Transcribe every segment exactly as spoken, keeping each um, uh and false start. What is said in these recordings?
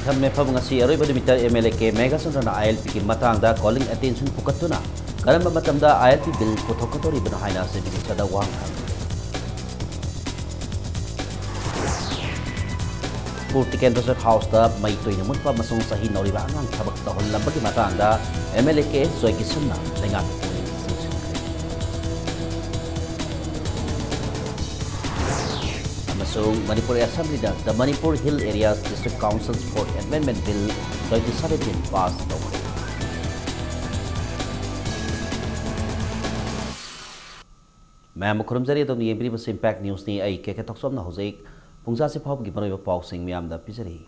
ꯃꯤꯐꯝ ꯃꯤꯐꯝ ꯉꯁꯤ ꯑꯔꯣꯏꯕ ꯅꯨꯃꯤꯠꯇ MLA ꯀꯦ ꯃꯦꯘꯆꯟꯗ꯭ꯔꯅ ILP ꯒꯤ ꯃꯇꯥꯡꯗ calling attention ꯄꯨꯈꯠꯇꯨꯅ ꯀꯔꯝꯕ ꯃꯇꯝꯗ ILP bill ꯄꯨꯊꯣꯛꯀꯗꯧꯔꯤꯕꯅꯣ ꯍꯥꯏꯅ Chief Minister ꯗ ꯋꯥꯍꯪ ꯍꯪꯈꯤ꯫ ꯃꯅꯤꯄꯨꯔ ꯇꯤꯀꯦꯟꯗ꯭ꯔꯖꯤꯠ ꯍꯥꯎꯁꯇ ꯃꯩ ꯇꯣꯏꯅ ꯃꯨꯠꯄ ꯑꯃꯁꯨꯡ ꯆꯍꯤ ꯅꯧꯔꯤꯕ ꯑꯉꯥꯡ ꯊꯕꯛ ꯇꯧꯍꯜꯂꯝꯕꯒꯤ ꯃꯇꯥꯡꯗ MLA ꯀꯦ ꯑꯦꯁ ꯖꯣꯏꯀꯤꯁꯟꯅ ꯂꯩꯉꯥꯛꯀꯤ ꯄꯨꯛꯅꯤꯡ ꯆꯤꯡꯁꯤꯟꯈ꯭ꯔꯦ꯫ ꯑꯃꯁꯨꯡ Manipur ꯑꯦꯁꯦꯝꯕ꯭ꯂꯤꯗ The Manipur Hill Areas District Councils Fourth Amendment Bill twenty seventeen pass ꯇꯧꯈ꯭ꯔꯦ꯫ ꯃꯌꯥꯝꯕꯨ ꯈꯨꯔꯨꯝꯖꯔꯤ꯫ ꯑꯗꯣꯝꯅ ꯌꯦꯡꯕꯤꯔꯤꯕꯁꯤ Impact News ꯅꯤ꯫ ꯑꯩ ꯀꯦ ꯀꯦ ꯊꯣꯛꯆꯣꯝꯅ ꯍꯧꯖꯤꯛ ꯄꯨꯡ ꯖꯥꯁꯤ ꯐꯥꯎꯕꯒꯤ ꯃꯔꯨꯑꯣꯏꯕ ꯄꯥꯎꯁꯤꯡ ꯃꯌꯥꯝꯗ ꯄꯤꯖꯔꯤ꯫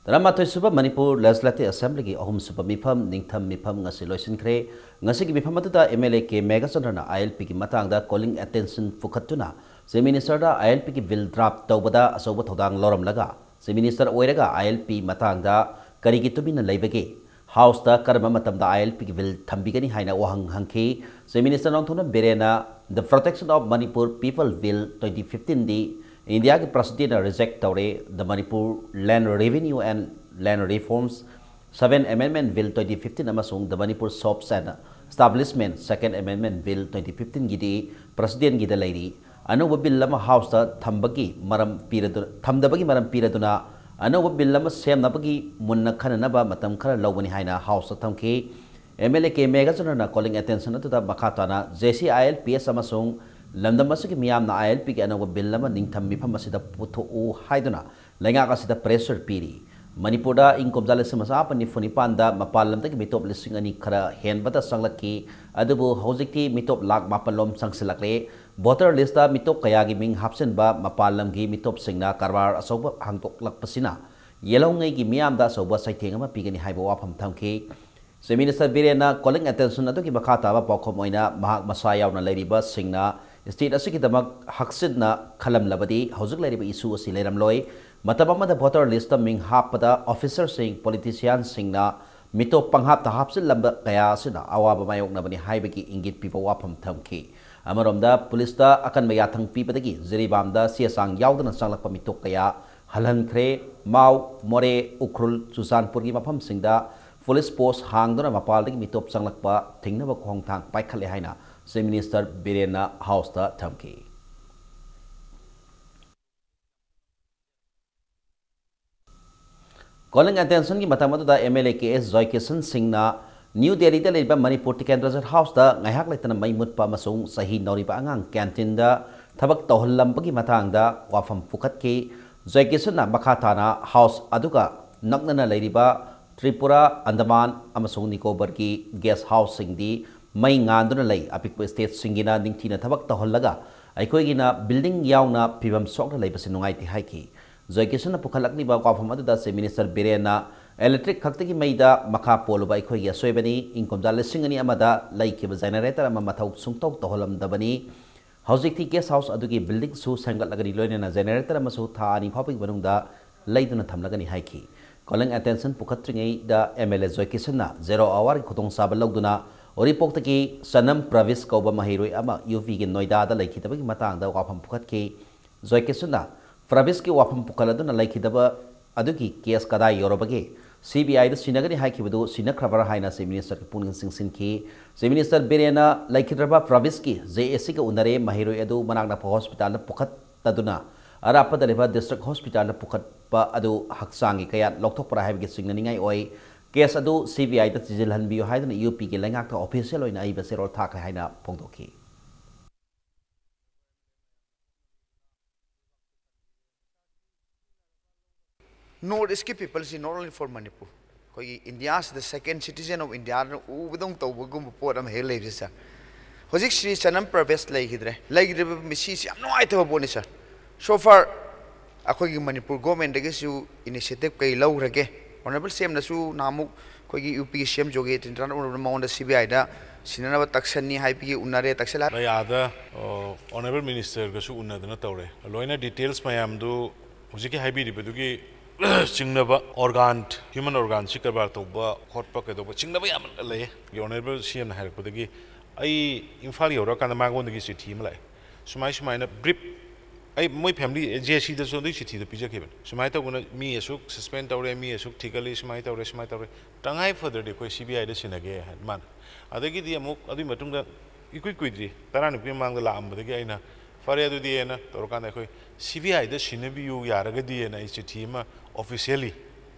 ꯇꯔꯥꯃꯥꯊꯣꯏ ꯁꯨꯕ ꯃꯅꯤꯄꯨꯔ Legislative Assembly ꯒꯤ ꯑꯍꯨꯝ ꯁꯨꯕ ꯃꯤꯐꯝ, ꯅꯤꯡꯊꯝ ꯃꯤꯐꯝ ꯉꯁꯤ ꯂꯣꯏꯁꯤꯟꯈ꯭ꯔꯦ꯫ ꯉꯁꯤꯒꯤ ꯃꯤꯐꯝ ꯑꯗꯨꯗ MLA ꯀꯦ ꯃꯦꯘꯆꯟꯗ꯭ꯔꯅ ILP ꯒꯤ ꯃꯇꯥꯡꯗ calling attention ꯄꯨꯈꯠꯇꯨꯅ Chief Minister ꯗ ILP ꯒꯤ bill draft ꯇꯧꯕꯗ ꯑꯆꯧꯕ ꯊꯧꯗꯥꯡ ꯂꯧꯔꯝꯂꯒ, Chief Minister ꯑꯣꯏꯔꯒ ILP ꯃꯇꯥꯡꯗ ꯀꯔꯤꯒꯤ ꯇꯨꯃꯤꯟꯅ ꯂꯩꯕꯒꯦ? ꯍꯥꯎꯁꯇ ꯀꯔꯝꯕ ꯃꯇꯝꯗ ILP ꯒꯤ bill ꯊꯝꯕꯤꯒꯅꯤ ꯍꯥꯏꯅ ꯋꯥꯍꯪ ꯍꯪꯈꯤ꯫ Chief Minister Nongthombam ꯕꯤꯔꯦꯟꯅ The Protection of Manipur People Bill twenty fifteen ꯗꯤ ꯏꯟꯗꯤꯌꯥꯒꯤ President ꯅ reject ꯇꯧꯔꯦ꯫ The Manipur Land Revenue and Land Reforms Seventh Amendment Bill twenty fifteen ꯑꯃꯁꯨꯡ The Manipur Shops and Establishment Second Amendment Bill twenty fifteen ꯒꯤꯗꯤ President ꯒꯤꯗ ꯂꯩꯔꯤ꯫ ꯑꯅꯧꯕ bill ꯑꯃ ꯍꯥꯎꯁꯇ ꯊꯝꯕꯒꯤ ꯃꯔꯝ ꯄꯤꯔꯗꯨꯅ, ꯊꯝꯗꯕꯒꯤ ꯃꯔꯝ ꯄꯤꯔꯗꯨꯅ ꯑꯅꯧꯕ bill ꯑꯃ ꯁꯦꯝꯅꯕꯒꯤ ꯃꯨꯟꯅ ꯈꯟꯅꯅꯕ ꯃꯇꯝ ꯈꯔ ꯂꯧꯒꯅꯤ ꯍꯥꯏꯅ ꯍꯥꯎꯁꯇ ꯊꯝꯈꯤ꯫ MLA ꯀꯦ ꯃꯦꯘꯆꯟꯗ꯭ꯔꯅ calling attention ꯑꯗꯨꯗ ꯃꯈꯥ ꯇꯥꯅ JC ILPS ꯑꯃꯁꯨꯡ ꯂꯝꯗꯝ ꯑꯁꯤꯒꯤ ꯃꯤꯌꯥꯝꯅ ILP ꯒꯤ ꯑꯅꯧꯕ bill ꯑꯃ ꯅꯤꯡꯊꯝ ꯃꯤꯐꯝ ꯑꯁꯤꯗ ꯄꯨꯊꯣꯛꯎ ꯍꯥꯏꯗꯨꯅ ꯂꯩꯉꯥꯛ ꯑꯁꯤꯗ pressure ꯄꯤꯔꯤ꯫ ꯃꯅꯤꯄꯨꯔꯗ ꯏꯪ ꯀꯨꯝꯖꯥ ꯂꯤꯁꯤꯡ ꯑꯃ ꯆꯥꯃꯥꯄꯟ ꯅꯤꯐꯨ ꯅꯤꯄꯥꯟꯗ ꯃꯄꯥꯟ ꯂꯝꯗꯒꯤ ꯃꯤꯇꯣꯞ ꯂꯤꯁꯤꯡ ꯑꯅꯤ ꯈꯔ ꯍꯦꯟꯕꯗ ꯆꯪꯂꯛꯈꯤ꯫ ꯑꯗꯨꯕꯨ ꯍꯧꯖꯤꯛꯇꯤ ꯃꯤꯇꯣꯞ ꯂꯥꯈ ꯃꯥꯄꯜ ꯂꯣꯝ ꯆꯪꯁꯤꯜꯂꯛꯂꯦ꯫ Voter list ꯇ ꯃꯤꯇꯣꯞ ꯀꯌꯥꯒꯤ ꯃꯤꯡ ꯍꯥꯞꯆꯤꯟꯕ, ꯃꯄꯥꯟ ꯂꯝꯒꯤ ꯃꯤꯇꯣꯞꯁꯤꯡꯅ ꯀꯔꯕꯥꯔ ꯑꯆꯧꯕ ꯍꯥꯡꯗꯣꯛꯂꯛꯄꯁꯤꯅ ꯌꯦꯜꯍꯧꯉꯩꯒꯤ ꯃꯤꯌꯥꯝꯗ ꯑꯆꯧꯕ ꯆꯩꯊꯦꯡ ꯑꯃ ꯄꯤꯒꯅꯤ ꯍꯥꯏꯕ ꯋꯥꯐꯝ ꯊꯝꯈꯤ꯫ Chief Minister ꯕꯤꯔꯦꯟꯅ calling attention ꯑꯗꯨꯒꯤ ꯃꯈꯥ ꯇꯥꯕ ꯄꯥꯎꯈꯨꯝ ꯑꯣꯏꯅ ꯃꯍꯥꯛ ꯃꯁꯥ ꯌꯥꯎꯅ ꯂꯩꯔꯤꯕꯁꯤꯡꯅ state ꯑꯁꯤꯒꯤꯗꯃꯛ ꯍꯛꯆꯤꯟꯅ ꯈꯜꯂꯝꯂꯕꯗꯤ ꯍꯧꯖꯤꯛ ꯂꯩꯔꯤꯕ issue ꯑꯁꯤ ꯂꯩꯔꯝꯂꯣꯏ꯫ ꯃꯇꯝ ꯑꯃꯗ voter list ꯇ ꯃꯤꯡ ꯍꯥꯞꯄꯗ officer ꯁꯤꯡ, politician ꯁꯤꯡꯅ ꯃꯤꯇꯣꯞ ꯄꯪꯍꯥꯞꯇ ꯍꯥꯞꯆꯤꯜꯂꯝꯕ ꯀꯌꯥ ꯑꯁꯤꯅ ꯑꯋꯥꯕ ꯃꯥꯌꯣꯛꯅꯕꯅꯤ ꯍꯥꯏꯕꯒꯤ ꯏꯪꯒꯤꯠ ꯄꯤꯕ ꯋꯥꯐꯝ ꯊꯝꯈꯤ꯫ ꯑꯃꯔꯣꯝꯗ, ꯄꯨꯂꯤꯁꯇ ꯑꯀꯟꯕ ꯌꯥꯊꯪ ꯄꯤꯕꯗꯒꯤ ꯖꯤꯔꯤꯕꯥꯝꯗ ꯆꯦ ꯆꯥꯡ ꯌꯥꯎꯗꯅ ꯆꯪꯂꯛꯄ ꯃꯤꯇꯣꯞ ꯀꯌꯥ ꯍꯜꯍꯟꯈ꯭ꯔꯦ꯫ ꯃꯥꯎ, ꯃꯣꯔꯦ, ꯎꯈ꯭ꯔꯨꯜ, ꯆꯨꯔꯆꯥꯟꯄꯨꯔꯒꯤ ꯃꯐꯝꯁꯤꯡꯗ ꯄꯨꯂꯤꯁ ꯄꯣꯁ ꯍꯥꯡꯗꯨꯅ ꯃꯄꯥꯟꯗꯒꯤ ꯃꯤꯇꯣꯞ ꯆꯪꯂꯛꯄ ꯊꯤꯡꯅꯕ ꯈꯣꯡꯊꯥꯡ ꯄꯥꯏꯈꯠꯂꯦ ꯍꯥꯏꯅ ꯆꯤꯐ ꯃꯤꯅꯤꯁꯇꯔ ꯕꯤꯔꯦꯟꯅ ꯍꯥꯎꯁꯇ ꯊꯝꯈꯤ꯫ Calling attentionꯒꯤ ꯃꯇꯝ ꯑꯗꯨꯗ ꯑꯦꯝ ꯑꯦꯜ ꯑꯦ ꯀꯦ ꯑꯦꯁ ꯖꯣꯏꯀꯤꯁꯟ ꯁꯤꯡꯅ ꯅ꯭ꯌꯨ ꯗꯦꯜꯂꯤꯗ ꯂꯩꯔꯤꯕ ꯃꯅꯤꯄꯨꯔ ꯇꯤꯀꯦꯟꯗ꯭ꯔꯖꯤꯠ ꯍꯥꯎꯁꯇ ꯉꯥꯏꯍꯥꯛ ꯂꯩꯇꯅ ꯃꯩ ꯃꯨꯠꯄ ꯑꯃꯁꯨꯡ ꯆꯍꯤ ꯅꯧꯔꯤꯕ ꯑꯉꯥꯡ ꯀꯦꯟꯇꯤꯟꯗ ꯊꯕꯛ ꯇꯧꯍꯜꯂꯝꯕꯒꯤ ꯃꯇꯥꯡꯗ ꯋꯥꯐꯝ ꯄꯨꯈꯠꯈꯤ꯫ ꯖꯣꯏꯀꯤꯁꯟꯅ ꯃꯈꯥ ꯇꯥꯅ ꯍꯥꯎꯁ ꯑꯗꯨꯒ ꯅꯛꯅꯅ ꯂꯩꯔꯤꯕ ꯇ꯭ꯔꯤꯄꯨꯔꯥ, ꯑꯟꯗꯃꯥꯟ ꯑꯃꯁꯨꯡ ꯅꯤꯀꯣꯕꯔꯒꯤ ꯒꯦꯁ ꯍꯥꯎꯁꯁꯤꯡꯗꯤ ꯃꯩ ꯉꯥꯟꯗꯨꯅ ꯂꯩ꯫ ꯑꯄꯤꯛꯄ ꯁ꯭ꯇꯦꯠꯁꯤꯡꯒꯤꯅ ꯅꯤꯡꯊꯤꯅ ꯊꯕꯛ ꯇꯧꯍꯜꯂꯒ ꯑꯩꯈꯣꯏꯒꯤꯅ ꯕꯤꯜꯗꯤꯡ ꯌꯥꯎꯅ ꯐꯤꯕꯝ ꯁꯣꯛꯅ ꯂꯩꯕꯁꯤ ꯅꯨꯡꯉꯥꯏꯇꯦ ꯍꯥꯏꯈꯤ꯫ ꯖꯣꯏꯀꯤꯁꯟꯅ ꯄꯨꯈꯠꯂꯛꯂꯤꯕ ꯋꯥꯐꯝ ꯑꯗꯨꯗ ꯆꯤꯐ ꯃꯤꯅꯤꯁꯇꯔ ꯕꯤꯔꯦꯟꯅ ꯏꯂꯦꯛꯇ꯭ꯔꯤꯛ ꯈꯛꯇꯒꯤ ꯃꯩꯗ ꯃꯈꯥ ꯄꯣꯜꯂꯨꯕ ꯑꯩꯈꯣꯏꯒꯤ ꯑꯁꯣꯏꯕꯅꯤ꯫ ꯏꯪ ꯀꯨꯝꯖꯥ ꯂꯤꯁꯤꯡ ꯑꯅꯤ ꯑꯃꯗ ꯂꯩꯈꯤꯕ ꯖꯦꯅꯦꯔꯦꯇꯔ ꯑꯃ ꯃꯊꯧ ꯁꯨꯡꯇꯧ ꯇꯧꯍꯜꯂꯝꯗꯕꯅꯤ꯫ ꯍꯧꯖꯤꯛꯇꯤ ꯒꯦꯁ ꯍꯥꯎꯁ ꯑꯗꯨꯒꯤ ꯕꯤꯜꯗꯤꯡꯁꯨ ꯁꯦꯝꯒꯠꯂꯒꯅꯤ, ꯂꯣꯏꯅꯅ ꯖꯦꯅꯦꯔꯦꯇꯔ ꯑꯃꯁꯨ ꯊꯥ ꯑꯅꯤ ꯐꯥꯎꯕꯒꯤ ꯃꯅꯨꯡꯗ ꯂꯩꯗꯨꯅ ꯊꯝꯂꯒꯅꯤ ꯍꯥꯏꯈꯤ꯫ Calling attention ꯄꯨꯈꯠꯇ꯭ꯔꯤꯉꯩꯗ ꯑꯦꯝ ꯑꯦꯜ ꯑꯦ ꯖꯣꯏꯀꯤꯁꯟꯅ ꯖꯦꯔꯣ ꯑꯋꯥꯔꯒꯤ ꯈꯨꯗꯣꯡꯆꯥꯕ ꯂꯧꯗꯨꯅ ꯎꯔꯤꯄꯣꯛꯇꯒꯤ ꯆꯅꯝ ꯄ꯭ꯔꯕꯤꯁ ꯀꯧꯕ ꯃꯍꯩꯔꯣꯏ ꯑꯃ ꯌꯨ ꯄꯤꯒꯤ ꯅꯣꯏꯗꯥꯗ ꯂꯩꯈꯤꯗꯕꯒꯤ ꯃꯇꯥꯡꯗ ꯋꯥꯐꯝ ꯄꯨꯈꯠꯈꯤ꯫ ꯖꯣꯏꯀꯤꯁꯟꯅ ꯄ꯭ꯔꯕꯤꯁꯀꯤ ꯋꯥꯐꯝ ꯄꯨꯈꯠꯂꯗꯨꯅ ꯂꯩꯈꯤꯗꯕ ꯑꯗꯨꯒꯤ ꯀꯦꯁ ꯀꯗꯥꯏ ꯌꯧꯔꯕꯒꯦ? ꯁꯤ ꯕꯤ ꯑꯥꯏꯗ ꯁꯤꯟꯅꯒꯅꯤ ꯍꯥꯏꯈꯤꯕꯗꯨ ꯁꯤꯟꯅꯈ꯭ꯔꯕ꯭ꯔꯥ ꯍꯥꯏꯅ ꯆꯤꯐ ꯃꯤꯅꯤꯁꯇꯔꯒꯤ ꯄꯨꯛꯅꯤꯡ ꯆꯤꯡꯁꯤꯟꯈꯤ꯫ ꯆꯤꯐ ꯃꯤꯅꯤꯁꯇꯔ ꯕꯤꯔꯦꯟꯅ ꯂꯩꯈꯤꯗ꯭ꯔꯕ ꯄ꯭ꯔꯕꯤꯁꯀꯤ ꯖꯦ ꯑꯦ ꯁꯤꯒ ꯎꯅꯔꯦ, ꯃꯍꯩꯔꯣꯏ ꯑꯗꯨ ꯃꯅꯥꯛ ꯅꯛꯄ ꯍꯣꯁꯄꯤꯇꯥꯜꯗ ꯄꯨꯈꯠꯇꯗꯨꯅ ꯑꯔꯥꯞꯄꯗ ꯂꯩꯕ ꯗꯤꯁꯇ꯭ꯔꯤꯛ ꯍꯣꯁꯄꯤꯇꯥꯜꯗ ꯄꯨꯈꯠꯄ ꯑꯗꯨ ꯍꯛꯆꯥꯡꯒꯤ ꯀꯌꯥꯠ ꯂꯧꯊꯣꯛꯄ꯭ꯔꯥ ꯍꯥꯏꯕꯒꯤ ꯆꯤꯡꯅꯅꯤꯡꯉꯥꯏ ꯑꯣꯏ꯫ ꯀꯦꯁ ꯑꯗꯨ ꯁꯤ ꯕꯤ ꯑꯥꯏꯗ ꯊꯤꯖꯤꯜꯍꯟꯕꯤꯌꯨ ꯍꯥꯏꯗꯨꯅ ꯌꯨ ꯄꯤꯒꯤ ꯂꯩꯉꯥꯛꯇ ꯑꯣꯐꯤꯁꯤꯌꯦꯜ ꯑꯣꯏꯅ ꯑꯏꯕ ꯆꯦꯔꯣꯜ ꯊꯥꯈ꯭ꯔꯦ ꯍꯥꯏꯅ ꯐꯣꯡꯗꯣꯛꯈꯤ꯫ North Eastꯀꯤ peopleꯁꯤ not only for Manipur, ꯑꯩꯈꯣꯏꯒꯤ ꯏꯟꯗꯤꯌꯥꯁꯤꯗ second citizen of Indiaꯅ ꯎꯕꯗꯧ ꯇꯧꯕꯒꯨꯝꯕ ꯄꯣꯠ ꯑꯃ ꯍꯦꯛ ꯂꯩꯕꯁꯦ, ꯁꯥꯔ꯫ ꯍꯧꯖꯤꯛ ꯁ꯭ꯔꯤ ꯆꯅꯝ ꯄ꯭ꯔꯕꯦꯁ ꯂꯩꯈꯤꯗ꯭ꯔꯦ꯫ ꯂꯩꯈꯤꯗ꯭ꯔꯤꯕ ꯃꯤꯁꯤꯁꯤ ꯌꯥꯝ ꯅꯨꯡꯉꯥꯏꯇꯕ ꯄꯣꯠꯅꯤ, ꯁꯥꯔ꯫ So far ꯑꯩꯈꯣꯏꯒꯤ ꯃꯅꯤꯄꯨꯔ ꯒꯣꯔꯃꯦꯟꯗꯒꯤꯁꯨ initiative ꯀꯩ ꯂꯧꯈ꯭ꯔꯒꯦ? ꯑꯣꯅꯔꯦꯕꯜ ꯁꯤ ꯑꯦꯝꯅꯁꯨ ꯅꯍꯥꯟꯃꯨꯛ ꯑꯩꯈꯣꯏꯒꯤ ꯌꯨ ꯄꯤꯒꯤ ꯁꯤ ꯑꯦꯝ ꯖꯣꯒꯤ ꯑꯥꯗꯤꯇ꯭ꯌꯅꯥꯊ ꯎꯅꯕꯗ ꯃꯉꯣꯟꯗ ꯁꯤ ꯕꯤ ꯑꯥꯏꯗ ꯁꯤꯟꯅꯅꯕ ꯇꯛꯁꯟꯅꯤ ꯍꯥꯏꯕꯒꯤ ꯎꯅꯔꯦ, ꯇꯛꯁꯜꯂꯦ꯫ ꯂꯩ ꯑꯥꯗ, ꯑ, ꯑꯣꯅꯔꯦꯕꯜ ꯃꯤꯅꯤꯁꯇꯔꯒꯁꯨ ꯎꯅꯗꯅ ꯇꯧꯔꯦ꯫ ꯂꯣꯏꯅ details ꯃꯌꯥꯝꯗꯨ ꯍꯧꯖꯤꯛꯀꯤ ꯍꯥꯏꯕꯤꯔꯤꯕꯗꯨꯒꯤ ꯆꯤꯡꯅꯕ organ, human organꯁꯤ ꯀꯔꯕꯥꯔ ꯇꯧꯕ ꯈꯣꯠꯄ ꯀꯩꯗꯧꯕ ꯆꯤꯡꯅꯕ ꯌꯥꯝ ꯂꯩꯌꯦ꯫ ꯑꯣꯅꯔꯦꯕꯜ ꯁꯤ ꯑꯦꯝꯅ ꯍꯥꯏꯔꯛꯄꯗꯒꯤ ꯑꯩ ꯏꯝꯐꯥꯜ ꯌꯧꯔꯛꯑꯀꯥꯟꯗ ꯃꯉꯣꯟꯗꯒꯤ ꯆꯤꯊꯤ ꯑꯃ ꯂꯥꯛꯑꯦ꯫ ꯁꯨꯃꯥꯏ ꯁꯨꯃꯥꯏꯅ brief ꯑꯩ ꯃꯣꯏ ꯐꯦꯃꯤꯂꯤ ꯖꯦ ꯁꯤꯗꯁꯨ ꯑꯗꯨꯒꯤ ꯆꯤꯊꯤꯗꯣ ꯄꯤꯖꯈꯤꯕꯅꯤ꯫ ꯁꯨꯃꯥꯏꯅ ꯇꯧꯗꯅ ꯃꯤ ꯑꯁꯨꯛ ꯁꯁꯄꯦꯟ ꯇꯧꯔꯦ, ꯃꯤ ꯑꯁꯨꯛ ꯊꯤꯒꯠꯂꯤ, ꯁꯨꯃꯥꯏꯅ ꯇꯧꯔꯦ, ꯁꯨꯃꯥꯏꯅ ꯇꯧꯔꯦ, ꯇꯉꯥꯏ ꯐꯗ꯭ꯔꯗꯤ ꯑꯩꯈꯣꯏ ꯁꯤ ꯕꯤ ꯑꯥꯏꯗ ꯁꯤꯟꯅꯒꯦ ꯍꯥꯏ ꯃꯥꯅ꯫ ꯑꯗꯒꯤꯗꯤ ꯑꯃꯨꯛ ꯑꯗꯨꯒꯤ ꯃꯇꯨꯡꯗ ꯏꯀꯨꯏ ꯀꯨꯏꯗ꯭ꯔꯤ, ꯇꯔꯥꯅꯤꯃꯨꯛꯀꯤ ꯃꯃꯥꯡꯗ ꯂꯥꯛꯑꯝꯕꯗꯒꯤ ꯑꯩꯅ ꯐꯔꯦ ꯑꯗꯨꯗꯤ ꯍꯥꯏꯅ ꯇꯧꯔꯀꯥꯟꯗ ꯑꯩꯈꯣꯏ ꯁꯤ ꯕꯤ ꯑꯥꯏꯗ ꯁꯤꯟꯅꯕꯤꯌꯨ ꯌꯥꯔꯒꯗꯤ ꯍꯥꯏꯅ ꯑꯩ ꯆꯤꯊꯤ ꯑꯃ ꯑꯣꯐꯤꯁꯤꯌꯦꯜꯂꯤ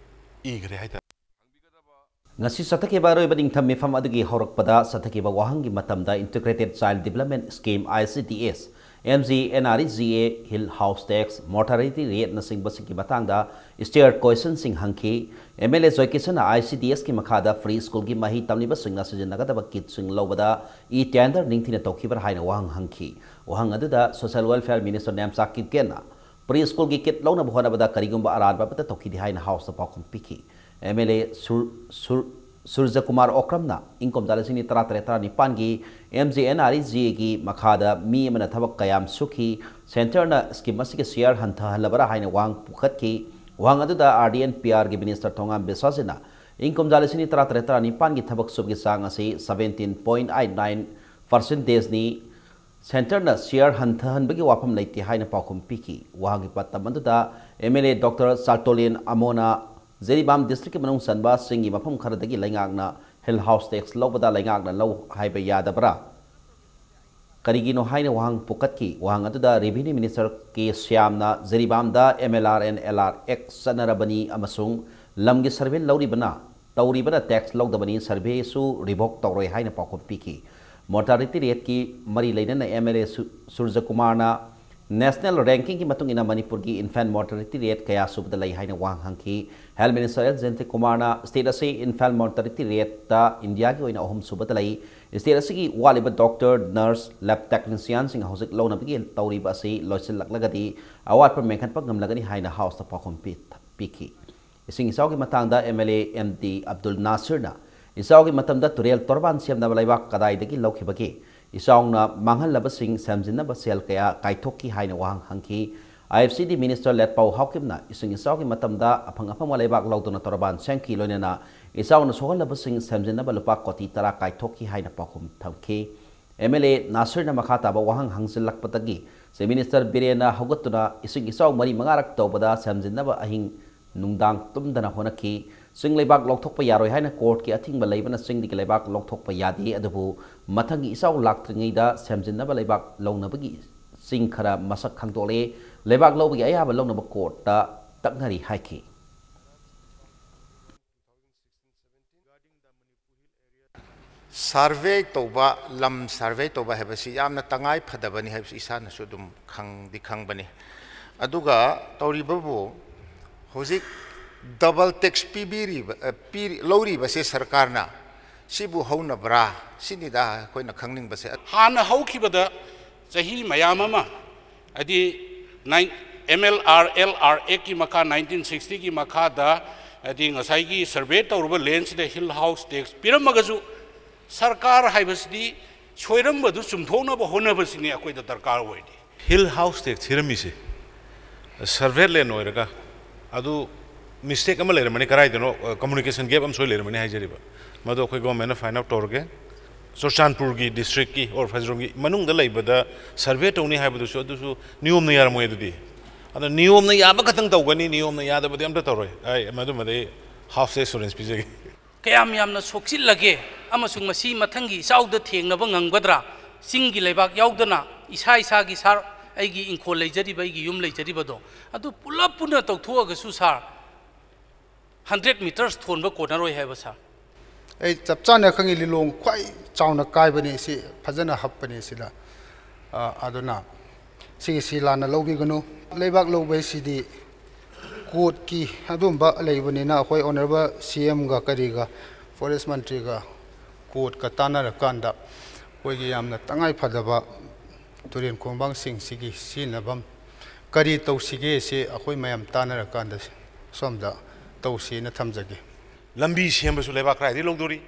ꯏꯈ꯭ꯔꯦ ꯍꯥꯏꯇꯥꯔꯦ꯫ ꯉꯁꯤ ꯆꯠꯊꯈꯤꯕ ꯑꯔꯣꯏꯕ ꯅꯤꯡꯊꯝ ꯃꯤꯐꯝ ꯑꯗꯨꯒꯤ ꯍꯧꯔꯛꯄꯗ ꯆꯠꯊꯈꯤꯕ ꯋꯥꯍꯪꯒꯤ ꯃꯇꯝꯗ Integrated Child Development Scheme, I C D S, M G N R E G A, Hill House Tax, Mortality Rate ꯅꯆꯤꯡꯕꯁꯤꯡꯒꯤ ꯃꯇꯥꯡꯗ ꯁ꯭ꯇꯦꯌꯔ ꯀꯣꯏꯁꯟꯁꯤꯡ ꯍꯪꯈꯤ꯫ ꯑꯦꯝ ꯑꯦꯜ ꯑꯦ ꯖꯣꯏꯀꯤꯁꯟꯅ I C D S ꯀꯤ ꯃꯈꯥꯗ ꯄ꯭ꯔꯤ ꯁ꯭ꯀꯨꯜꯒꯤ ꯃꯍꯩ ꯇꯝꯂꯤꯕꯁꯤꯡꯅ ꯁꯤꯖꯤꯟꯅꯒꯗꯕ ꯀꯤꯠꯁꯤꯡ ꯂꯧꯕꯗ ꯏ ꯇꯦꯟꯗꯔ ꯅꯤꯡꯊꯤꯅ ꯇꯧꯈꯤꯕ꯭ꯔꯥ ꯍꯥꯏꯅ ꯋꯥꯍꯪ ꯍꯪꯈꯤ꯫ ꯋꯥꯍꯪ ꯑꯗꯨꯗ social welfare minister Nemcha ꯀꯤꯞꯒꯦꯟꯅ pre ꯁ꯭ꯀꯨꯜꯒꯤ ꯀꯤꯠ ꯂꯧꯅꯕ ꯍꯣꯠꯅꯕꯗ ꯀꯔꯤꯒꯨꯝꯕ ꯑꯔꯥꯟꯕ ꯑꯃꯠꯇ ꯇꯧꯈꯤꯗꯦ ꯍꯥꯏꯅ ꯍꯥꯎꯁꯇ ꯄꯥꯎꯈꯨꯝ ꯄꯤꯈꯤ꯫ ꯑꯦꯝ ꯑꯦꯜ ꯑꯦ ꯁꯨꯔ, ꯁꯨꯔ, ꯁꯨꯔꯖꯀꯨꯃꯥꯔ ꯑꯣꯀ꯭ꯔꯝꯅ ꯏꯪ ꯀꯨꯝꯖꯥ ꯂꯤꯁꯤꯡ ꯑꯅꯤ ꯇꯔꯥꯇꯔꯦꯠ ꯇꯔꯥꯅꯤꯄꯥꯟꯒꯤ M G N R E G A ꯒꯤ ꯃꯈꯥꯗ ꯃꯤ ꯑꯃꯅ ꯊꯕꯛ ꯀꯌꯥꯝ ꯁꯨꯈꯤ, ꯁꯦꯟꯇꯔꯅ ꯁ꯭ꯀꯤꯝ ꯑꯁꯤꯒꯤ ꯁꯤꯌꯥꯔ ꯍꯟꯊꯍꯜꯂꯕꯔꯥ ꯍꯥꯏꯅ ꯋꯥꯍꯪ ꯄꯨꯈꯠꯈꯤ꯫ ꯋꯥꯍꯪ ꯑꯗꯨꯗ R D and P R ꯒꯤ ꯃꯤꯅꯤꯁꯇꯔ ꯊꯣꯉꯥꯝ ꯕꯤꯁ꯭ꯋꯥꯁꯖꯤꯅ ꯏꯪ ꯀꯨꯝꯖꯥ ꯂꯤꯁꯤꯡ ꯑꯅꯤ ꯇꯔꯥꯇꯔꯦꯠ ꯇꯔꯥꯅꯤꯄꯥꯟꯒꯤ ꯊꯕꯛ ꯁꯨꯕꯒꯤ ꯆꯥꯡ ꯑꯁꯤ seventeen point eight nine percentageni, ꯁꯦꯟꯇꯔꯅ ꯁꯤꯌꯥꯔ ꯍꯟꯊꯍꯟꯕꯒꯤ ꯋꯥꯐꯝ ꯂꯩꯇꯦ ꯍꯥꯏꯅ ꯄꯥꯎꯈꯨꯝ ꯄꯤꯈꯤ꯫ ꯋꯥꯍꯪꯒꯤ ꯄꯥꯟꯗꯝ ꯑꯗꯨꯗ M L A doctor Chaltonlien ꯑꯃꯣꯅ ꯖꯤꯔꯤꯕꯥꯝ ꯗꯤꯁꯇ꯭ꯔꯤꯛꯀꯤ ꯃꯅꯨꯡ ꯆꯟꯕꯁꯤꯡꯒꯤ ꯃꯐꯝ ꯈꯔꯗꯒꯤ ꯂꯩꯉꯥꯛꯅ ꯍꯤꯜ ꯍꯥꯎꯁ ꯇꯦꯛꯁ ꯂꯧꯕꯗ ꯂꯩꯉꯥꯛꯅ ꯂꯧ ꯍꯥꯏꯕ ꯌꯥꯗꯕ꯭ꯔꯥ? ꯀꯔꯤꯒꯤꯅꯣ ꯍꯥꯏꯅ ꯋꯥꯍꯪ ꯄꯨꯈꯠꯈꯤ꯫ ꯋꯥꯍꯪ ꯑꯗꯨꯗ ꯔꯦꯚꯤꯅ꯭ꯌꯨ ꯃꯤꯅꯤꯁꯇꯔ ꯀꯦ ꯁ꯭ꯌꯥꯝꯅ ꯖꯤꯔꯤꯕꯥꯝꯗ M L R and L R Act ꯆꯠꯅꯔꯕꯅꯤ ꯑꯃꯁꯨꯡ ꯂꯝꯒꯤ ꯁꯔꯚꯦ ꯂꯧꯔꯤꯕꯅ, ꯇꯧꯔꯤꯕꯅ ꯇꯦꯛꯁ ꯂꯧꯗꯕꯅꯤ, ꯁꯔꯚꯦꯁꯨ ꯔꯤꯚꯣꯛ ꯇꯧꯔꯣꯏ ꯍꯥꯏꯅ ꯄꯥꯎꯈꯨꯝ ꯄꯤꯈꯤ꯫ ꯃꯣꯔꯇꯥꯂꯤꯇꯤ ꯔꯦꯠꯀꯤ ꯃꯔꯤ ꯂꯩꯅꯅ ꯑꯦꯝ ꯑꯦꯜ ꯑꯦ ꯁꯨ-, ꯁꯨꯔꯖꯀꯨꯃꯥꯔꯅ ꯅꯦꯁꯅꯦꯜ ꯔꯦꯡꯀꯤꯡꯒꯤ ꯃꯇꯨꯡ ꯏꯟꯅ ꯃꯅꯤꯄꯨꯔꯒꯤ ꯏꯟꯐꯦꯟ ꯃꯣꯔꯇꯥꯂꯤꯇꯤ ꯔꯦꯠ ꯀꯌꯥ ꯁꯨꯕꯗ ꯂꯩ ꯍꯥꯏꯅ ꯋꯥꯍꯪ ꯍꯪꯈꯤ꯫ ꯍꯦꯜꯊ ꯃꯤꯅꯤꯁꯇꯔ ꯑꯦꯜ ꯖꯌꯟꯇ ꯀꯨꯃꯥꯔꯅ ꯁ꯭ꯇꯦꯠ ꯑꯁꯤ ꯏꯟꯐꯦꯟ ꯃꯣꯔꯇꯥꯂꯤꯇꯤ ꯔꯦꯠꯇ ꯏꯟꯗꯤꯌꯥꯒꯤ ꯑꯣꯏꯅ ꯑꯍꯨꯝ ꯁꯨꯕꯗ ꯂꯩ꯫ ꯁ꯭ꯇꯦꯠ ꯑꯁꯤꯒꯤ ꯋꯥꯠꯂꯤꯕ ꯗꯣꯛꯇꯔ, ꯅꯔꯁ, ꯂꯦꯕ ꯇꯦꯛꯅꯤꯁꯤꯌꯥꯟꯁꯤꯡ ꯍꯧꯖꯤꯛ ꯂꯧꯅꯕꯒꯤ ꯇꯧꯔꯤꯕ ꯑꯁꯤ ꯂꯣꯏꯁꯤꯜꯂꯛꯂꯒꯗꯤ ꯑꯋꯥꯠꯄ ꯃꯦꯟꯈꯠꯄ ꯉꯝꯂꯒꯅꯤ ꯍꯥꯏꯅ ꯍꯥꯎꯁꯇ ꯄꯥꯎꯈꯨꯝ ꯄꯤ-, ꯄꯤꯈꯤ꯫ ꯏꯁꯤꯡ ꯏꯆꯥꯎꯒꯤ ꯃꯇꯥꯡꯗ M L A M D Abdul ꯅꯥꯁꯤꯔꯅ ꯏꯆꯥꯎꯒꯤ ꯃꯇꯝꯗ ꯇꯨꯔꯦꯜ ꯇꯣꯔꯕꯥꯟ ꯁꯦꯝꯅꯕ ꯂꯩꯕꯥꯛ ꯀꯗꯥꯏꯗꯒꯤ ꯂꯧꯈꯤꯕꯒꯦ? ꯏꯆꯥꯎꯅ ꯃꯥꯡꯍꯜꯂꯕꯁꯤꯡ ꯁꯦꯝꯖꯤꯟꯅꯕ ꯁꯦꯜ ꯀꯌꯥ ꯀꯥꯏꯊꯣꯛꯈꯤ ꯍꯥꯏꯅ ꯋꯥꯍꯪ ꯍꯪꯈꯤ꯫ ꯑꯥꯏ ꯑꯦꯐ ꯁꯤ ꯗꯤ ꯃꯤꯅꯤꯁꯇꯔ ꯂꯦꯠꯄꯥꯎ ꯍꯥꯎꯀꯤꯞꯅ ꯏꯁꯤꯡ ꯏꯆꯥꯎꯒꯤ ꯃꯇꯝꯗ ꯑꯐꯪ ꯑꯐꯪꯕ ꯂꯩꯕꯥꯛ ꯂꯧꯗꯨꯅ ꯇꯣꯔꯕꯥꯟ ꯁꯦꯝꯈꯤ, ꯂꯣꯏꯅꯅ ꯏꯆꯥꯎꯅ ꯁꯣꯛꯍꯜꯂꯕꯁꯤꯡ ꯁꯦꯝꯖꯤꯟꯅꯕ ꯂꯨꯄꯥ ꯀꯣꯇꯤ ꯇꯔꯥ ꯀꯥꯏꯊꯣꯛꯈꯤ ꯍꯥꯏꯅ ꯄꯥꯎꯈꯨꯝ ꯊꯝꯈꯤ꯫ ꯑꯦꯝ ꯑꯦꯜ ꯑꯦ ꯅꯥꯁꯤꯔꯅ ꯃꯈꯥ ꯇꯥꯕ ꯋꯥꯍꯪ ꯍꯪꯖꯤꯜꯂꯛꯄꯗꯒꯤ ꯆꯤꯐ ꯃꯤꯅꯤꯁꯇꯔ ꯕꯤꯔꯦꯟꯅ ꯍꯧꯒꯠꯇꯨꯅ ꯏꯁꯤꯡ ꯏꯆꯥꯎ ꯃꯔꯤ ꯃꯉꯥꯔꯛ ꯇꯧꯕꯗ ꯁꯦꯝꯖꯤꯟꯅꯕ ꯑꯍꯤꯡ ꯅꯨꯡꯗꯥꯡ ꯇꯨꯝꯗꯅ ꯍꯣꯠꯅꯈꯤ꯫ ꯆꯤꯡ ꯂꯩꯕꯥꯛ ꯂꯧꯊꯣꯛꯄ ꯌꯥꯔꯣꯏ ꯍꯥꯏꯅ ꯀꯣꯔꯠꯀꯤ ꯑꯊꯤꯡꯕ ꯂꯩꯕꯅ ꯆꯤꯡꯗꯒꯤ ꯂꯩꯕꯥꯛ ꯂꯧꯊꯣꯛꯄ ꯌꯥꯗꯦ, ꯑꯗꯨꯕꯨ ꯃꯊꯪꯒꯤ ꯏꯆꯥꯎ ꯂꯥꯛꯇ꯭ꯔꯤꯉꯩꯗ ꯁꯦꯝꯖꯤꯟꯅꯕ ꯂꯩꯕꯥꯛ ꯂꯧꯅꯕꯒꯤ ꯆꯤꯡ ꯈꯔ ꯃꯁꯛ ꯈꯪꯗꯣꯛꯂꯦ꯫ ꯂꯩꯕꯥꯛ ꯂꯧꯕꯒꯤ ꯑꯌꯥꯕ ꯂꯧꯅꯕ ꯀꯣꯔꯠꯇ ꯇꯛꯅꯔꯤ ꯍꯥꯏꯈꯤ꯫ ꯁꯔꯚꯦ ꯇꯧꯕ, ꯂꯝ ꯁꯔꯚꯦ ꯇꯧꯕ ꯍꯥꯏꯕꯁꯤ ꯌꯥꯝꯅ ꯇꯉꯥꯏ ꯐꯗꯕꯅꯤ ꯍꯥꯏꯕꯁꯤ ꯏꯁꯥꯅꯁꯨ ꯑꯗꯨꯝ ꯈꯪꯗꯤ ꯈꯪꯕꯅꯤ꯫ ꯑꯗꯨꯒ ꯇꯧꯔꯤꯕꯕꯨ ꯍꯧꯖꯤꯛ ꯗꯕꯜ ꯇꯦꯛꯁ ꯄꯤꯕꯤꯔꯤꯕ, ꯑ, ꯄꯤꯔꯤ-, ꯂꯧꯔꯤꯕꯁꯦ ꯁꯔꯀꯥꯔꯅ, ꯁꯤꯕꯨ ꯍꯧꯅꯕ꯭ꯔꯥ? ꯁꯤꯅꯤꯗ ꯑꯩꯈꯣꯏꯅ ꯈꯪꯅꯤꯡꯕꯁꯦ꯫ ꯍꯥꯟꯅ ꯍꯧꯈꯤꯕꯗ ꯆꯍꯤ ꯃꯌꯥꯝ ꯑꯃ, ꯍꯥꯏꯗꯤ, nine-, M L R L R ꯑꯦꯛꯀꯤ ꯃꯈꯥ, ꯅꯥꯏꯟꯇꯤꯟ ꯁꯤꯛꯁꯇꯤꯒꯤ ꯃꯈꯥꯗ, ꯍꯥꯏꯗꯤ, ꯉꯁꯥꯏꯒꯤ ꯁꯔꯚꯦ ꯇꯧꯔꯕ ꯂꯦꯟꯁꯤꯗ ꯍꯤꯜ ꯍꯥꯎꯁ ꯇꯦꯛꯁ ꯄꯤꯔꯝꯃꯒꯁꯨ, ꯁꯔꯀꯥꯔ ꯍꯥꯏꯕꯁꯤꯗꯤ ꯁꯣꯏꯔꯝꯕꯗꯨ ꯆꯨꯝꯊꯣꯛꯅꯕ ꯍꯣꯠꯅꯕꯁꯤꯅꯤ ꯑꯩꯈꯣꯏꯗ ꯗꯔꯀꯥꯔ ꯑꯣꯏꯔꯤꯗꯤ꯫ ꯍꯤꯜ ꯍꯥꯎꯁ ꯇꯦꯛꯁ ꯊꯤꯔꯝꯃꯤꯁꯦ ꯁꯔꯚꯦ ꯂꯦꯟ ꯑꯣꯏꯔꯒ, ꯑꯗꯨ ꯃꯤꯁꯇꯦꯛ ꯑꯃ ꯂꯩꯔꯝꯃꯅꯤ, ꯀꯗꯥꯏꯗꯅꯣ, ꯀꯝꯃꯨꯅꯤꯀꯦꯁꯟ ꯒꯦꯞ ꯑꯃ ꯁꯣꯏ ꯂꯩꯔꯝꯃꯅꯤ ꯍꯥꯏꯖꯔꯤꯕ꯫ ꯃꯗꯨ ꯑꯩꯈꯣꯏ ꯒꯣꯔꯃꯦꯟꯅ ꯐꯥꯏꯟ ꯑꯥꯎꯠ ꯇꯧꯔꯒꯦ꯫ ꯆꯨꯔꯆꯥꯟꯄꯨꯔꯒꯤ ꯗꯤꯁꯇ꯭ꯔꯤꯛꯀꯤ ꯑꯣꯔ ꯐꯖꯤꯔꯣꯝꯒꯤ ꯃꯅꯨꯡꯗ ꯂꯩꯕꯗ ꯁꯔꯚꯦ ꯇꯧꯅꯤ ꯍꯥꯏꯕꯗꯨꯁꯨ, ꯑꯗꯨꯁꯨ ꯅꯤꯌꯣꯝꯅ ꯌꯥꯔꯝꯃꯣꯏ꯫ ꯑꯗꯨꯗꯤ, ꯑꯗꯣ ꯅꯤꯌꯣꯝꯅ ꯌꯥꯕ ꯈꯛꯇꯪ ꯇꯧꯒꯅꯤ, ꯅꯤꯌꯣꯝꯅ ꯌꯥꯗꯕꯗꯤ ꯑꯝꯇ ꯇꯧꯔꯣꯏ꯫ ꯑꯩ ꯃꯗꯨꯃꯗꯤ ꯑꯩ ꯍꯥꯎꯁ ꯑꯦꯁꯨꯔꯦꯟꯁ ꯄꯤꯖꯒꯦ꯫ ꯀꯌꯥꯝ ꯌꯥꯝꯅ ꯁꯣꯛꯆꯤꯜꯂꯒꯦ ꯑꯃꯁꯨꯡ ꯃꯁꯤ ꯃꯊꯪꯒꯤ ꯏꯆꯥꯎꯗ ꯊꯦꯡꯅꯕ ꯉꯝꯒꯗ꯭ꯔꯥ? ꯆꯤꯡꯒꯤ ꯂꯩꯕꯥꯛ ꯌꯥꯎꯗꯅ ꯏꯁꯥ ꯏꯁꯥꯒꯤ ꯁꯥꯔ, ꯑꯩꯒꯤ ꯏꯪꯈꯣꯜ ꯂꯩꯖꯔꯤꯕ, ꯑꯩꯒꯤ ꯌꯨꯝ ꯂꯩꯖꯔꯤꯕꯗꯣ, ꯑꯗꯨ ꯄꯨꯂꯞ ꯄꯨꯟꯅ ꯇꯧꯊꯣꯛꯑꯒꯁꯨ ꯁꯥꯔ, ꯍꯟꯗ꯭ꯔꯦꯠ ꯃꯤꯇꯔꯁ ꯊꯣꯟꯕ ꯀꯣꯟꯅꯔꯣꯏ ꯍꯥꯏꯕ ꯁꯥꯔ꯫ ꯑꯩ ꯆꯞ ꯆꯥꯅ ꯈꯪꯉꯤ, ꯂꯤꯂꯣꯡ ꯈ꯭ꯋꯥꯏ ꯆꯥꯎꯅ ꯀꯥꯏꯕꯅꯤ, ꯁꯤ ꯐꯖꯅ ꯍꯞꯄꯅꯤ ꯁꯤꯗ꯫ ꯑ, ꯑꯗꯨꯅ ꯁꯤꯒꯤꯁꯤ ꯂꯥꯟꯅ ꯂꯧꯕꯤꯒꯅꯨ꯫ ꯂꯩꯕꯥꯛ ꯂꯧꯕ ꯍꯥꯏꯁꯤꯗꯤ ꯀꯣꯔꯠꯀꯤ ꯑꯗꯨꯝꯕ ꯂꯩꯕꯅꯤꯅ, ꯑꯩꯈꯣꯏ ꯑꯣꯅꯔꯦꯕꯜ ꯁꯤ ꯑꯦꯝꯒ ꯀꯔꯤꯒ, ꯐꯣꯔꯦꯁ ꯃꯟꯇ꯭ꯔꯤꯒ, ꯀꯣꯔꯠꯀ ꯇꯥꯟꯅꯔꯀꯥꯟꯗ, ꯑꯩꯈꯣꯏꯒꯤ ꯌꯥꯝꯅ ꯇꯉꯥꯏ ꯐꯗꯕ ꯇꯨꯔꯦꯟ ꯈꯣꯡꯕꯥꯡꯁꯤꯡꯁꯤꯒꯤ ꯁꯤꯖꯤꯟꯅꯐꯝ ꯀꯔꯤ ꯇꯧꯁꯤꯒꯦ, ꯁꯤ ꯑꯩꯈꯣꯏ ꯃꯌꯥꯝ ꯇꯥꯟꯅꯔꯀꯥꯟꯗ ꯁꯣꯝꯗ ꯇꯧꯁꯦꯅ ꯊꯝꯖꯒꯦ꯫ ꯂꯝꯕꯤ ꯁꯦꯝꯕꯁꯨ ꯂꯩꯕꯥꯛ ꯀꯗꯥꯏꯗꯒꯤ ꯂꯧꯗꯣꯔꯤ?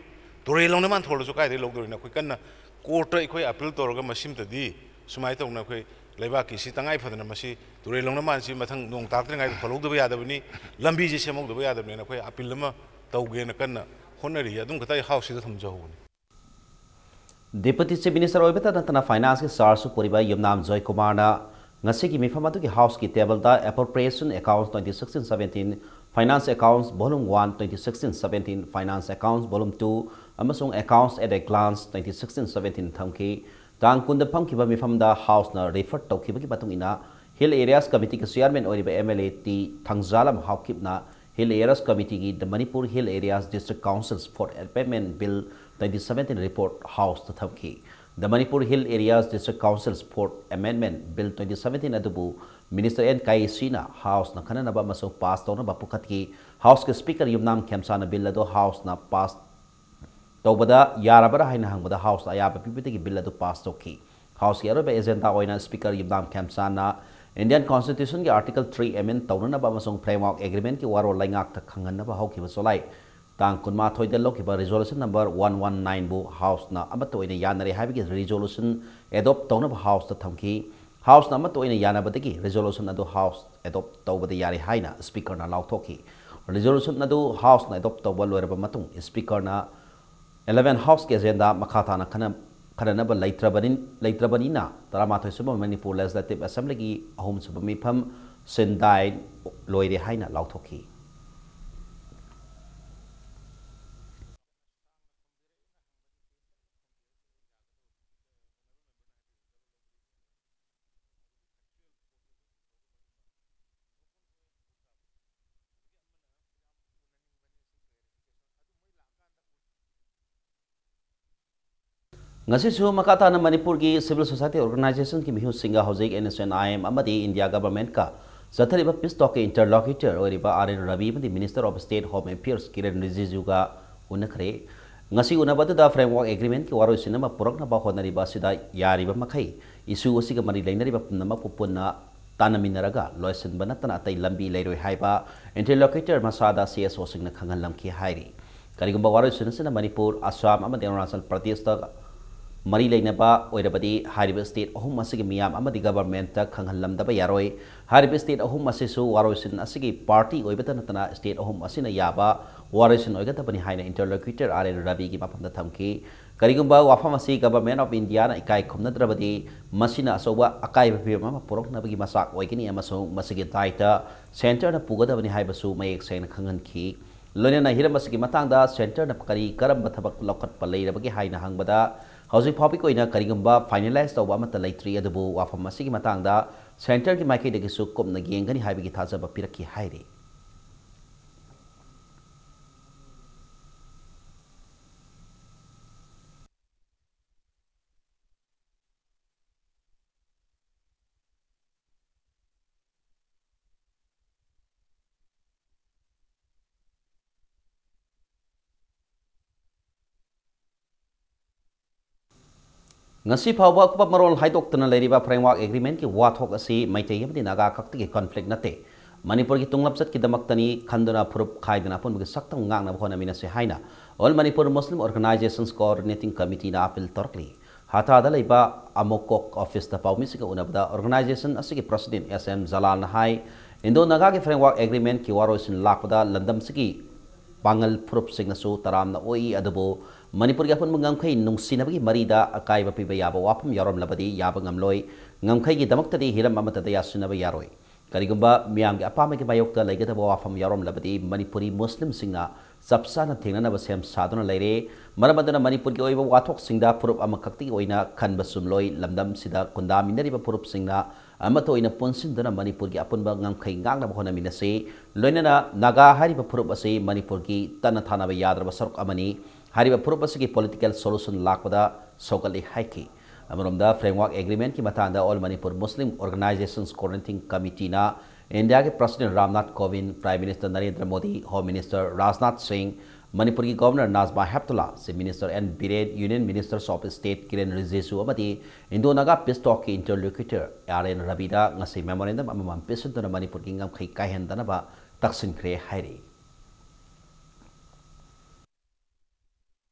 ꯇꯨꯔꯦꯜ ꯂꯧꯅ ꯃꯥꯟ ꯊꯣꯜꯂꯁꯨ ꯀꯗꯥꯏꯗꯒꯤ ꯂꯧꯗꯣꯔꯤꯅꯣ? ꯑꯩꯈꯣꯏ ꯀꯟꯅ ꯀꯣꯔꯠꯇ ꯑꯩꯈꯣꯏ ꯑꯄꯤꯜ ꯇꯧꯔꯒ, ꯃꯁꯤꯃꯇꯗꯤ ꯁꯨꯃꯥꯏꯅ ꯇꯧꯅ ꯑꯩꯈꯣꯏ ꯂꯩꯕꯥꯛꯀꯤꯁꯤ ꯇꯉꯥꯏ ꯐꯗꯅ ꯃꯁꯤ ꯇꯨꯔꯦꯜ ꯂꯧꯅ ꯃꯥꯟꯁꯤ ꯃꯊꯪ ꯅꯣꯡ ꯇꯥꯔꯛꯇ꯭ꯔꯤꯉꯩꯗ ꯊꯣꯜꯍꯧꯗꯕ ꯌꯥꯗꯕꯅꯤ, ꯂꯝꯕꯤꯁꯤ ꯁꯦꯝꯍꯧꯗꯕ ꯌꯥꯗꯕꯅꯤꯅ ꯑꯩꯈꯣꯏ ꯑꯄꯤꯜ ꯑꯃ ꯇꯧꯒꯦꯅ ꯀꯟꯅ ꯍꯣꯠꯅꯔꯤ꯫ ꯑꯗꯨꯝ ꯈꯛꯇ ꯑꯩ ꯍꯥꯎꯁꯁꯤꯗ ꯊꯝꯖꯍꯧꯕꯅꯤ꯫ Deputy Chief Minister ꯑꯣꯏꯕꯇ ꯅꯠꯇꯅ Finance ꯀꯤ charge ꯁꯨ ꯄꯨꯔꯤꯕ ꯌꯨꯝꯅꯥꯝ ꯖꯣꯏꯀꯨꯃꯥꯔꯅ ꯉꯁꯤꯒꯤ ꯃꯤꯐꯝ ꯑꯗꯨꯒꯤ House ꯀꯤ table ꯗ Appropriation Accounts twenty sixteen seventeen, Finance Accounts Volume one twenty sixteen seventeen, Finance Accounts Volume two ꯑꯃꯁꯨꯡ Accounts at a Glance twenty sixteen seventeen ꯊꯝꯈꯤ꯫ ꯇꯥꯡ ꯀꯨꯟꯗ ꯐꯝꯈꯤꯕ ꯃꯤꯐꯝꯗ House ꯅ refer ꯇꯧꯈꯤꯕꯒꯤ ꯃꯇꯨꯡ ꯏꯟꯅ Hill Areas Committee ꯒꯤ Chairman ꯑꯣꯏꯔꯤꯕ M L A T Thangjalam ꯍꯥꯎꯀꯤꯞꯅ Hill Areas Committee ꯒꯤ The Manipur Hill Areas District Councils for Amendment Bill twenty seventeen report House ꯇ ꯊꯝꯈꯤ꯫ The Manipur Hill Areas District Councils for Amendment Bill twenty seventeen ꯑꯗꯨꯕꯨ Minister N ꯀꯥꯏꯁꯤꯅ House ꯅ ꯈꯟꯅꯅꯕ ꯑꯃꯁꯨꯡ pass ꯇꯧꯅꯕ ꯄꯨꯈꯠꯈꯤ꯫ House ꯀꯤ Speaker ꯌꯨꯝꯅꯥꯝ ꯈꯦꯝꯁꯥꯅ bill ꯑꯗꯨ House ꯅ pass ꯇꯧꯕꯗ ꯌꯥꯔꯕ꯭ꯔꯥ ꯍꯥꯏꯅ ꯍꯪꯕꯗ House ꯅ ꯑꯌꯥꯕ ꯄꯤꯕꯗꯒꯤ bill ꯑꯗꯨ pass ꯇꯧꯈꯤ꯫ House ꯀꯤ ꯑꯔꯣꯏꯕ agenda ꯑꯣꯏꯅ Speaker ꯌꯨꯝꯅꯥꯝ ꯈꯦꯝꯁꯥꯅ Indian Constitution ꯒꯤ Article three amend ꯇꯧꯅꯅꯕ ꯑꯃꯁꯨꯡ Framework Agreement ꯀꯤ ꯋꯥꯔꯣꯜ ꯂꯩꯉꯥꯛꯇ ꯈꯪꯍꯟꯅꯕ ꯍꯧꯈꯤꯕ July ꯇꯥꯡ ꯀꯨꯟꯃꯥꯊꯣꯏꯗ ꯂꯧꯈꯤꯕ Resolution number one one nine ꯕꯨ House ꯅ ꯑꯃꯠꯇ ꯑꯣꯏꯅ ꯌꯥꯅꯔꯦ ꯍꯥꯏꯕꯒꯤ resolution adopt ꯇꯧꯅꯕ House ꯇ ꯊꯝꯈꯤ꯫ House ꯅ ꯑꯃꯠꯇ ꯑꯣꯏꯅ ꯌꯥꯅꯕꯗꯒꯤ resolution ꯑꯗꯨ House adopt ꯇꯧꯕꯗ ꯌꯥꯔꯦ ꯍꯥꯏꯅ Speaker ꯅ ꯂꯥꯎꯊꯣꯛꯈꯤ꯫ Resolution ꯑꯗꯨ House ꯅ adopt ꯇꯧꯕ ꯂꯣꯏꯔꯕ ꯃꯇꯨꯡ Speaker ꯅ eleven House ꯀꯤ agenda ꯃꯈꯥ ꯇꯥꯅ ꯈꯟꯅ-, ꯈꯟꯅꯅꯕ ꯂꯩꯇ꯭ꯔꯕꯅꯤ-, ꯂꯩꯇ꯭ꯔꯕꯅꯤꯅ ꯇꯔꯥꯃꯥꯊꯣꯏ ꯁꯨꯕ Manipur Legislative Assembly ꯒꯤ ꯑꯍꯨꯝꯁꯨꯕ ꯃꯤꯐꯝ ꯁꯤꯟꯗꯥꯏ ꯂꯣꯏꯔꯦ ꯍꯥꯏꯅ ꯂꯥꯎꯊꯣꯛꯈꯤ꯫ ꯉꯁꯤꯁꯨ ꯃꯈꯥ ꯇꯥꯅ ꯃꯅꯤꯄꯨꯔꯒꯤ civil society organization ꯀꯤ ꯃꯤꯍꯨꯠꯁꯤꯡꯒ ꯍꯧꯖꯤꯛ N S N I M ꯑꯃꯗꯤ India government ꯀ ꯆꯠꯊꯔꯤꯕ peace talk ꯀꯤ interlocutor ꯑꯣꯏꯔꯤꯕ R N Ravi ꯑꯃꯗꯤ Minister of State Home Affairs Kiran ꯔꯤꯖꯤꯖꯨꯒ ꯎꯅꯈ꯭ꯔꯦ꯫ ꯉꯁꯤ ꯎꯅꯕ ꯑꯗꯨꯗ Framework Agreement ꯀꯤ ꯋꯥꯔꯣꯏꯁꯤꯟ ꯑꯃ ꯄꯨꯔꯛꯅꯕ ꯍꯣꯠꯅꯔꯤꯕ ꯑꯁꯤꯗ ꯌꯥꯔꯤꯕ ꯃꯈꯩ issue ꯑꯁꯤꯒ ꯃꯔꯤ ꯂꯩꯅꯔꯤꯕ ꯄꯨꯝꯅꯃꯛꯄꯨ ꯄꯨꯟꯅ ꯇꯥꯟꯅꯃꯤꯟꯅꯔꯒ ꯂꯣꯏꯁꯤꯟꯕ ꯅꯠꯇꯅ ꯑꯇꯩ ꯂꯝꯕꯤ ꯂꯩꯔꯣꯏ ꯍꯥꯏꯕ interlocutor ꯃꯁꯥꯗ C S O ꯁꯤꯡꯅ ꯈꯪꯍꯜꯂꯝꯈꯤ ꯍꯥꯏꯔꯤ꯫ ꯀꯔꯤꯒꯨꯝꯕ ꯋꯥꯔꯣꯏꯁꯤꯟ ꯑꯁꯤꯅ ꯃꯅꯤꯄꯨꯔ, ꯑꯁꯥꯝ ꯑꯃꯗꯤ ꯑꯔꯨꯅꯥꯆꯜ ꯄ꯭ꯔꯗꯦꯁꯇ ꯃꯔꯤ ꯂꯩꯅꯕ ꯑꯣꯏꯔꯕꯗꯤ ꯍꯥꯏꯔꯤꯕ state ꯑꯍꯨꯝ ꯑꯁꯤꯒꯤ ꯃꯤꯌꯥꯝ ꯑꯃꯗꯤ government ꯇ ꯈꯪꯍꯜꯂꯝꯗꯕ ꯌꯥꯔꯣꯏ꯫ ꯍꯥꯏꯔꯤꯕ state ꯑꯍꯨꯝ ꯑꯁꯤꯁꯨ ꯋꯥꯔꯣꯏꯁꯤꯟ ꯑꯁꯤꯒꯤ party ꯑꯣꯏꯕꯇ ꯅꯠꯇꯅ state ꯑꯍꯨꯝ ꯑꯁꯤꯅ ꯌꯥꯕ ꯋꯥꯔꯣꯏꯁꯤꯟ ꯑꯣꯏꯒꯗꯕꯅꯤ ꯍꯥꯏꯅ interlocutor R N Ravi ꯒꯤ ꯃꯐꯝꯗ ꯊꯝꯈꯤ꯫ ꯀꯔꯤꯒꯨꯝꯕ ꯋꯥꯐꯝ ꯑꯁꯤ Government of Indiaꯅ ꯏꯀꯥꯏ ꯈꯨꯝꯅꯗ꯭ꯔꯕꯗꯤ, ꯃꯁꯤꯅ ꯑꯆꯧꯕ ꯑꯀꯥꯏꯕ ꯐꯤꯕꯝ ꯑꯃ ꯄꯨꯔꯛꯅꯕꯒꯤ ꯃꯆꯥꯛ ꯑꯣꯏꯒꯅꯤ ꯑꯃꯁꯨꯡ ꯃꯁꯤꯒꯤ ꯗꯥꯏꯇ Centreꯅ ꯄꯨꯒꯗꯕꯅꯤ ꯍꯥꯏꯕꯁꯨ ꯃꯌꯦꯛ ꯁꯦꯡꯅ ꯈꯪꯍꯟꯈꯤ꯫ ꯂꯣꯏꯅꯅ ꯍꯤꯔꯝ ꯑꯁꯤꯒꯤ ꯃꯇꯥꯡꯗ Centreꯅ ꯀꯔꯤ ꯀꯔꯝꯕ ꯊꯕꯛ ꯂꯧꯈꯠꯄ ꯂꯩꯔꯕꯒꯦ ꯍꯥꯏꯅ ꯍꯪꯕꯗ, ꯍꯧꯖꯤꯛ ꯐꯥꯎꯕꯒꯤ ꯑꯣꯏꯅ ꯀꯔꯤꯒꯨꯝꯕ finalize ꯇꯧꯕ ꯑꯃꯠꯇ ꯂꯩꯇ꯭ꯔꯤ, ꯑꯗꯨꯕꯨ ꯋꯥꯐꯝ ꯑꯁꯤꯒꯤ ꯃꯇꯥꯡꯗ Centreꯒꯤ ꯃꯥꯏꯀꯩꯗꯒꯤꯁꯨ ꯀꯨꯞꯅ ꯌꯦꯡꯒꯅꯤ ꯍꯥꯏꯕꯒꯤ ꯊꯥꯖꯕ ꯄꯤꯔꯛꯈꯤ ꯍꯥꯏꯔꯤ꯫ ꯉꯁꯤ ꯐꯥꯎꯕ ꯑꯀꯨꯞꯄ ꯃꯔꯣꯜ ꯍꯥꯏꯗꯣꯛꯇꯅ ꯂꯩꯔꯤꯕ Framework Agreementꯀꯤ ꯋꯥꯊꯣꯛ ꯑꯁꯤ ꯃꯩꯇꯩ ꯑꯃꯗꯤ ꯅꯥꯒꯥ ꯈꯛꯇꯒꯤ conflict ꯅꯠꯇꯦ, ꯃꯅꯤꯄꯨꯔꯒꯤ ꯇꯨꯡꯂꯝꯆꯠꯀꯤꯗꯃꯛꯇꯅꯤ ꯈꯟꯗꯨꯅ ꯐꯨꯔꯨꯞ ꯈꯥꯏꯗꯅ ꯑꯄꯨꯟꯕꯒꯤ ꯁꯛꯇꯝ ꯉꯥꯛꯅꯕ ꯍꯣꯠꯅꯃꯤꯟꯅꯁꯤ ꯍꯥꯏꯅ All Manipur Muslim Organizations Coordinating Committeeꯅ appeal ꯇꯧꯔꯛꯂꯤ꯫ ꯍꯇꯥꯗ ꯂꯩꯕ ꯑꯃꯣꯀꯣꯛ officeꯇ ꯄꯥꯎꯃꯤꯁꯤꯡꯒ ꯎꯅꯕꯗ organization ꯑꯁꯤꯒꯤ president S M ꯖꯂꯥꯜꯅ ꯍꯥꯏ, ꯏꯟꯗꯣ ꯅꯥꯒꯥꯒꯤ Framework Agreementꯀꯤ ꯋꯥꯔꯣꯏꯁꯤꯟ ꯂꯥꯛꯄꯗ ꯂꯝꯗꯝꯁꯤꯒꯤ ꯄꯥꯉꯜ ꯐꯨꯔꯨꯞꯁꯤꯡꯅꯁꯨ ꯇꯔꯥꯝꯅ ꯑꯣꯛꯏ, ꯑꯗꯨꯕꯨ ꯃꯅꯤꯄꯨꯔꯒꯤ ꯑꯄꯨꯟꯕ ꯉꯝꯈꯩ ꯅꯨꯡꯁꯤꯅꯕꯒꯤ ꯃꯔꯤꯗ ꯑꯀꯥꯏꯕ ꯄꯤꯕ ꯌꯥꯕ ꯋꯥꯐꯝ ꯌꯥꯎꯔꯝꯂꯕꯗꯤ ꯌꯥꯕ ꯉꯝꯂꯣꯏ꯫ ꯉꯝꯈꯩꯒꯤꯗꯃꯛꯇꯗꯤ ꯍꯤꯔꯝ ꯑꯃꯠꯇꯗ ꯌꯥꯁꯤꯟꯅꯕ ꯌꯥꯔꯣꯏ꯫ ꯀꯔꯤꯒꯨꯝꯕ ꯃꯤꯌꯥꯝꯒꯤ ꯑꯄꯥꯝꯕꯒꯤ ꯃꯥꯌꯣꯛꯇ ꯂꯩꯒꯗꯕ ꯋꯥꯐꯝ ꯌꯥꯎꯔꯝꯂꯕꯗꯤ ꯃꯅꯤꯄꯨꯔꯤ ꯃꯨꯁꯂꯤꯝꯁꯤꯡꯅ ꯆꯞ ꯆꯥꯅ ꯊꯦꯡꯅꯅꯕ ꯁꯦꯝ ꯁꯥꯗꯨꯅ ꯂꯩꯔꯦ꯫ ꯃꯔꯝ ꯑꯗꯨꯅ ꯃꯅꯤꯄꯨꯔꯒꯤ ꯑꯣꯏꯕ ꯋꯥꯊꯣꯛꯁꯤꯡꯗ ꯐꯨꯔꯨꯞ ꯑꯃꯈꯛꯇꯒꯤ ꯑꯣꯏꯅ ꯈꯟꯕ ꯆꯨꯝꯂꯣꯏ꯫ ꯂꯝꯗꯝꯁꯤꯗ ꯈꯨꯟꯗꯥꯃꯤꯟꯅꯔꯤꯕ ꯐꯨꯔꯨꯞꯁꯤꯡꯅ ꯑꯃꯠꯇ ꯑꯣꯏꯅ ꯄꯨꯟꯁꯤꯟꯗꯨꯅ ꯃꯅꯤꯄꯨꯔꯒꯤ ꯑꯄꯨꯟꯕ ꯉꯝꯈꯩ ꯉꯥꯛꯅꯕ ꯍꯣꯠꯅꯃꯤꯟꯅꯁꯤ꯫ ꯂꯣꯏꯅꯅ ꯅꯥꯒꯥ ꯍꯥꯏꯔꯤꯕ ꯐꯨꯔꯨꯞ ꯑꯁꯤ ꯃꯅꯤꯄꯨꯔꯒꯤ ꯇꯠꯅ ꯊꯥꯅꯕ ꯌꯥꯗ꯭ꯔꯕ ꯁꯔꯨꯛ ꯑꯃꯅꯤ꯫ ꯍꯥꯏꯔꯤꯕ ꯐꯨꯔꯨꯞ ꯑꯁꯤꯒꯤ political solution ꯂꯥꯛꯄꯗ ꯁꯧꯒꯠꯂꯤ ꯍꯥꯏꯈꯤ꯫ ꯑꯃꯔꯣꯝꯗ Framework Agreementꯀꯤ ꯃꯇꯥꯡꯗ All Manipur Muslim Organizations Coordinating Committeeꯅ ꯏꯟꯗꯤꯌꯥꯒꯤ president Ramnath ꯀꯣꯕꯤꯟꯗ, Prime Minister Narendra Modi, Home Minister Rajnath ꯁꯤꯡ, ꯃꯅꯤꯄꯨꯔꯒꯤ Governor Najma Heptulla, Chief Minister N Biren, Union Ministers of State ꯀꯤꯔꯦꯟ ꯔꯤꯖꯤꯖꯨ ꯑꯃꯗꯤ Indo-Naga Peace Talkꯀꯤ interlocutor R N ꯔꯕꯤꯗ ꯉꯁꯤ memorandum ꯑꯃꯃꯝ ꯄꯤꯁꯤꯟꯗꯨꯅ ꯃꯅꯤꯄꯨꯔꯒꯤ ꯉꯝꯈꯩ ꯀꯥꯏꯍꯟꯗꯅꯕ ꯇꯛꯁꯤꯟꯈ꯭ꯔꯦ ꯍꯥꯏꯔꯤ꯫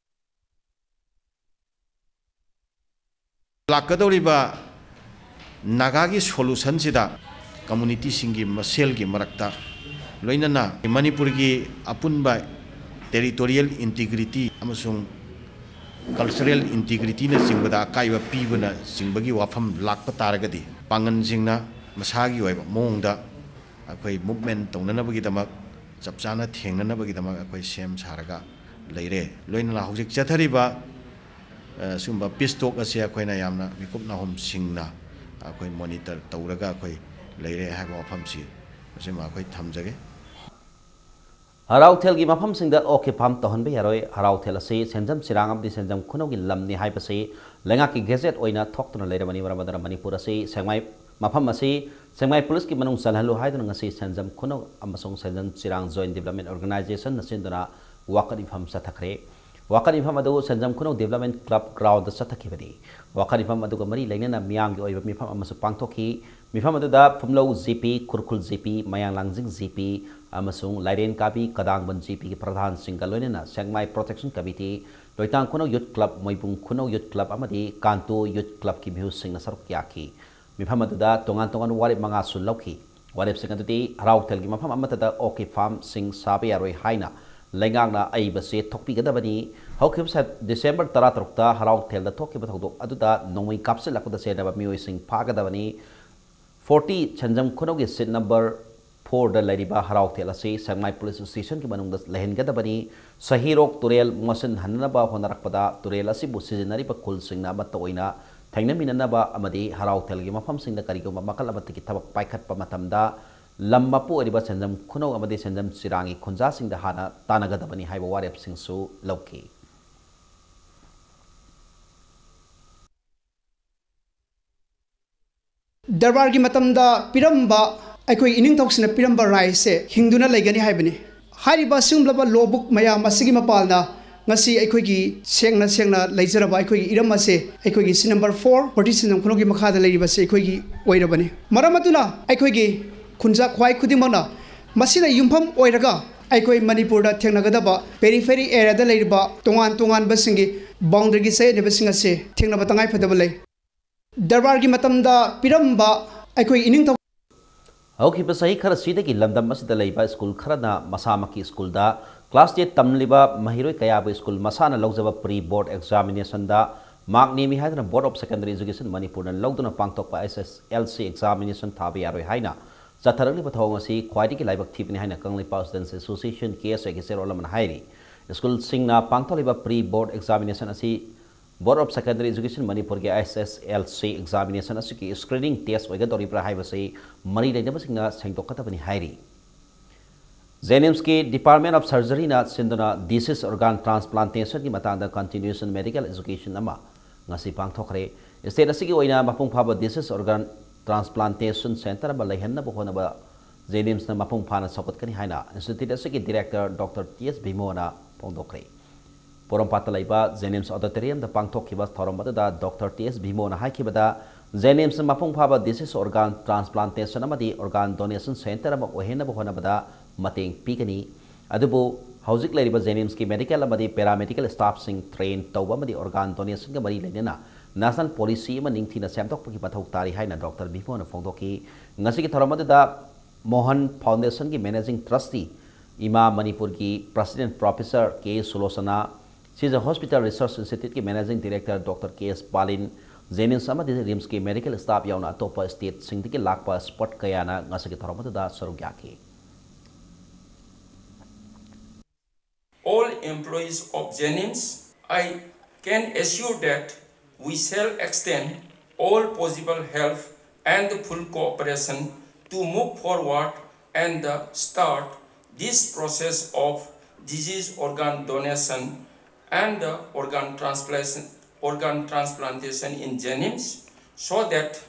ꯂꯥꯛꯀꯗꯧꯔꯤꯕ ꯅꯥꯒꯥꯒꯤ solutionꯁꯤꯗ communityꯁꯤꯡꯒꯤ ꯃꯁꯦꯜꯒꯤ ꯃꯔꯛꯇ, ꯂꯣꯏꯅꯅ ꯃꯅꯤꯄꯨꯔꯒꯤ ꯑꯄꯨꯟꯕ territorial integrity ꯑꯃꯁꯨꯡ Cultural integrityꯅꯆꯤꯡꯕꯗ ꯑꯀꯥꯏꯕ ꯄꯤꯕꯅꯆꯤꯡꯕꯒꯤ ꯋꯥꯐꯝ ꯂꯥꯛꯄ ꯇꯥꯔꯒꯗꯤ, ꯄꯥꯡꯒꯜꯁꯤꯡꯅ ꯃꯁꯥꯒꯤ ꯑꯣꯏꯕ ꯃꯑꯣꯡꯗ ꯑꯩꯈꯣꯏ movement ꯇꯧꯅꯅꯕꯒꯤꯗꯃꯛ, ꯆꯞ ꯆꯥꯅ ꯊꯦꯡꯅꯅꯕꯒꯤꯗꯃꯛ ꯑꯩꯈꯣꯏ ꯁꯦꯝ ꯁꯥꯔꯒ ꯂꯩꯔꯦ꯫ ꯂꯣꯏꯅꯅ ꯍꯧꯖꯤꯛ ꯆꯠꯊꯔꯤꯕ, ꯑ, ꯁꯤꯒꯨꯝꯕ peace talk ꯑꯁꯤ ꯑꯩꯈꯣꯏꯅ ꯌꯥꯝꯅ ꯃꯤꯀꯨꯞ ꯅꯥꯍꯨꯝꯁꯤꯡꯅ ꯑꯩꯈꯣꯏ monitor ꯇꯧꯔꯒ ꯑꯩꯈꯣꯏ ꯂꯩꯔꯦ ꯍꯥꯏꯕ ꯋꯥꯐꯝꯁꯤ ꯃꯁꯤꯃ ꯑꯩꯈꯣꯏ ꯊꯝꯖꯒꯦ꯫ ꯍꯔꯥꯎꯊꯦꯜꯒꯤ ꯃꯐꯝꯁꯤꯡꯗ OK farm ꯇꯧꯍꯟꯕ ꯌꯥꯔꯣꯏ꯫ ꯍꯔꯥꯎꯊꯦꯜ ꯑꯁꯤ ꯁꯦꯟꯖꯝ ꯆꯤꯔꯥꯡ ꯑꯃꯗꯤ ꯁꯦꯟꯖꯝ ꯈꯨꯅꯧꯒꯤ ꯂꯝꯅꯤ ꯍꯥꯏꯕꯁꯤ ꯂꯩꯉꯥꯛꯀꯤ gazette ꯑꯣꯏꯅ ꯊꯣꯛꯇꯨꯅ ꯂꯩꯔꯕꯅꯤ꯫ ꯃꯔꯝ ꯑꯗꯨꯅ ꯃꯅꯤꯄꯨꯔ ꯑꯁꯤ ꯁꯦꯡꯃꯥꯏ, ꯃꯐꯝ ꯑꯁꯤ ꯁꯦꯡꯃꯥꯏ policeꯀꯤ ꯃꯅꯨꯡ ꯆꯜꯍꯜꯂꯨ ꯍꯥꯏꯗꯨꯅ ꯉꯁꯤ ꯁꯦꯟꯖꯝ ꯈꯨꯅꯧ ꯑꯃꯁꯨꯡ ꯁꯦꯟꯖꯝ ꯆꯤꯔꯥꯡ Joint Development Organizationꯅ ꯁꯤꯟꯗꯨꯅ ꯋꯥꯀꯠ ꯃꯤꯐꯝ ꯆꯠꯊꯈ꯭ꯔꯦ꯫ ꯋꯥꯀꯠ ꯃꯤꯐꯝ ꯑꯗꯨ ꯁꯦꯟꯖꯝ ꯈꯨꯅꯧ Development Club groundꯗ ꯆꯠꯊꯈꯤꯕꯅꯤ꯫ ꯋꯥꯀꯠ ꯃꯤꯐꯝ ꯑꯗꯨꯒ ꯃꯔꯤ ꯂꯩꯅꯅ ꯃꯤꯌꯥꯝꯒꯤ ꯑꯣꯏꯕ ꯃꯤꯐꯝ ꯑꯃꯁꯨ ꯄꯥꯡꯊꯣꯛꯈꯤ꯫ ꯃꯤꯐꯝ ꯑꯗꯨꯗ ꯐꯨꯝꯂꯧ GP, ꯈꯨꯔꯈꯨꯜ GP, ꯃꯌꯥꯡ ꯂꯥꯡꯖꯤꯡ GP ꯑꯃꯁꯨꯡ ꯂꯥꯏꯔꯦꯟ ꯀꯥꯕꯤ ꯀꯗꯥꯡꯕꯟ GPꯒꯤ ꯄ꯭ꯔꯙꯥꯟꯁꯤꯡꯒ ꯂꯣꯏꯅꯅ ꯁꯦꯡꯃꯥꯏ Protection Committee, ꯂꯣꯏꯇꯥꯡ ꯈꯨꯅꯧ Youth Club, ꯃꯣꯏꯕꯨꯡ ꯈꯨꯅꯧ Youth Club ꯑꯃꯗꯤ ꯀꯥꯟꯇꯣ Youth Clubꯀꯤ ꯃꯤꯍꯨꯠꯁꯤꯡꯅ ꯁꯔꯨꯛ ꯌꯥꯈꯤ꯫ ꯃꯤꯐꯝ ꯑꯗꯨꯗ ꯇꯣꯉꯥꯟ ꯇꯣꯉꯥꯟꯕ ꯋꯥꯔꯦꯞ ꯃꯉꯥꯁꯨ ꯂꯧꯈꯤ꯫ ꯋꯥꯔꯦꯞꯁꯤꯡ ꯑꯗꯨꯗꯤ ꯍꯔꯥꯎꯊꯦꯜꯒꯤ ꯃꯐꯝ ꯑꯃꯠꯇꯗ OK farmꯁꯤꯡ ꯁꯥꯕ ꯌꯥꯔꯣꯏ ꯍꯥꯏꯅ ꯂꯩꯉꯥꯛꯅ ꯑꯏꯕ ꯆꯦ ꯊꯣꯛꯄꯤꯒꯗꯕꯅꯤ꯫ ꯍꯧꯈꯤꯕ ꯁꯦꯞ-, December ꯇꯔꯥꯇꯔꯨꯛꯇ ꯍꯔꯥꯎꯊꯦꯜꯗ ꯊꯣꯛꯈꯤꯕ ꯊꯧꯗꯣꯛ ꯑꯗꯨꯗ ꯅꯣꯡꯃꯩ ꯀꯥꯞꯁꯤꯜꯂꯛꯄꯗ ꯆꯦꯟꯅꯕ ꯃꯤꯑꯣꯏꯁꯤꯡ ꯐꯥꯒꯗꯕꯅꯤ꯫ Forty ꯁꯦꯟꯖꯝ ꯈꯨꯅꯧꯒꯤ seat number fourꯗ ꯂꯩꯔꯤꯕ ꯍꯔꯥꯎꯊꯦꯜ ꯑꯁꯤ ꯁꯦꯡꯃꯥꯏ police stationꯒꯤ ꯃꯅꯨꯡꯗ ꯂꯩꯍꯟꯒꯗꯕꯅꯤ꯫ ꯁꯍꯤꯔꯣꯛ ꯇꯨꯔꯦꯜ ꯃꯣꯠꯁꯤꯟꯍꯟꯅꯕ ꯍꯣꯠꯅꯔꯛꯄꯗ ꯇꯨꯔꯦꯜ ꯑꯁꯤꯕꯨ ꯁꯤꯖꯤꯟꯅꯔꯤꯕ ꯈꯨꯜꯁꯤꯡꯅ ꯑꯃꯠꯇ ꯑꯣꯏꯅ ꯊꯦꯡꯅꯃꯤꯟꯅꯅꯕ ꯑꯃꯗꯤ ꯍꯔꯥꯎꯊꯦꯜꯒꯤ ꯃꯐꯝꯁꯤꯡꯗ ꯀꯔꯤꯒꯨꯝꯕ ꯃꯈꯜ ꯑꯃꯠꯇꯒꯤ ꯊꯕꯛ ꯄꯥꯏꯈꯠꯄ ꯃꯇꯝꯗ ꯂꯝ ꯃꯄꯨ ꯑꯣꯏꯔꯤꯕ ꯁꯦꯟꯖꯝ ꯈꯨꯅꯧ ꯑꯃꯗꯤ ꯁꯦꯟꯖꯝ ꯆꯤꯔꯥꯡꯒꯤ ꯈꯨꯟꯖꯥꯁꯤꯡꯗ ꯍꯥꯟꯅ ꯇꯥꯟꯅꯒꯗꯕꯅꯤ ꯍꯥꯏꯕ ꯋꯥꯔꯦꯞꯁꯤꯡꯁꯨ ꯂꯧꯈꯤ꯫ ꯗꯔꯕꯥꯔꯒꯤ ꯃꯇꯝꯗ ꯄꯤꯔꯝꯕ, ꯑꯩꯈꯣꯏ ꯏꯅꯤꯡꯊꯧꯁꯤꯡꯅ ꯄꯤꯔꯝꯕ rightꯁꯦ ꯍꯤꯡꯗꯨꯅ ꯂꯩꯒꯅꯤ ꯍꯥꯏꯕꯅꯤ꯫ ꯍꯥꯏꯔꯤꯕ ꯑꯁꯤꯒꯨꯝꯂꯕ law book ꯃꯌꯥꯝ ꯑꯁꯤꯒꯤ ꯃꯄꯥꯜꯅ ꯉꯁꯤ ꯑꯩꯈꯣꯏꯒꯤ ꯁꯦꯡꯅ ꯁꯦꯡꯅ ꯂꯩꯖꯔꯕ ꯑꯩꯈꯣꯏꯒꯤ ꯏꯔꯝ ꯑꯁꯦ ꯑꯩꯈꯣꯏꯒꯤ seat number four, forty ꯁꯦꯟꯖꯝ ꯈꯨꯅꯧꯒꯤ ꯃꯈꯥꯗ ꯂꯩꯔꯤꯕꯁꯦ ꯑꯩꯈꯣꯏꯒꯤ ꯑꯣꯏꯔꯕꯅꯤ꯫ ꯃꯔꯝ ꯑꯗꯨꯅ ꯑꯩꯈꯣꯏꯒꯤ ꯈꯨꯟꯖꯥ ꯈ꯭ꯋꯥꯏ ꯈꯨꯗꯤꯡꯃꯛꯅ ꯃꯁꯤꯅ ꯌꯨꯝꯐꯝ ꯑꯣꯏꯔꯒ ꯑꯩꯈꯣꯏ ꯃꯅꯤꯄꯨꯔꯗ ꯊꯦꯡꯅꯒꯗꯕ periphery areaꯗ ꯂꯩꯔꯤꯕ ꯇꯣꯉꯥꯟ ꯇꯣꯉꯥꯟꯕꯁꯤꯡꯒꯤ boundaryꯒꯤ ꯆꯌꯦꯠꯅꯕꯁꯤꯡ ꯑꯁꯦ ꯊꯦꯡꯅꯕ ꯇꯉꯥꯏ ꯐꯗꯕ ꯂꯩ꯫ ꯗꯔꯕꯥꯔꯒꯤ ꯃꯇꯝꯗ ꯄꯤꯔꯝꯕ ꯑꯩꯈꯣꯏ ꯏꯅꯤꯡꯊꯧ ꯍꯧꯈꯤꯕ ꯆꯍꯤ ꯈꯔꯁꯤꯗꯒꯤ ꯂꯝꯗꯝ ꯑꯁꯤꯗ ꯂꯩꯕ ꯁ꯭ꯀꯨꯜ ꯈꯔꯅ ꯃꯁꯥꯃꯛꯀꯤ ꯁ꯭ꯀꯨꯜꯗ Class eight ꯇꯝꯂꯤꯕ ꯃꯍꯩꯔꯣꯏ ꯀꯌꯥꯕꯨ ꯁ꯭ꯀꯨꯜ ꯃꯁꯥꯅ ꯂꯧꯖꯕ pre board examinationꯗ mark ꯅꯦꯝꯃꯤ ꯍꯥꯏꯗꯨꯅ Board of Secondary Education ꯃꯅꯤꯄꯨꯔꯅ ꯂꯧꯗꯨꯅ ꯄꯥꯡꯊꯣꯛꯄ S S L C examination ꯊꯥꯕ ꯌꯥꯔꯣꯏ ꯍꯥꯏꯅ ꯆꯠꯊꯔꯛꯂꯤꯕ ꯊꯧꯑꯣꯡ ꯑꯁꯤ ꯈ꯭ꯋꯥꯏꯗꯒꯤ ꯂꯥꯏꯕꯛ ꯊꯤꯕꯅꯤ ꯍꯥꯏꯅ Kangleipak Students Association, K S Aꯒꯤ ꯆꯦꯔꯣꯜ ꯑꯃꯅ ꯍꯥꯏꯔꯤ꯫ ꯁ꯭ꯀꯨꯜꯁꯤꯡꯅ ꯄꯥꯡꯊꯣꯛꯂꯤꯕ pre board examination ꯑꯁꯤ Board of Secondary Education ꯃꯅꯤꯄꯨꯔꯒꯤ S S L C examination ꯑꯁꯤꯒꯤ screening test ꯑꯣꯏꯒꯗꯧꯔꯤꯕ꯭ꯔꯥ ꯍꯥꯏꯕꯁꯤ ꯃꯔꯤ ꯂꯩꯅꯕꯁꯤꯡꯅ ꯁꯦꯡꯗꯣꯛꯀꯗꯕꯅꯤ ꯍꯥꯏꯔꯤ꯫ JNIMSꯀꯤ Department of Surgeryꯅ ꯁꯤꯟꯗꯨꯅ deceased organ transplantationꯒꯤ ꯃꯇꯥꯡꯗ continuation medical education ꯑꯃ ꯉꯁꯤ ꯄꯥꯡꯊꯣꯛꯈ꯭ꯔꯦ꯫ State ꯑꯁꯤꯒꯤ ꯑꯣꯏꯅ ꯃꯄꯨꯡ ꯐꯥꯕ deceased organ transplantation center ꯑꯃ ꯂꯩꯍꯟꯅꯕ ꯍꯣꯠꯅꯕ JNIMSꯅ ꯃꯄꯨꯡ ꯐꯥꯅ ꯁꯧꯒꯠꯀꯅꯤ ꯍꯥꯏꯅ institute ꯑꯁꯤꯒꯤ director Doctor T S ꯚꯤꯃꯣꯅ ꯐꯣꯡꯗꯣꯛꯈ꯭ꯔꯦ꯫ ꯄꯣꯔꯣꯝꯄꯥꯠꯇ ꯂꯩꯕ JNIMS Auditoriumꯗ ꯄꯥꯡꯊꯣꯛꯈꯤꯕ ꯊꯧꯔꯝ ꯑꯗꯨꯗ Doctor T S ꯚꯤꯃꯣꯅ ꯍꯥꯏꯈꯤꯕꯗ, JNIMSꯅ ꯃꯄꯨꯡ ꯐꯥꯕ deceased organ transplantation ꯑꯃꯗꯤ organ donation center ꯑꯃ ꯑꯣꯏꯍꯟꯅꯕ ꯍꯣꯠꯅꯕꯗ ꯃꯇꯦꯡ ꯄꯤꯒꯅꯤ꯫ ꯑꯗꯨꯕꯨ ꯍꯧꯖꯤꯛ ꯂꯩꯔꯤꯕ JNIMSꯀꯤ medical ꯑꯃꯗꯤ paramedical staffꯁꯤꯡ train ꯇꯧꯕ ꯑꯃꯗꯤ organ donationꯒ ꯃꯔꯤ ꯂꯩꯅꯅ national policy ꯑꯃ ꯅꯤꯡꯊꯤꯅ ꯁꯦꯝꯗꯣꯛꯄꯒꯤ ꯃꯊꯧ ꯇꯥꯔꯤ ꯍꯥꯏꯅ Doctor ꯚꯤꯃꯣꯅ ꯐꯣꯡꯗꯣꯛꯈꯤ꯫ ꯉꯁꯤꯒꯤ ꯊꯧꯔꯝ ꯑꯗꯨꯗ ꯃꯣꯍꯟ Foundationꯒꯤ Managing Trustee ꯏꯃꯥ ꯃꯅꯤꯄꯨꯔꯒꯤ President Professor K ꯁꯨꯂꯣꯆꯅꯥ, Sijha Hospital Research Instituteꯀꯤ Managing Director Doctor K S ꯄꯥꯂꯤꯟ, JNIMS ꯑꯃꯗꯤ RIMSꯀꯤ medical staff ꯌꯥꯎꯅ ꯑꯇꯣꯞꯄ stateꯁꯤꯡꯗꯒꯤ ꯂꯥꯛꯄ expert ꯀꯌꯥꯅ ꯉꯁꯤꯒꯤ ꯊꯧꯔꯝ ꯑꯗꯨꯗ ꯁꯔꯨꯛ ꯌꯥꯈꯤ꯫ All employees of JNIMS, I can assure that we shall extend all possible help and full cooperation to move forward and uh, start this process of disease organ donation and uh, organ transplantation, organ transplantation in JNIMS, so that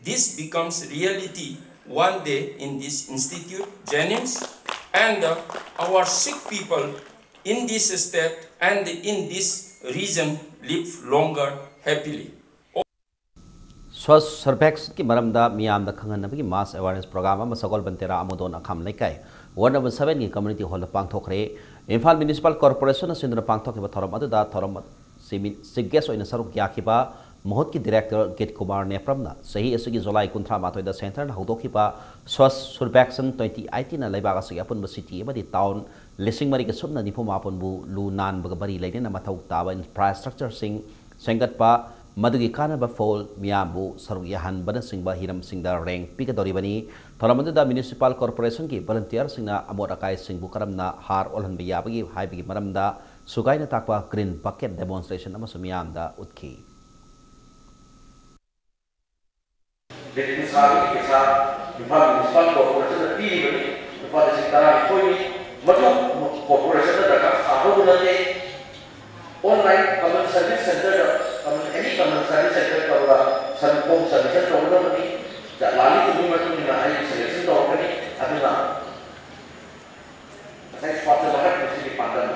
this becomes reality one day in this institute, JNIMS, and uh, our sick people in this state and in this region live longer happily. Swachh Survekshanꯒꯤ ꯃꯔꯝꯗ ꯃꯤꯌꯥꯝꯗ ꯈꯪꯍꯟꯅꯕꯒꯤ mass awareness program ꯑꯃ ꯁꯒꯣꯜꯕꯟ ꯇꯦꯔꯥ ꯑꯃꯨꯗꯣꯟ ꯑꯈꯥꯝ ꯂꯩꯀꯥꯏ Ward number sevenꯒꯤ community hallꯗ ꯄꯥꯡꯊꯣꯛꯈ꯭ꯔꯦ꯫ Imphal Municipal Corporationꯅ ꯁꯤꯟꯗꯨꯅ ꯄꯥꯡꯊꯣꯛꯈꯤꯕ ꯊꯧꯔꯝ ꯑꯗꯨꯗ ꯊꯧꯔꯝ chief guest ꯑꯣꯏꯅ ꯁꯔꯨꯛ ꯌꯥꯈꯤꯕ ꯃꯍꯨꯠꯀꯤ ꯗꯤꯔꯦꯛꯇꯔ ꯒꯤꯠ ꯀꯨꯃꯥꯔ ꯅꯦꯄ꯭ꯔꯝꯅ ꯆꯍꯤ ꯑꯁꯤꯒꯤ ꯖꯨꯂꯥꯏ ꯀꯨꯟꯊ꯭ꯔꯥ ꯃꯥꯊꯣꯏꯗ ꯁꯦꯟꯇꯔꯅ ꯍꯧꯗꯣꯛꯈꯤꯕ ꯁ꯭ꯋꯥꯁ ꯁꯨꯔꯕꯦꯛꯁꯟ ꯇ꯭ꯋꯦꯟꯇꯤ ꯑꯩꯠꯇꯤꯟꯅ ꯂꯩꯕꯥꯛ ꯑꯁꯤꯒꯤ ꯑꯄꯨꯟꯕ ꯁꯤꯇꯤ ꯑꯃꯗꯤ ꯇꯥꯎꯟ ꯂꯤꯁꯤꯡ ꯃꯔꯤꯒ ꯁꯨꯞꯅ ꯅꯤꯐꯨ ꯃꯥꯄꯟꯕꯨ ꯂꯨ ꯅꯥꯟꯕꯒ ꯃꯔꯤ ꯂꯩꯅꯅ ꯃꯊꯧ ꯇꯥꯕ ꯏꯟꯐ꯭ꯔꯥꯁ꯭ꯇ꯭ꯔꯛꯆꯔꯁꯤꯡ ꯁꯦꯝꯒꯠꯄ, ꯃꯗꯨꯒꯤ ꯀꯥꯟꯅꯕ ꯐꯣꯜ ꯃꯤꯌꯥꯝꯕꯨ ꯁꯔꯨꯛ ꯌꯥꯍꯟꯕꯅꯆꯤꯡꯕ ꯍꯤꯔꯝꯁꯤꯡꯗ ꯔꯦꯡ ꯄꯤꯒꯗꯧꯔꯤꯕꯅꯤ꯫ ꯊꯧꯔꯝ ꯑꯗꯨꯗ ꯃ꯭ꯌꯨꯅꯤꯁꯤꯄꯥꯜ ꯀꯣꯔꯄꯣꯔꯦꯁꯟꯒꯤ ꯚꯣꯂꯨꯟꯇꯤꯌꯔꯁꯤꯡꯅ ꯑꯃꯣꯠ ꯑꯀꯥꯏꯁꯤꯡꯕꯨ ꯀꯔꯝꯅ ꯍꯥꯔ ꯑꯣꯜꯍꯟꯕ ꯌꯥꯕꯒꯦ ꯍꯥꯏꯕꯒꯤ ꯃꯔꯝꯗ ꯁꯨꯒꯥꯏꯅ ꯇꯥꯛꯄ ꯒ꯭ꯔꯤꯟ ꯕꯛꯀꯦꯠ ꯗꯦꯃꯣꯟꯁꯇ꯭ꯔꯦꯁꯟ ꯑꯃꯁꯨ ꯃꯤꯌꯥꯝꯗ ꯎꯠꯈꯤ꯫ ꯂꯦꯇ꯭ꯔꯤꯟ ꯁꯥꯕꯒꯤ ꯄꯩꯁꯥ ꯏꯝꯐꯥꯜ ꯃ꯭ꯌꯨꯅꯤꯁꯤꯄꯥꯜ ꯀꯣꯔꯄꯣꯔꯦꯁꯟꯅ ꯄꯤꯔꯤꯕꯅꯤ, ꯂꯨꯄꯥ ꯂꯤꯁꯤꯡ ꯇꯔꯥꯅꯤꯊꯣꯏꯅꯤ꯫ ꯃꯗꯨ ꯀꯣꯔꯄꯣꯔꯦꯁꯟꯅ ꯗꯔꯀꯥꯔ ꯁꯥꯗꯧꯕ ꯅꯠꯇꯦ꯫ ꯑꯣꯟꯂꯥꯏꯟ ꯀꯃꯟ ꯁꯔꯚꯤꯁ ꯁꯦꯟꯇꯔꯗ, ꯀꯃꯟ, ꯑꯦꯅꯤ ꯀꯃꯟ ꯁꯔꯚꯤꯁ ꯁꯦꯟꯇꯔ ꯇꯧꯔꯒ ꯁꯟ ꯐꯣꯝ ꯁꯕꯃꯤꯁꯟ ꯇꯧꯒꯗꯕꯅꯤ꯫ ꯂꯥꯜꯂꯤ ꯆꯨꯝꯃꯤ ꯃꯇꯨꯡ ꯏꯟꯅ ꯑꯩ ꯁꯦꯂꯦꯛꯁꯟ ꯇꯧꯔꯛꯀꯅꯤ꯫ ꯑꯗꯨꯅ ꯉꯁꯥꯏ ꯁ꯭ꯋꯥꯁ ꯚꯥꯔꯠ ꯃꯤꯁꯟꯒꯤ ꯄꯥꯟꯗꯝ,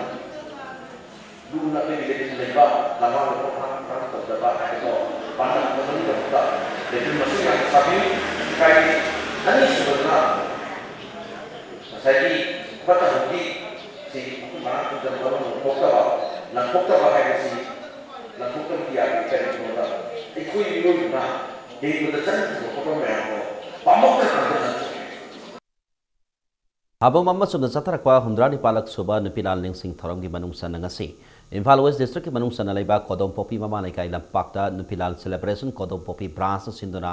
ꯂꯨꯅ ꯑꯩꯈꯣꯏꯒꯤ ꯂꯩꯕꯥꯛ ꯂꯩꯕꯥꯛ ꯂꯝꯃꯥꯡꯗ ꯄꯣꯠ ꯊꯥꯡ ꯄꯣꯠ ꯊꯥꯡ ꯇꯧꯗꯕ ꯍꯥꯏꯕꯗꯣ ꯄꯥꯟꯗꯝ ꯐꯪꯕꯒꯤꯗꯃꯛꯇ ꯂꯦꯇ꯭ꯔꯤꯟ ꯃꯁꯤꯡ ꯌꯥꯝ ꯁꯥꯕꯤꯌꯨ꯫ ꯏꯀꯥꯏ꯫ ꯑꯅꯤꯁꯨꯕꯗꯅ ꯉꯁꯥꯏꯒꯤ ꯐꯠꯇ ꯍꯥꯎꯗꯤ ꯁꯤ ꯑꯩꯈꯣꯏ ꯃꯔꯥꯡ ꯀꯥꯏꯅ ꯂꯪꯊꯣꯛꯇꯕ, ꯂꯪꯊꯣꯛꯇꯕ ꯍꯥꯏꯕꯁꯤ ꯂꯪꯊꯣꯛꯇꯕꯗꯤ ꯌꯥꯗꯦ꯫ ꯀꯔꯤꯒꯤꯅꯣꯗ ꯑꯩꯈꯣꯏ ꯃꯤꯑꯣꯏꯕꯅ ꯍꯤꯡꯕꯗ ꯆꯪꯗꯕ ꯈꯣꯠꯄ ꯃꯌꯥꯝꯗꯣ ꯄꯥꯝꯂꯛꯇ ꯉꯥꯛꯇ ꯂꯪꯊꯣꯛꯑꯦ꯫ ꯊꯧꯔꯝ ꯑꯃ ꯆꯨꯝꯅ ꯆꯠꯊꯔꯛꯄ ꯍꯨꯝꯗ꯭ꯔꯥ ꯅꯤꯄꯥꯜꯂꯛ ꯁꯨꯕ ꯅꯨꯄꯤ ꯂꯥꯜ ꯅꯤꯡꯁꯤꯡ ꯊꯧꯔꯝꯒꯤ ꯃꯅꯨꯡ ꯆꯟꯅ ꯉꯁꯤ ꯏꯝꯐꯥꯜ ꯋꯦꯁ ꯗꯤꯁꯇ꯭ꯔꯤꯛꯀꯤ ꯃꯅꯨꯡ ꯆꯟꯅ ꯂꯩꯕ ꯀꯣꯗꯣꯝꯄꯣꯛꯄꯤ ꯃꯃꯥ ꯂꯩꯀꯥꯏ ꯂꯝꯄꯥꯛꯇ ꯅꯨꯄꯤ ꯂꯥꯜ ꯁꯦꯂꯦꯕ꯭ꯔꯦꯁꯟ ꯀꯣꯗꯣꯝꯄꯣꯛꯄꯤ ꯕ꯭ꯔꯥꯟꯁꯅ ꯁꯤꯟꯗꯨꯅ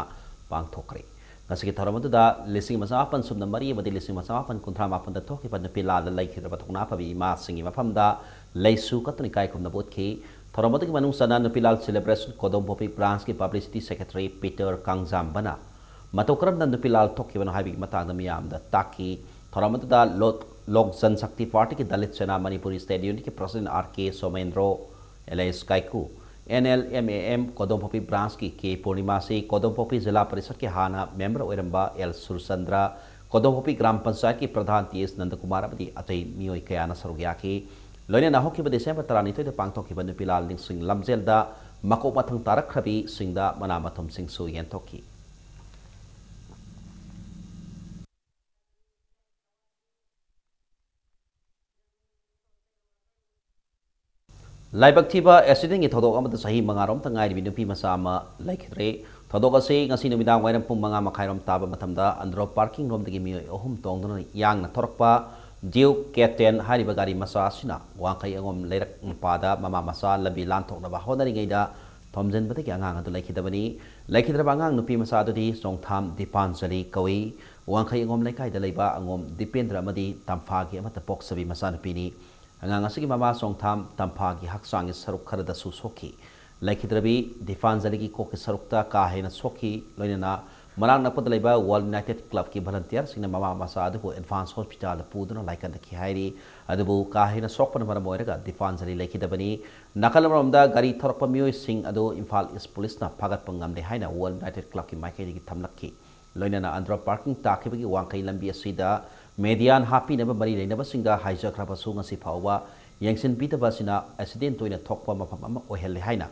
ꯄꯥꯡꯊꯣꯛꯈ꯭ꯔꯦ꯫ ꯉꯁꯤꯒꯤ ꯊꯧꯔꯝ ꯑꯗꯨꯗ ꯂꯤꯁꯤꯡ ꯑꯃ ꯆꯃꯥꯄꯟ ꯁꯨꯞꯅ ꯃꯔꯤ ꯑꯃꯗꯤ ꯂꯤꯁꯤꯡ ꯑꯃ ꯆꯃꯥꯄꯟ ꯀꯨꯟꯊ꯭ꯔꯥ ꯃꯥꯄꯟꯗ ꯊꯣꯛꯈꯤꯕ ꯅꯨꯄꯤ ꯂꯥꯜꯗ ꯂꯩꯈꯤꯗ꯭ꯔꯕ ꯊꯧꯅꯥ ꯐꯕꯤ ꯏꯃꯥꯁꯤꯡꯒꯤ ꯃꯐꯝꯗ ꯂꯩꯁꯨ ꯀꯠꯇꯨꯅ ꯏꯀꯥꯏ ꯈꯨꯝꯅꯕ ꯎꯠꯈꯤ꯫ ꯊꯧꯔꯝ ꯑꯗꯨꯒꯤ ꯃꯅꯨꯡ ꯆꯟꯅ ꯅꯨꯄꯤ ꯂꯥꯜ ꯁꯦꯂꯦꯕ꯭ꯔꯦꯁꯟ ꯀꯣꯗꯣꯝꯄꯣꯛꯄꯤ ꯕ꯭ꯔꯥꯟꯁꯀꯤ ꯄꯕ꯭ꯂꯤꯁꯤꯇꯤ ꯁꯦꯀ꯭ꯔꯦꯇꯔꯤ ꯄꯤꯇꯔ ꯀꯥꯡꯖꯥꯝꯕꯅ ꯃꯇꯧ ꯀꯔꯝꯅ ꯅꯨꯄꯤ ꯂꯥꯜ ꯊꯣꯛꯈꯤꯕꯅꯣ ꯍꯥꯏꯕꯒꯤ ꯃꯇꯥꯡꯗ ꯃꯤꯌꯥꯝꯗ ꯇꯥꯛꯈꯤ꯫ ꯊꯧꯔꯝ ꯑꯗꯨꯗ ꯂꯣꯛ, ꯂꯣꯛ ꯖꯟ ꯁꯛꯇꯤ ꯄꯥꯔꯇꯤꯒꯤ ꯗꯂꯤꯠ ꯁꯦꯅꯥ ꯃꯅꯤꯄꯨꯔꯤ ꯁ꯭ꯇꯦꯠ ꯌꯨꯅꯤꯠꯀꯤ president R K Somendro, alias Kaiku, N L M A M ꯀꯣꯗꯣꯝꯄꯣꯛꯄꯤ ꯕ꯭ꯔꯥꯟꯁꯀꯤ ꯀꯦ ꯄꯨꯔꯅꯤꯃꯥꯁꯤ, ꯀꯣꯗꯣꯝꯄꯣꯛꯄꯤ ꯖꯤꯂꯥ ꯄꯔꯤꯁꯠꯀꯤ ꯍꯥꯟꯅ ꯃꯦꯝꯕꯔ ꯑꯣꯏꯔꯝꯕ ꯑꯦꯜ ꯁꯨꯔꯆꯟꯗ꯭ꯔ, ꯀꯣꯗꯣꯝꯄꯣꯛꯄꯤ ꯒ꯭ꯔꯥꯝ ꯄꯟꯆꯥꯌꯠꯀꯤ ꯄ꯭ꯔꯙꯥꯟ ꯇꯤ ꯑꯦꯁ ꯅꯟꯗꯀꯨꯃꯥꯔ ꯑꯃꯗꯤ ꯑꯇꯩ ꯃꯤꯑꯣꯏ ꯀꯌꯥꯅ ꯁꯔꯨꯛ ꯌꯥꯈꯤ꯫ ꯂꯣꯏꯅꯅ ꯍꯧꯈꯤꯕ ꯗꯤꯁꯦꯝꯕꯔ ꯇꯔꯥꯅꯤꯊꯣꯏꯗ ꯄꯥꯡꯊꯣꯛꯈꯤꯕ ꯅꯨꯄꯤ ꯂꯥꯜ ꯅꯤꯡꯁꯤꯡ ꯂꯝꯖꯦꯜꯗ ꯃꯀꯣꯛ ꯃꯊꯪ ꯇꯥꯔꯛꯈ꯭ꯔꯕꯤꯁꯤꯡꯗ ꯃꯅꯥ ꯃꯊꯨꯝꯁꯤꯡꯁꯨ ꯌꯦꯟꯊꯣꯛꯈꯤ꯫ ꯂꯥꯏꯕꯛ ꯊꯤꯕ ꯑꯦꯛꯁꯤꯗꯦꯟꯒꯤ ꯊꯧꯗꯣꯛ ꯑꯃꯗ ꯆꯍꯤ ꯃꯉꯥꯔꯣꯝꯇ ꯉꯥꯏꯔꯤꯕꯤ ꯅꯨꯄꯤ ꯃꯆꯥ ꯑꯃ ꯂꯩꯈꯤꯗ꯭ꯔꯦ꯫ ꯊꯧꯗꯣꯛ ꯑꯁꯤ ꯉꯁꯤ ꯅꯨꯃꯤꯗꯥꯡ ꯋꯥꯏꯔꯝ ꯄꯨꯡ ꯃꯉꯥ ꯃꯈꯥꯏꯔꯣꯝ ꯇꯥꯕ ꯃꯇꯝꯗ ꯑꯟꯗ꯭ꯔꯣ ꯄꯥꯔꯀꯤꯡ ꯔꯣꯝꯗꯒꯤ ꯃꯤꯑꯣꯏ ꯑꯍꯨꯝ ꯇꯣꯡꯗꯨꯅ ꯌꯥꯡꯅ ꯊꯧꯔꯛꯄ ꯗ꯭ꯌꯨꯛ ꯀꯦ ꯇꯦꯟ ꯍꯥꯏꯔꯤꯕ ꯒꯥꯔꯤ ꯃꯆꯥ ꯑꯁꯤꯅ ꯋꯥꯡꯈꯩ ꯑꯉꯣꯝ ꯂꯩꯔꯛ ꯃꯄꯥꯗ ꯃꯃꯥ ꯃꯆꯥ ꯂꯝꯕꯤ ꯂꯥꯟꯊꯣꯛꯅꯕ ꯍꯣꯠꯅꯔꯤꯉꯩꯗ ꯊꯣꯝꯖꯤꯟꯕꯗꯒꯤ ꯑꯉꯥꯡ ꯑꯗꯨ ꯂꯩꯈꯤꯗꯕꯅꯤ꯫ ꯂꯩꯈꯤꯗ꯭ꯔꯕ ꯑꯉꯥꯡ ꯅꯨꯄꯤ ꯃꯆꯥ ꯑꯗꯨꯗꯤ ꯆꯣꯡꯊꯥꯝ ꯗꯤꯄꯥꯟꯖꯂꯤ ꯀꯧꯏ꯫ ꯋꯥꯡꯈꯩ ꯑꯉꯣꯝ ꯂꯩꯀꯥꯏꯗ ꯂꯩꯕ ꯑꯉꯣꯝ ꯗꯤꯄꯦꯟꯗ꯭ꯔ ꯑꯃꯗꯤ ꯇꯝꯐꯥꯒꯤ ꯑꯃꯠꯇ ꯄꯣꯛꯆꯕꯤ ꯃꯆꯥꯅꯨꯄꯤꯅꯤ꯫ ꯑꯉꯥꯡ ꯑꯁꯤꯒꯤ ꯃꯃꯥ ꯆꯣꯡꯊꯥꯝ ꯇꯝꯐꯥꯒꯤ ꯍꯛꯆꯥꯡꯒꯤ ꯁꯔꯨꯛ ꯈꯔꯗꯁꯨ ꯁꯣꯛꯈꯤ꯫ ꯂꯩꯈꯤꯗ꯭ꯔꯕꯤ ꯗꯤꯄꯥꯟꯖꯂꯤꯒꯤ ꯀꯣꯛꯀꯤ ꯁꯔꯨꯛꯇ ꯀꯥ ꯍꯦꯟꯅ ꯁꯣꯛꯈꯤ꯫ ꯂꯣꯏꯅꯅ ꯃꯅꯥꯛ ꯅꯛꯄꯗ ꯂꯩꯕ ꯋꯥꯔꯜ ꯌꯨꯅꯥꯏꯇꯦꯗ ꯀ꯭ꯂꯕꯀꯤ ꯚꯂꯟꯇꯤꯌꯔꯁꯤꯡꯅ ꯃꯃꯥ ꯃꯆꯥ ꯑꯗꯨꯕꯨ ꯑꯦꯗꯚꯥꯟꯁ ꯍꯣꯁꯄꯤꯇꯥꯜꯗ ꯄꯨꯗꯨꯅ ꯂꯥꯏꯀꯠꯅꯈꯤ ꯍꯥꯏꯔꯤ꯫ ꯑꯗꯨꯕꯨ ꯀꯥ ꯍꯦꯟꯅ ꯁꯣꯛꯄꯅ ꯃꯔꯝ ꯑꯣꯏꯔꯒ ꯗꯤꯄꯥꯟꯖꯂꯤ ꯂꯩꯈꯤꯗꯕꯅꯤ꯫ ꯅꯥꯀꯜ ꯑꯃꯔꯣꯝꯗ ꯒꯥꯔꯤ ꯊꯧꯔꯛꯄ ꯃꯤꯑꯣꯏꯁꯤꯡ ꯑꯗꯨ ꯏꯝꯐꯥꯜ ꯏꯁ ꯄꯨꯂꯤꯁꯅ ꯐꯥꯒꯠꯄ ꯉꯝꯂꯦ ꯍꯥꯏꯅ ꯋꯥꯔꯜ ꯌꯨꯅꯥꯏꯇꯦꯗ ꯀ꯭ꯂꯕꯀꯤ ꯃꯥꯏꯀꯩꯗꯒꯤ ꯊꯝꯂꯛꯈꯤ꯫ ꯂꯣꯏꯅꯅ ꯑꯟꯗ꯭ꯔꯣ ꯄꯥꯔꯀꯤꯡ ꯇꯥꯈꯤꯕꯒꯤ ꯋꯥꯡꯈꯩ ꯂꯝꯕꯤ ꯑꯁꯤꯗ ꯃꯦꯗꯤꯌꯥꯟ ꯍꯥꯞꯄꯤꯅꯕ ꯃꯔꯤ ꯂꯩꯅꯕꯁꯤꯡꯗ ꯍꯥꯏꯖꯈ꯭ꯔꯕꯁꯨ ꯉꯁꯤ ꯐꯥꯎꯕ ꯌꯦꯡꯁꯤꯟꯕꯤꯗꯕ ꯑꯁꯤꯅ ꯑꯦꯛꯁꯤꯗꯦꯟ ꯇꯣꯏꯅ ꯊꯣꯛꯄ ꯃꯐꯝ ꯑꯃ ꯑꯣꯏꯍꯜꯂꯦ ꯍꯥꯏꯅ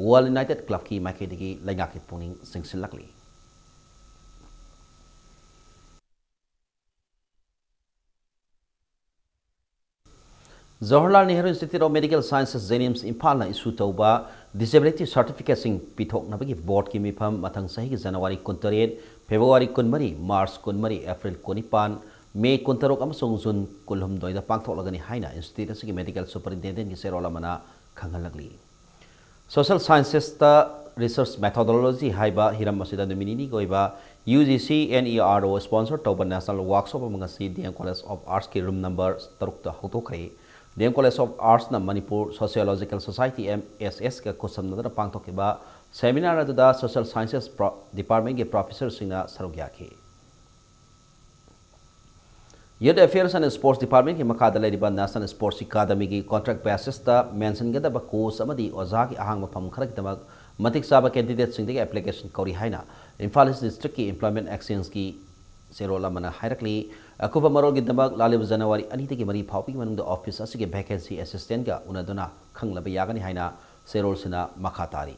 ꯋꯥꯔꯜ ꯌꯨꯅꯥꯏꯇꯦꯗ ꯀ꯭ꯂꯕꯀꯤ ꯃꯥꯏꯀꯩꯗꯒꯤ ꯂꯩꯉꯥꯛꯀꯤ ꯄꯨꯛꯅꯤꯡ ꯆꯤꯡꯁꯤꯜꯂꯛꯂꯤ꯫ Jawaharlal Nehru institute of medical sciences, JNIMS, ꯏꯝꯐꯥꯜꯅ ꯏꯁꯨ ꯇꯧꯕ ꯗꯤꯁꯦꯕꯤꯂꯤꯇꯤ ꯁꯥꯔꯇꯤꯐꯤꯀꯦꯠꯁꯤꯡ ꯄꯤꯊꯣꯛꯅꯕꯒꯤ ꯕꯣꯔꯗꯀꯤ ꯃꯤꯐꯝ ꯃꯊꯪ ꯆꯍꯤꯒꯤ ꯖꯅꯋꯥꯔꯤ ꯀꯨꯟꯇꯔꯦꯠ, ꯐꯦꯕ꯭ꯔꯨꯋꯥꯔꯤ ꯀꯨꯟꯃꯔꯤ, ꯃꯥꯔꯆ ꯀꯨꯟꯃꯔꯤ, ꯑꯦꯄ꯭ꯔꯤꯜ ꯀꯨꯟꯅꯤꯄꯥꯟ, ꯃꯦ ꯀꯨꯟꯇꯔꯨꯛ ꯑꯃꯁꯨꯡ ꯖꯨꯟ ꯀꯨꯟꯍꯨꯝꯗꯣꯏꯗ ꯄꯥꯡꯊꯣꯛꯂꯒꯅꯤ ꯍꯥꯏꯅ ꯏꯟꯁꯇꯤꯇ꯭ꯌꯨꯠ ꯑꯁꯤꯒꯤ ꯃꯦꯗꯤꯀꯦꯜ ꯁꯨꯄꯔꯤꯟꯇꯦꯟꯗꯦꯟꯠꯀꯤ ꯆꯦꯔꯣꯜ ꯑꯃꯅ ꯈꯪꯍꯜꯂꯛꯂꯤ꯫ ꯁꯣꯁꯤꯌꯦꯜ ꯁꯥꯏꯟꯁꯦꯁꯇ ꯔꯤꯁꯔꯆ ꯃꯦꯊꯣꯗꯣꯂꯣꯖꯤ ꯍꯥꯏꯕ ꯍꯤꯔꯝ ꯑꯁꯤꯗ ꯅꯨꯃꯤꯠ ꯅꯤꯅꯤꯒꯤ ꯑꯣꯏꯕ U G C N E R O sponsor ꯇꯧꯕ ꯅꯦꯁꯅꯦꯜ ꯋꯥꯔꯛꯁꯣꯞ ꯑꯃ ꯉꯁꯤ ꯗꯤ ꯑꯦꯝ ꯀꯣꯂꯦꯖ ꯑꯣꯐ ꯑꯥꯔꯠꯁꯀꯤ ꯔꯨꯝ ꯅꯝꯕꯔ ꯇꯔꯨꯛꯇ ꯍꯧꯗꯣꯛꯈ꯭ꯔꯦ꯫ ꯗꯤ ꯑꯦꯝ ꯀꯣꯂꯦꯖ ꯑꯣꯐ ꯑꯥꯔꯠꯁꯅ Manipur sociological society, M S ꯑꯦꯁꯀ ꯈꯨꯠꯁꯝꯅꯗꯨꯅ ꯄꯥꯡꯊꯣꯛꯈꯤꯕ ꯁꯦꯃꯤꯅꯥꯔ ꯑꯗꯨꯗ ꯁꯣꯁꯤꯌꯦꯜ ꯁꯥꯏꯟꯁꯦꯁ ꯄ꯭ꯔꯣ-, ꯗꯤꯄꯥꯔꯠꯃꯦꯟꯒꯤ ꯄ꯭ꯔꯣꯐꯦꯁꯔꯁꯤꯡꯅ ꯁꯔꯨꯛ ꯌꯥꯈꯤ꯫ ꯌꯨꯠ ꯑꯦꯐꯤꯌꯔꯁ ꯑꯦꯟ ꯁ꯭ꯄꯣꯔꯠꯁ ꯗꯤꯄꯥꯔꯠꯃꯦꯟꯒꯤ ꯃꯈꯥꯗ ꯂꯩꯔꯤꯕ ꯅꯦꯁꯅꯦꯜ ꯁ꯭ꯄꯣꯔꯠꯁ ꯑꯦꯀꯥꯗꯃꯤꯒꯤ ꯀꯣꯟꯇ꯭ꯔꯦꯛ ꯕꯦꯁꯤꯁꯇ ꯃꯦꯟꯁꯤꯟꯒꯗꯕ ꯀꯣꯆ ꯑꯃꯗꯤ ꯑꯣꯖꯥꯒꯤ ꯑꯍꯥꯡꯕ ꯐꯝ ꯈꯔꯒꯤꯗꯃꯛ ꯃꯇꯤꯛ ꯆꯥꯕ ꯀꯦꯟꯗꯤꯗꯦꯠꯁꯤꯡꯗꯒꯤ ꯑꯦꯄ꯭ꯂꯤꯀꯦꯁꯟ ꯀꯧꯔꯤ ꯍꯥꯏꯅ ꯏꯝꯐꯥꯜ ꯏꯁ ꯗꯤꯁꯇ꯭ꯔꯤꯛꯀꯤ ꯏꯝꯄ꯭ꯂꯣꯏꯃꯦꯟ ꯑꯦꯛꯁꯆꯦꯟꯖꯀꯤ ꯆꯦꯔꯣꯜ ꯑꯃꯅ ꯍꯥꯏꯔꯛꯂꯤ꯫ ꯑꯀꯨꯞꯄ ꯃꯔꯣꯜꯒꯤꯗꯃꯛ ꯂꯥꯛꯂꯤꯕ ꯖꯅꯋꯥꯔꯤ ꯑꯅꯤꯗꯒꯤ ꯃꯔꯤ ꯐꯥꯎꯕꯒꯤ ꯃꯅꯨꯡꯗ ꯑꯣꯐꯤꯁ ꯑꯁꯤꯒꯤ ꯚꯦꯀꯦꯟꯁꯤ ꯑꯦꯁꯤꯁꯇꯦꯟꯠꯒ ꯎꯅꯗꯨꯅ ꯈꯪꯂꯕ ꯌꯥꯒꯅꯤ ꯍꯥꯏꯅ ꯆꯦꯔꯣꯜꯁꯤꯅ ꯃꯈꯥ ꯇꯥꯔꯤ꯫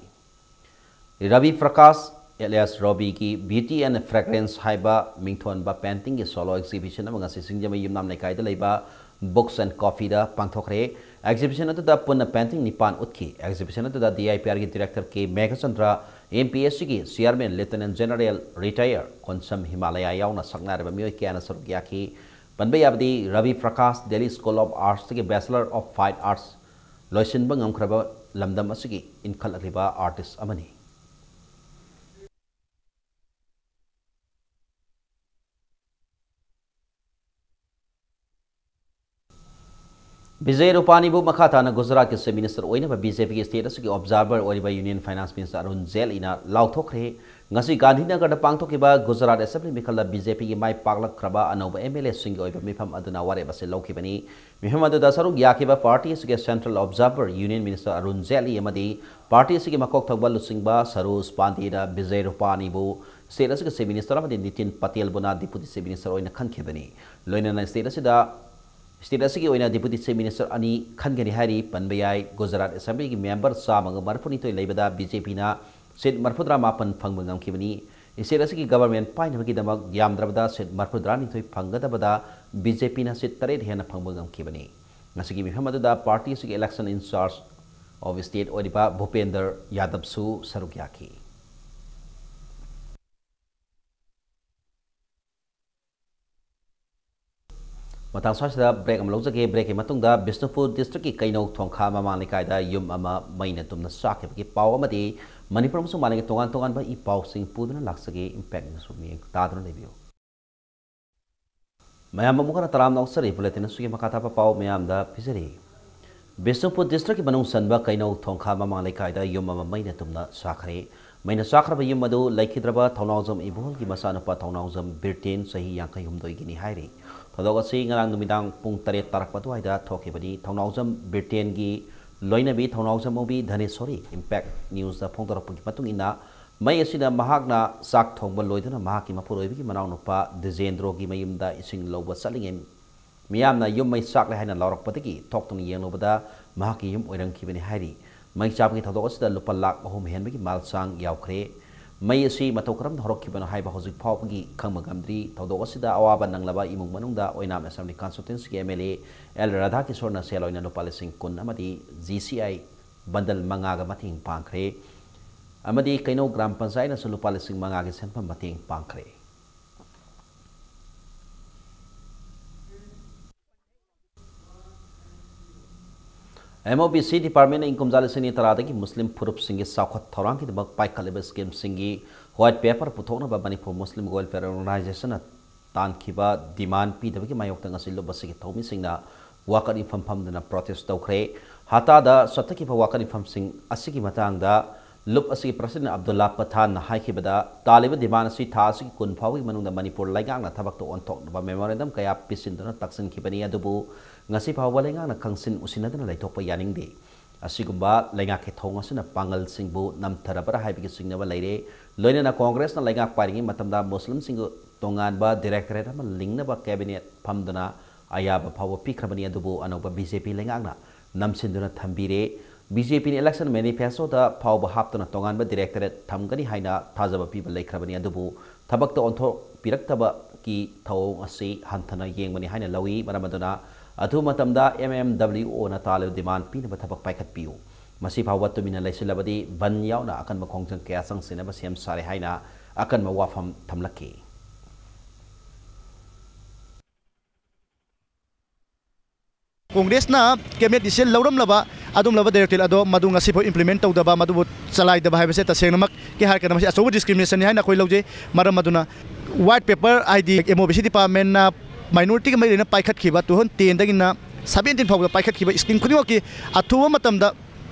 ꯔꯕꯤ ꯄ꯭ꯔꯀꯥꯁ ꯑꯦꯂꯤꯌꯥꯁ ꯔꯣꯕꯤꯒꯤ ꯕ꯭ꯌꯨꯇꯤ ꯑꯦꯟ ꯐ꯭ꯔꯦꯒ꯭ꯔꯦꯟꯁ ꯍꯥꯏꯕ ꯃꯤꯡꯊꯣꯟꯕ ꯄꯦꯟꯇꯤꯡꯒꯤ ꯁꯣꯂꯣ ꯑꯦꯛꯖꯤꯕꯤꯁꯟ ꯑꯃ ꯉꯁꯤ ꯁꯤꯡꯖꯃꯩ ꯌꯨꯝꯅꯥꯝ ꯂꯩꯀꯥꯏꯗ ꯂꯩꯕ Books and Coffeeꯗ ꯄꯥꯡꯊꯣꯛꯈ꯭ꯔꯦ꯫ Exhibition ꯑꯗꯨꯗ ꯄꯨꯟꯅ painting ꯅꯤꯄꯥꯟ ꯎꯠꯈꯤ꯫ Exhibition ꯑꯗꯨꯗ D I P Rꯒꯤ Director K Meghachandra, M P S Cꯒꯤ Chairman Lieutenant General Retire Konsam Himalaya ꯌꯥꯎꯅ ꯁꯛꯅꯥꯏꯔꯕ ꯃꯤꯑꯣꯏ ꯀꯌꯥꯅ ꯁꯔꯨꯛ ꯌꯥꯈꯤ꯫ ꯄꯟꯕ ꯌꯥꯕꯗꯤ Ravi Prakash, Delhi School of Artsꯇꯒꯤ Bachelor of Fine Arts ꯂꯣꯏꯁꯤꯟꯕ ꯉꯝꯈ꯭ꯔꯕ ꯂꯝꯗꯝ ꯑꯁꯤꯒꯤ ꯏꯟꯈꯠꯂꯛꯂꯤꯕ artist ꯑꯃꯅꯤ꯫ ꯕꯤꯖꯦ ꯔꯨꯄꯥꯅꯤꯕꯨ ꯃꯈꯥ ꯇꯥꯅ ꯒꯨꯖꯔꯥꯠꯀꯤ Chief Minister ꯑꯣꯏꯅꯕ B J Pꯒꯤ state ꯑꯁꯤꯒꯤ observer ꯑꯣꯏꯔꯤꯕ Union Finance Minister ꯑꯔꯨꯟ ꯖꯦꯠꯂꯤꯅ ꯂꯥꯎꯊꯣꯛꯈ꯭ꯔꯦ꯫ ꯉꯁꯤ ꯒꯥꯟꯙꯤꯅꯒꯔꯗ ꯄꯥꯡꯊꯣꯛꯈꯤꯕ ꯒꯨꯖꯔꯥꯠ Assembly ꯃꯤꯈꯜꯗ B J Pꯒꯤ ꯃꯥꯏ ꯄꯥꯛꯂꯛꯈ꯭ꯔꯕ ꯑꯅꯧꯕ M L Aꯁꯤꯡꯒꯤ ꯑꯣꯏꯕ ꯃꯤꯐꯝ ꯑꯗꯨꯅ ꯋꯥꯔꯦꯞ ꯑꯁꯤ ꯂꯧꯈꯤꯕꯅꯤ꯫ ꯃꯤꯐꯝ ꯑꯗꯨꯗ ꯁꯔꯨꯛ ꯌꯥꯈꯤꯕ party ꯑꯁꯤꯒꯤ Central Observer Union Minister Arun Jaitley ꯑꯃꯗꯤ party ꯑꯁꯤꯒꯤ ꯃꯀꯣꯛ ꯊꯪꯕ ꯂꯨꯆꯤꯡꯕ ꯁꯔꯣꯖ ꯄꯥꯟꯗꯦꯅ ꯕꯤꯖꯦ ꯔꯨꯄꯥꯅꯤꯕꯨ state ꯑꯁꯤꯒꯤ Chief Minister ꯑꯃꯗꯤ ꯅꯤꯇꯤꯟ ꯄꯇꯦꯜꯕꯨꯅ Deputy Chief Minister ꯑꯣꯏꯅ ꯈꯟꯈꯤꯕꯅꯤ꯫ ꯂꯣꯏꯅꯅ state ꯑꯁꯤꯗ, state ꯑꯁꯤꯒꯤ ꯑꯣꯏꯅ Deputy Chief Minister ꯑꯅꯤ ꯈꯟꯒꯅꯤ ꯍꯥꯏꯔꯤ꯫ ꯄꯟꯕ ꯌꯥꯏ, ꯒꯨꯖꯔꯥꯠ Assemblyꯒꯤ member ꯆꯥꯝꯃꯒ ꯃꯔꯤꯐꯨꯅꯤꯊꯣꯏ ꯂꯩꯕꯗ B J Pꯅ seat ꯃꯔꯤꯐꯨꯇꯔꯥ ꯃꯥꯄꯟ ꯐꯪꯕ ꯉꯝꯈꯤꯕꯅꯤ꯫ State ꯑꯁꯤꯒꯤ government ꯄꯥꯏꯅꯕꯒꯤꯗꯃꯛ ꯌꯥꯝꯗ꯭ꯔꯕꯗ seat ꯃꯔꯤꯐꯨꯇꯔꯥꯅꯤꯊꯣꯏ ꯐꯪꯒꯗꯕꯗ B J Pꯅ seat ꯇꯔꯦꯠ ꯍꯦꯟꯅ ꯐꯪꯕ ꯉꯝꯈꯤꯕꯅꯤ꯫ ꯉꯁꯤꯒꯤ ꯃꯤꯐꯝ ꯑꯗꯨꯗ party ꯑꯁꯤꯒꯤ election in charge of state ꯑꯣꯏꯔꯤꯕ ꯚꯨꯄꯦꯟꯗꯔ ꯌꯥꯗꯕꯁꯨ ꯁꯔꯨꯛ ꯌꯥꯈꯤ꯫ ꯃꯇꯥꯡ ꯑꯁꯤꯗ break ꯑꯃ ꯂꯧꯖꯒꯦ꯫ Breakꯀꯤ ꯃꯇꯨꯡꯗ ꯕꯤꯁꯅꯨꯄꯨꯔ districtꯀꯤ ꯀꯩꯅꯧ ꯊꯣꯡꯈꯥ ꯃꯃꯥꯡ ꯂꯩꯀꯥꯏꯗ ꯌꯨꯝ ꯑꯃ ꯃꯩꯅ ꯇꯨꯝꯅ ꯆꯥꯛꯈꯤꯕꯒꯤ ꯄꯥꯎ ꯑꯃꯗꯤ ꯃꯅꯤꯄꯨꯔ ꯑꯃꯁꯨꯡ ꯃꯥꯂꯦꯝꯒꯤ ꯇꯣꯉꯥꯟ ꯇꯣꯉꯥꯟꯕ ꯏ ꯄꯥꯎꯁꯤꯡ ꯄꯨꯗꯨꯅ ꯂꯥꯛꯆꯒꯦ꯫ Impact Newsꯕꯨ ꯃꯤꯠꯌꯦꯡ ꯇꯥꯗꯨꯅ ꯂꯩꯕꯤꯌꯨ꯫ ꯃꯌꯥꯝ ꯑꯃꯨꯛ ꯍꯟꯅ ꯇꯔꯥꯝꯅ ꯑꯣꯛꯆꯔꯤ꯫ Bulletin ꯑꯁꯤꯒꯤ ꯃꯈꯥ ꯇꯥꯕ ꯄꯥꯎ ꯃꯌꯥꯝꯗ ꯄꯤꯖꯔꯤ꯫ ꯕꯤꯁꯅꯨꯄꯨꯔ districtꯀꯤ ꯃꯅꯨꯡ ꯆꯟꯕ ꯀꯩꯅꯧ ꯊꯣꯡꯈꯥ ꯃꯃꯥꯡ ꯂꯩꯀꯥꯏꯗ ꯌꯨꯝ ꯑꯃ ꯃꯩꯅ ꯇꯨꯝꯅ ꯆꯥꯛꯈ꯭ꯔꯦ꯫ ꯃꯩꯅ ꯆꯥꯛꯈ꯭ꯔꯕ ꯌꯨꯝ ꯑꯗꯨ ꯂꯩꯈꯤꯗ꯭ꯔꯕ ꯊꯧꯅꯥꯎꯖꯝ ꯏꯕꯣꯍꯜꯒꯤ ꯃꯆꯥꯅꯨꯄꯥ ꯊꯧꯅꯥꯎꯖꯝ ꯕꯤꯔꯇꯦꯟ, ꯆꯍꯤ ꯌꯥꯡꯈꯩ ꯍꯨꯝꯗꯣꯏꯒꯤꯅꯤ ꯍꯥꯏꯔꯤ꯫ ꯊꯧꯗꯣꯛ ꯑꯁꯤ ꯉꯔꯥꯡ ꯅꯨꯃꯤꯗꯥꯡ ꯄꯨꯡ ꯇꯔꯦꯠ ꯇꯥꯔꯛꯄ ꯑꯗꯨꯋꯥꯏꯗ ꯊꯣꯛꯈꯤꯕꯅꯤ꯫ ꯊꯧꯅꯥꯎꯖꯝ ꯕꯤꯔꯇꯦꯟꯒꯤ ꯂꯣꯏꯅꯕꯤ ꯊꯧꯅꯥꯎꯖꯝ ꯑꯣꯕꯤ ꯙꯅꯦꯁꯣꯔꯤ Impact Newsꯇ ꯐꯣꯡꯗꯣꯔꯛꯄꯒꯤ ꯃꯇꯨꯡ ꯏꯟꯅ, ꯃꯩ ꯑꯁꯤꯅ ꯃꯍꯥꯛꯅ ꯆꯥꯛ ꯊꯣꯡꯕ ꯂꯣꯏꯗꯨꯅ ꯃꯍꯥꯛꯀꯤ ꯃꯄꯨꯔꯣꯏꯕꯒꯤ ꯃꯅꯥꯎꯅꯨꯄꯥ ꯗꯤꯖꯦꯟꯗ꯭ꯔꯣꯒꯤ ꯃꯌꯨꯝꯗ ꯏꯁꯤꯡ ꯂꯧꯕ ꯆꯠꯂꯤꯉꯩ ꯃꯤꯌꯥꯝꯅ ꯌꯨꯝ ꯃꯩ ꯆꯥꯛꯂꯦ ꯍꯥꯏꯅ ꯂꯥꯎꯔꯛꯄꯗꯒꯤ ꯊꯣꯛꯇꯨꯅ ꯌꯦꯡꯂꯨꯕꯗ ꯃꯍꯥꯛꯀꯤ ꯌꯨꯝ ꯑꯣꯏꯔꯝꯈꯤꯕꯅꯤ ꯍꯥꯏꯔꯤ꯫ ꯃꯩ ꯆꯥꯛꯄꯒꯤ ꯊꯧꯗꯣꯛ ꯑꯁꯤꯗ ꯂꯨꯄꯥ ꯂꯥꯈ ꯑꯍꯨꯝ ꯍꯦꯟꯕꯒꯤ ꯃꯥꯜ ꯆꯥꯡ ꯌꯥꯎꯈ꯭ꯔꯦ꯫ ꯃꯩ ꯑꯁꯤ ꯃꯇꯧ ꯀꯔꯝꯅ ꯍꯧꯔꯛꯈꯤꯕꯅꯣ ꯍꯥꯏꯕ ꯍꯧꯖꯤꯛ ꯐꯥꯎꯕꯒꯤ ꯈꯪꯕ ꯉꯝꯗ꯭ꯔꯤ꯫ ꯊꯧꯗꯣꯛ ꯑꯁꯤꯗ ꯑꯋꯥꯕ ꯅꯪꯂꯕ ꯏꯃꯨꯡ ꯃꯅꯨꯡꯗ ꯑꯣꯏꯅꯥꯝ ꯑꯦꯁꯦꯝꯕ꯭ꯂꯤ ꯀꯟꯁꯇꯤꯇ꯭ꯋꯦꯟꯁꯤꯒꯤ ꯑꯦꯝ ꯑꯦꯜ ꯑꯦ ꯑꯦꯜ ꯔꯥꯙꯥꯀꯤꯁꯣꯔꯅ ꯁꯦꯜ ꯑꯣꯏꯅ ꯂꯨꯄꯥ ꯂꯤꯁꯤꯡ ꯀꯨꯟ ꯑꯃꯗꯤ ꯖꯤ ꯁꯤ ꯑꯥꯏ ꯕꯟꯗꯜ ꯃꯉꯥꯒ ꯃꯇꯦꯡ ꯄꯥꯡꯈ꯭ꯔꯦ꯫ ꯑꯃꯗꯤ ꯀꯩꯅꯧ ꯒ꯭ꯔꯥꯝ ꯄꯟꯆꯥꯌꯠꯅꯁꯨ ꯂꯨꯄꯥ ꯂꯤꯁꯤꯡ ꯃꯉꯥꯒꯤ ꯁꯦꯟꯐꯝ ꯃꯇꯦꯡ ꯄꯥꯡꯈ꯭ꯔꯦ꯫ ꯑꯦꯝ ꯑꯣ ꯕꯤ ꯁꯤ ꯗꯤꯄꯥꯔꯠꯃꯦꯟꯅ ꯏꯪ ꯀꯨꯝꯖꯥ ꯂꯤꯁꯤꯡ ꯑꯅꯤ ꯇꯔꯥꯗꯒꯤ ꯃꯨꯁꯂꯤꯝ ꯐꯨꯔꯨꯞꯁꯤꯡꯒꯤ ꯆꯥꯎꯈꯠ ꯊꯧꯔꯥꯡꯒꯤꯗꯃꯛ ꯄꯥꯏꯈꯠꯂꯤꯕ ꯁ꯭ꯀꯤꯝꯁꯤꯡꯒꯤ ꯋꯥꯏꯠ ꯄꯦꯄꯔ ꯄꯨꯊꯣꯛꯅꯕ ꯃꯅꯤꯄꯨꯔ ꯃꯨꯁꯂꯤꯝ ꯋꯦꯜꯐꯤꯌꯔ ꯑꯣꯔꯒꯅꯥꯏꯖꯦꯁꯟꯅ ꯇꯥꯟꯈꯤꯕ ꯗꯤꯃꯥꯟ ꯄꯤꯗꯕꯒꯤ ꯃꯥꯌꯣꯛꯇ ꯉꯁꯤ ꯂꯨꯞ ꯑꯁꯤꯒꯤ ꯊꯧꯃꯤꯁꯤꯡꯅ ꯋꯥꯀꯠ ꯏꯐꯝ ꯐꯝꯗꯨꯅ ꯄ꯭ꯔꯣꯇꯦꯁ ꯇꯧꯈ꯭ꯔꯦ꯫ ꯍꯇꯥꯗ ꯆꯠꯊꯈꯤꯕ ꯋꯥꯀꯠ ꯏꯐꯝꯁꯤꯡ ꯑꯁꯤꯒꯤ ꯃꯇꯥꯡꯗ ꯂꯨꯞ ꯑꯁꯤꯒꯤ ꯄ꯭ꯔꯁꯤꯗꯦꯟ ꯑꯕꯗꯨꯜꯂꯥ ꯄꯊꯥꯟꯅ ꯍꯥꯏꯈꯤꯕꯗ, ꯇꯥꯜꯂꯤꯕ ꯗꯤꯃꯥꯟ ꯑꯁꯤ ꯊꯥ ꯑꯁꯤꯒꯤ ꯀꯨꯟ ꯐꯥꯎꯕꯒꯤ ꯃꯅꯨꯡꯗ ꯃꯅꯤꯄꯨꯔ ꯂꯩꯉꯥꯛꯅ ꯊꯕꯛꯇ ꯑꯣꯟꯊꯣꯛꯅꯕ ꯃꯦꯃꯣꯔꯦꯟꯗꯝ ꯀꯌꯥ ꯄꯤꯁꯤꯟꯗꯨꯅ ꯇꯛꯁꯤꯟꯈꯤꯕꯅꯤ, ꯑꯗꯨꯕꯨ ꯉꯁꯤ ꯐꯥꯎꯕ ꯂꯩꯉꯥꯛꯅ ꯈꯪꯁꯤꯟ ꯎꯁꯤꯟꯅꯗꯨꯅ ꯂꯩꯊꯣꯛꯄ ꯌꯥꯅꯤꯡꯗꯦ꯫ ꯑꯁꯤꯒꯨꯝꯕ ꯂꯩꯉꯥꯛꯀꯤ ꯊꯧꯑꯣꯡ ꯑꯁꯤꯅ ꯄꯥꯡꯒꯜꯁꯤꯡꯕꯨ ꯅꯝꯊꯔꯕ꯭ꯔꯥ ꯍꯥꯏꯕꯒꯤ ꯆꯤꯡꯅꯕ ꯂꯩꯔꯦ꯫ ꯂꯣꯏꯅꯅ ꯀꯣꯡꯒ꯭ꯔꯦꯁꯅ ꯂꯩꯉꯥꯛ ꯄꯥꯏꯔꯤꯉꯩ ꯃꯇꯝꯗ ꯃꯨꯁꯂꯤꯝꯁꯤꯡꯒꯤ ꯇꯣꯉꯥꯟꯕ ꯗꯥꯏꯔꯦꯛꯇꯣꯔꯦꯠ ꯑꯃ ꯂꯤꯡꯅꯕ ꯀꯦꯕꯤꯅꯦꯠ ꯐꯝꯗꯨꯅ ꯑꯌꯥꯕ ꯐꯥꯎꯕ ꯄꯤꯈ꯭ꯔꯕꯅꯤ, ꯑꯗꯨꯕꯨ ꯑꯅꯧꯕ ꯕꯤ ꯖꯦ ꯄꯤ ꯂꯩꯉꯥꯛꯅ ꯅꯝꯁꯤꯟꯗꯨꯅ ꯊꯝꯕꯤꯔꯦ꯫ ꯕꯤ ꯖꯦ ꯄꯤꯅ ꯏꯂꯦꯛꯁꯟ ꯃꯦꯅꯤꯐꯦꯁꯇꯣꯗ ꯐꯥꯎꯕ ꯍꯥꯞꯇꯨꯅ ꯇꯣꯉꯥꯟꯕ ꯗꯥꯏꯔꯦꯛꯇꯣꯔꯦꯠ ꯊꯝꯒꯅꯤ ꯍꯥꯏꯅ ꯊꯥꯖꯕ ꯄꯤꯕ ꯂꯩꯈ꯭ꯔꯕꯅꯤ, ꯑꯗꯨꯕꯨ ꯊꯕꯛꯇ ꯑꯣꯟꯊꯣꯛꯄꯤꯔꯛꯇꯕꯒꯤ ꯊꯧꯑꯣꯡ ꯑꯁꯤ ꯍꯟꯊꯅ ꯌꯦꯡꯕꯅꯤ ꯍꯥꯏꯅ ꯂꯧꯏ꯫ ꯃꯔꯝ ꯑꯗꯨꯅ ꯑꯊꯨꯕ ꯃꯇꯝꯗ ꯑꯦꯝ ꯑꯦꯝ ꯗꯕ꯭ꯂꯤꯎ ꯑꯣꯅ ꯇꯥꯜꯂꯤꯕ ꯗꯤꯃꯥꯟ ꯄꯤꯅꯕ ꯊꯕꯛ ꯄꯥꯏꯈꯠꯄꯤꯌꯨ꯫ ꯃꯁꯤ ꯐꯥꯎꯕ ꯇꯨꯃꯤꯟꯅ ꯂꯩꯁꯤꯜꯂꯕꯗꯤ ꯕꯟ ꯌꯥꯎꯅ ꯑꯀꯟꯕ ꯈꯣꯡꯖꯪ ꯀꯌꯥ ꯆꯪꯁꯤꯟꯅꯕ ꯁꯦꯝ ꯁꯥꯔꯦ ꯍꯥꯏꯅ ꯑꯀꯟꯕ ꯋꯥꯐꯝ ꯊꯝꯂꯛꯈꯤ꯫ ꯀꯣꯡꯒ꯭ꯔꯦꯁꯅ ꯀꯦꯕꯤꯅꯦꯠ ꯗꯤꯁꯤꯖꯟ ꯂꯧꯔꯝꯂꯕ ꯑꯗꯨꯝꯂꯕ ꯗꯥꯏꯔꯦꯛꯇꯤꯞ ꯑꯗꯣ ꯃꯗꯨ ꯉꯁꯤꯐꯥꯎ ꯏꯝꯄ꯭ꯂꯤꯃꯦꯟ ꯇꯧꯗꯕ, ꯃꯗꯨꯕꯨ ꯆꯂꯥꯏꯗꯕ ꯍꯥꯏꯕꯁꯦ ꯇꯁꯦꯡꯅꯃꯛꯀꯤ ꯍꯥꯏꯔꯀꯥꯟꯗ ꯃꯁꯤ ꯑꯆꯧꯕ ꯗꯤꯁꯀ꯭ꯔꯤꯃꯤꯅꯦꯁꯟꯅꯤ ꯍꯥꯏꯅ ꯑꯩꯈꯣꯏ ꯂꯧꯖꯩ꯫ ꯃꯔꯝ ꯑꯗꯨꯅ ꯋꯥꯏꯠ ꯄꯦꯄꯔ ꯍꯥꯏꯗꯤ ꯑꯦꯝ ꯑꯣ ꯕꯤ ꯁꯤ ꯗꯤꯄꯥꯔꯠꯃꯦꯟꯅ ꯃꯥꯏꯅꯣꯔꯤꯇꯤꯒ ꯃꯔꯤ ꯂꯩꯅ ꯄꯥꯏꯈꯠꯈꯤꯕ ꯇꯨ ꯊꯥꯎꯖꯟ ꯇꯦꯟꯗꯒꯤꯅ ꯁꯕꯦꯟꯇꯤꯟ ꯐꯥꯎꯕꯗ ꯄꯥꯏꯈꯠꯈꯤꯕ ꯁ꯭ꯀꯤꯝ ꯈꯨꯗꯤꯡꯃꯛꯀꯤ ꯑꯊꯨꯕ ꯃꯇꯝꯗ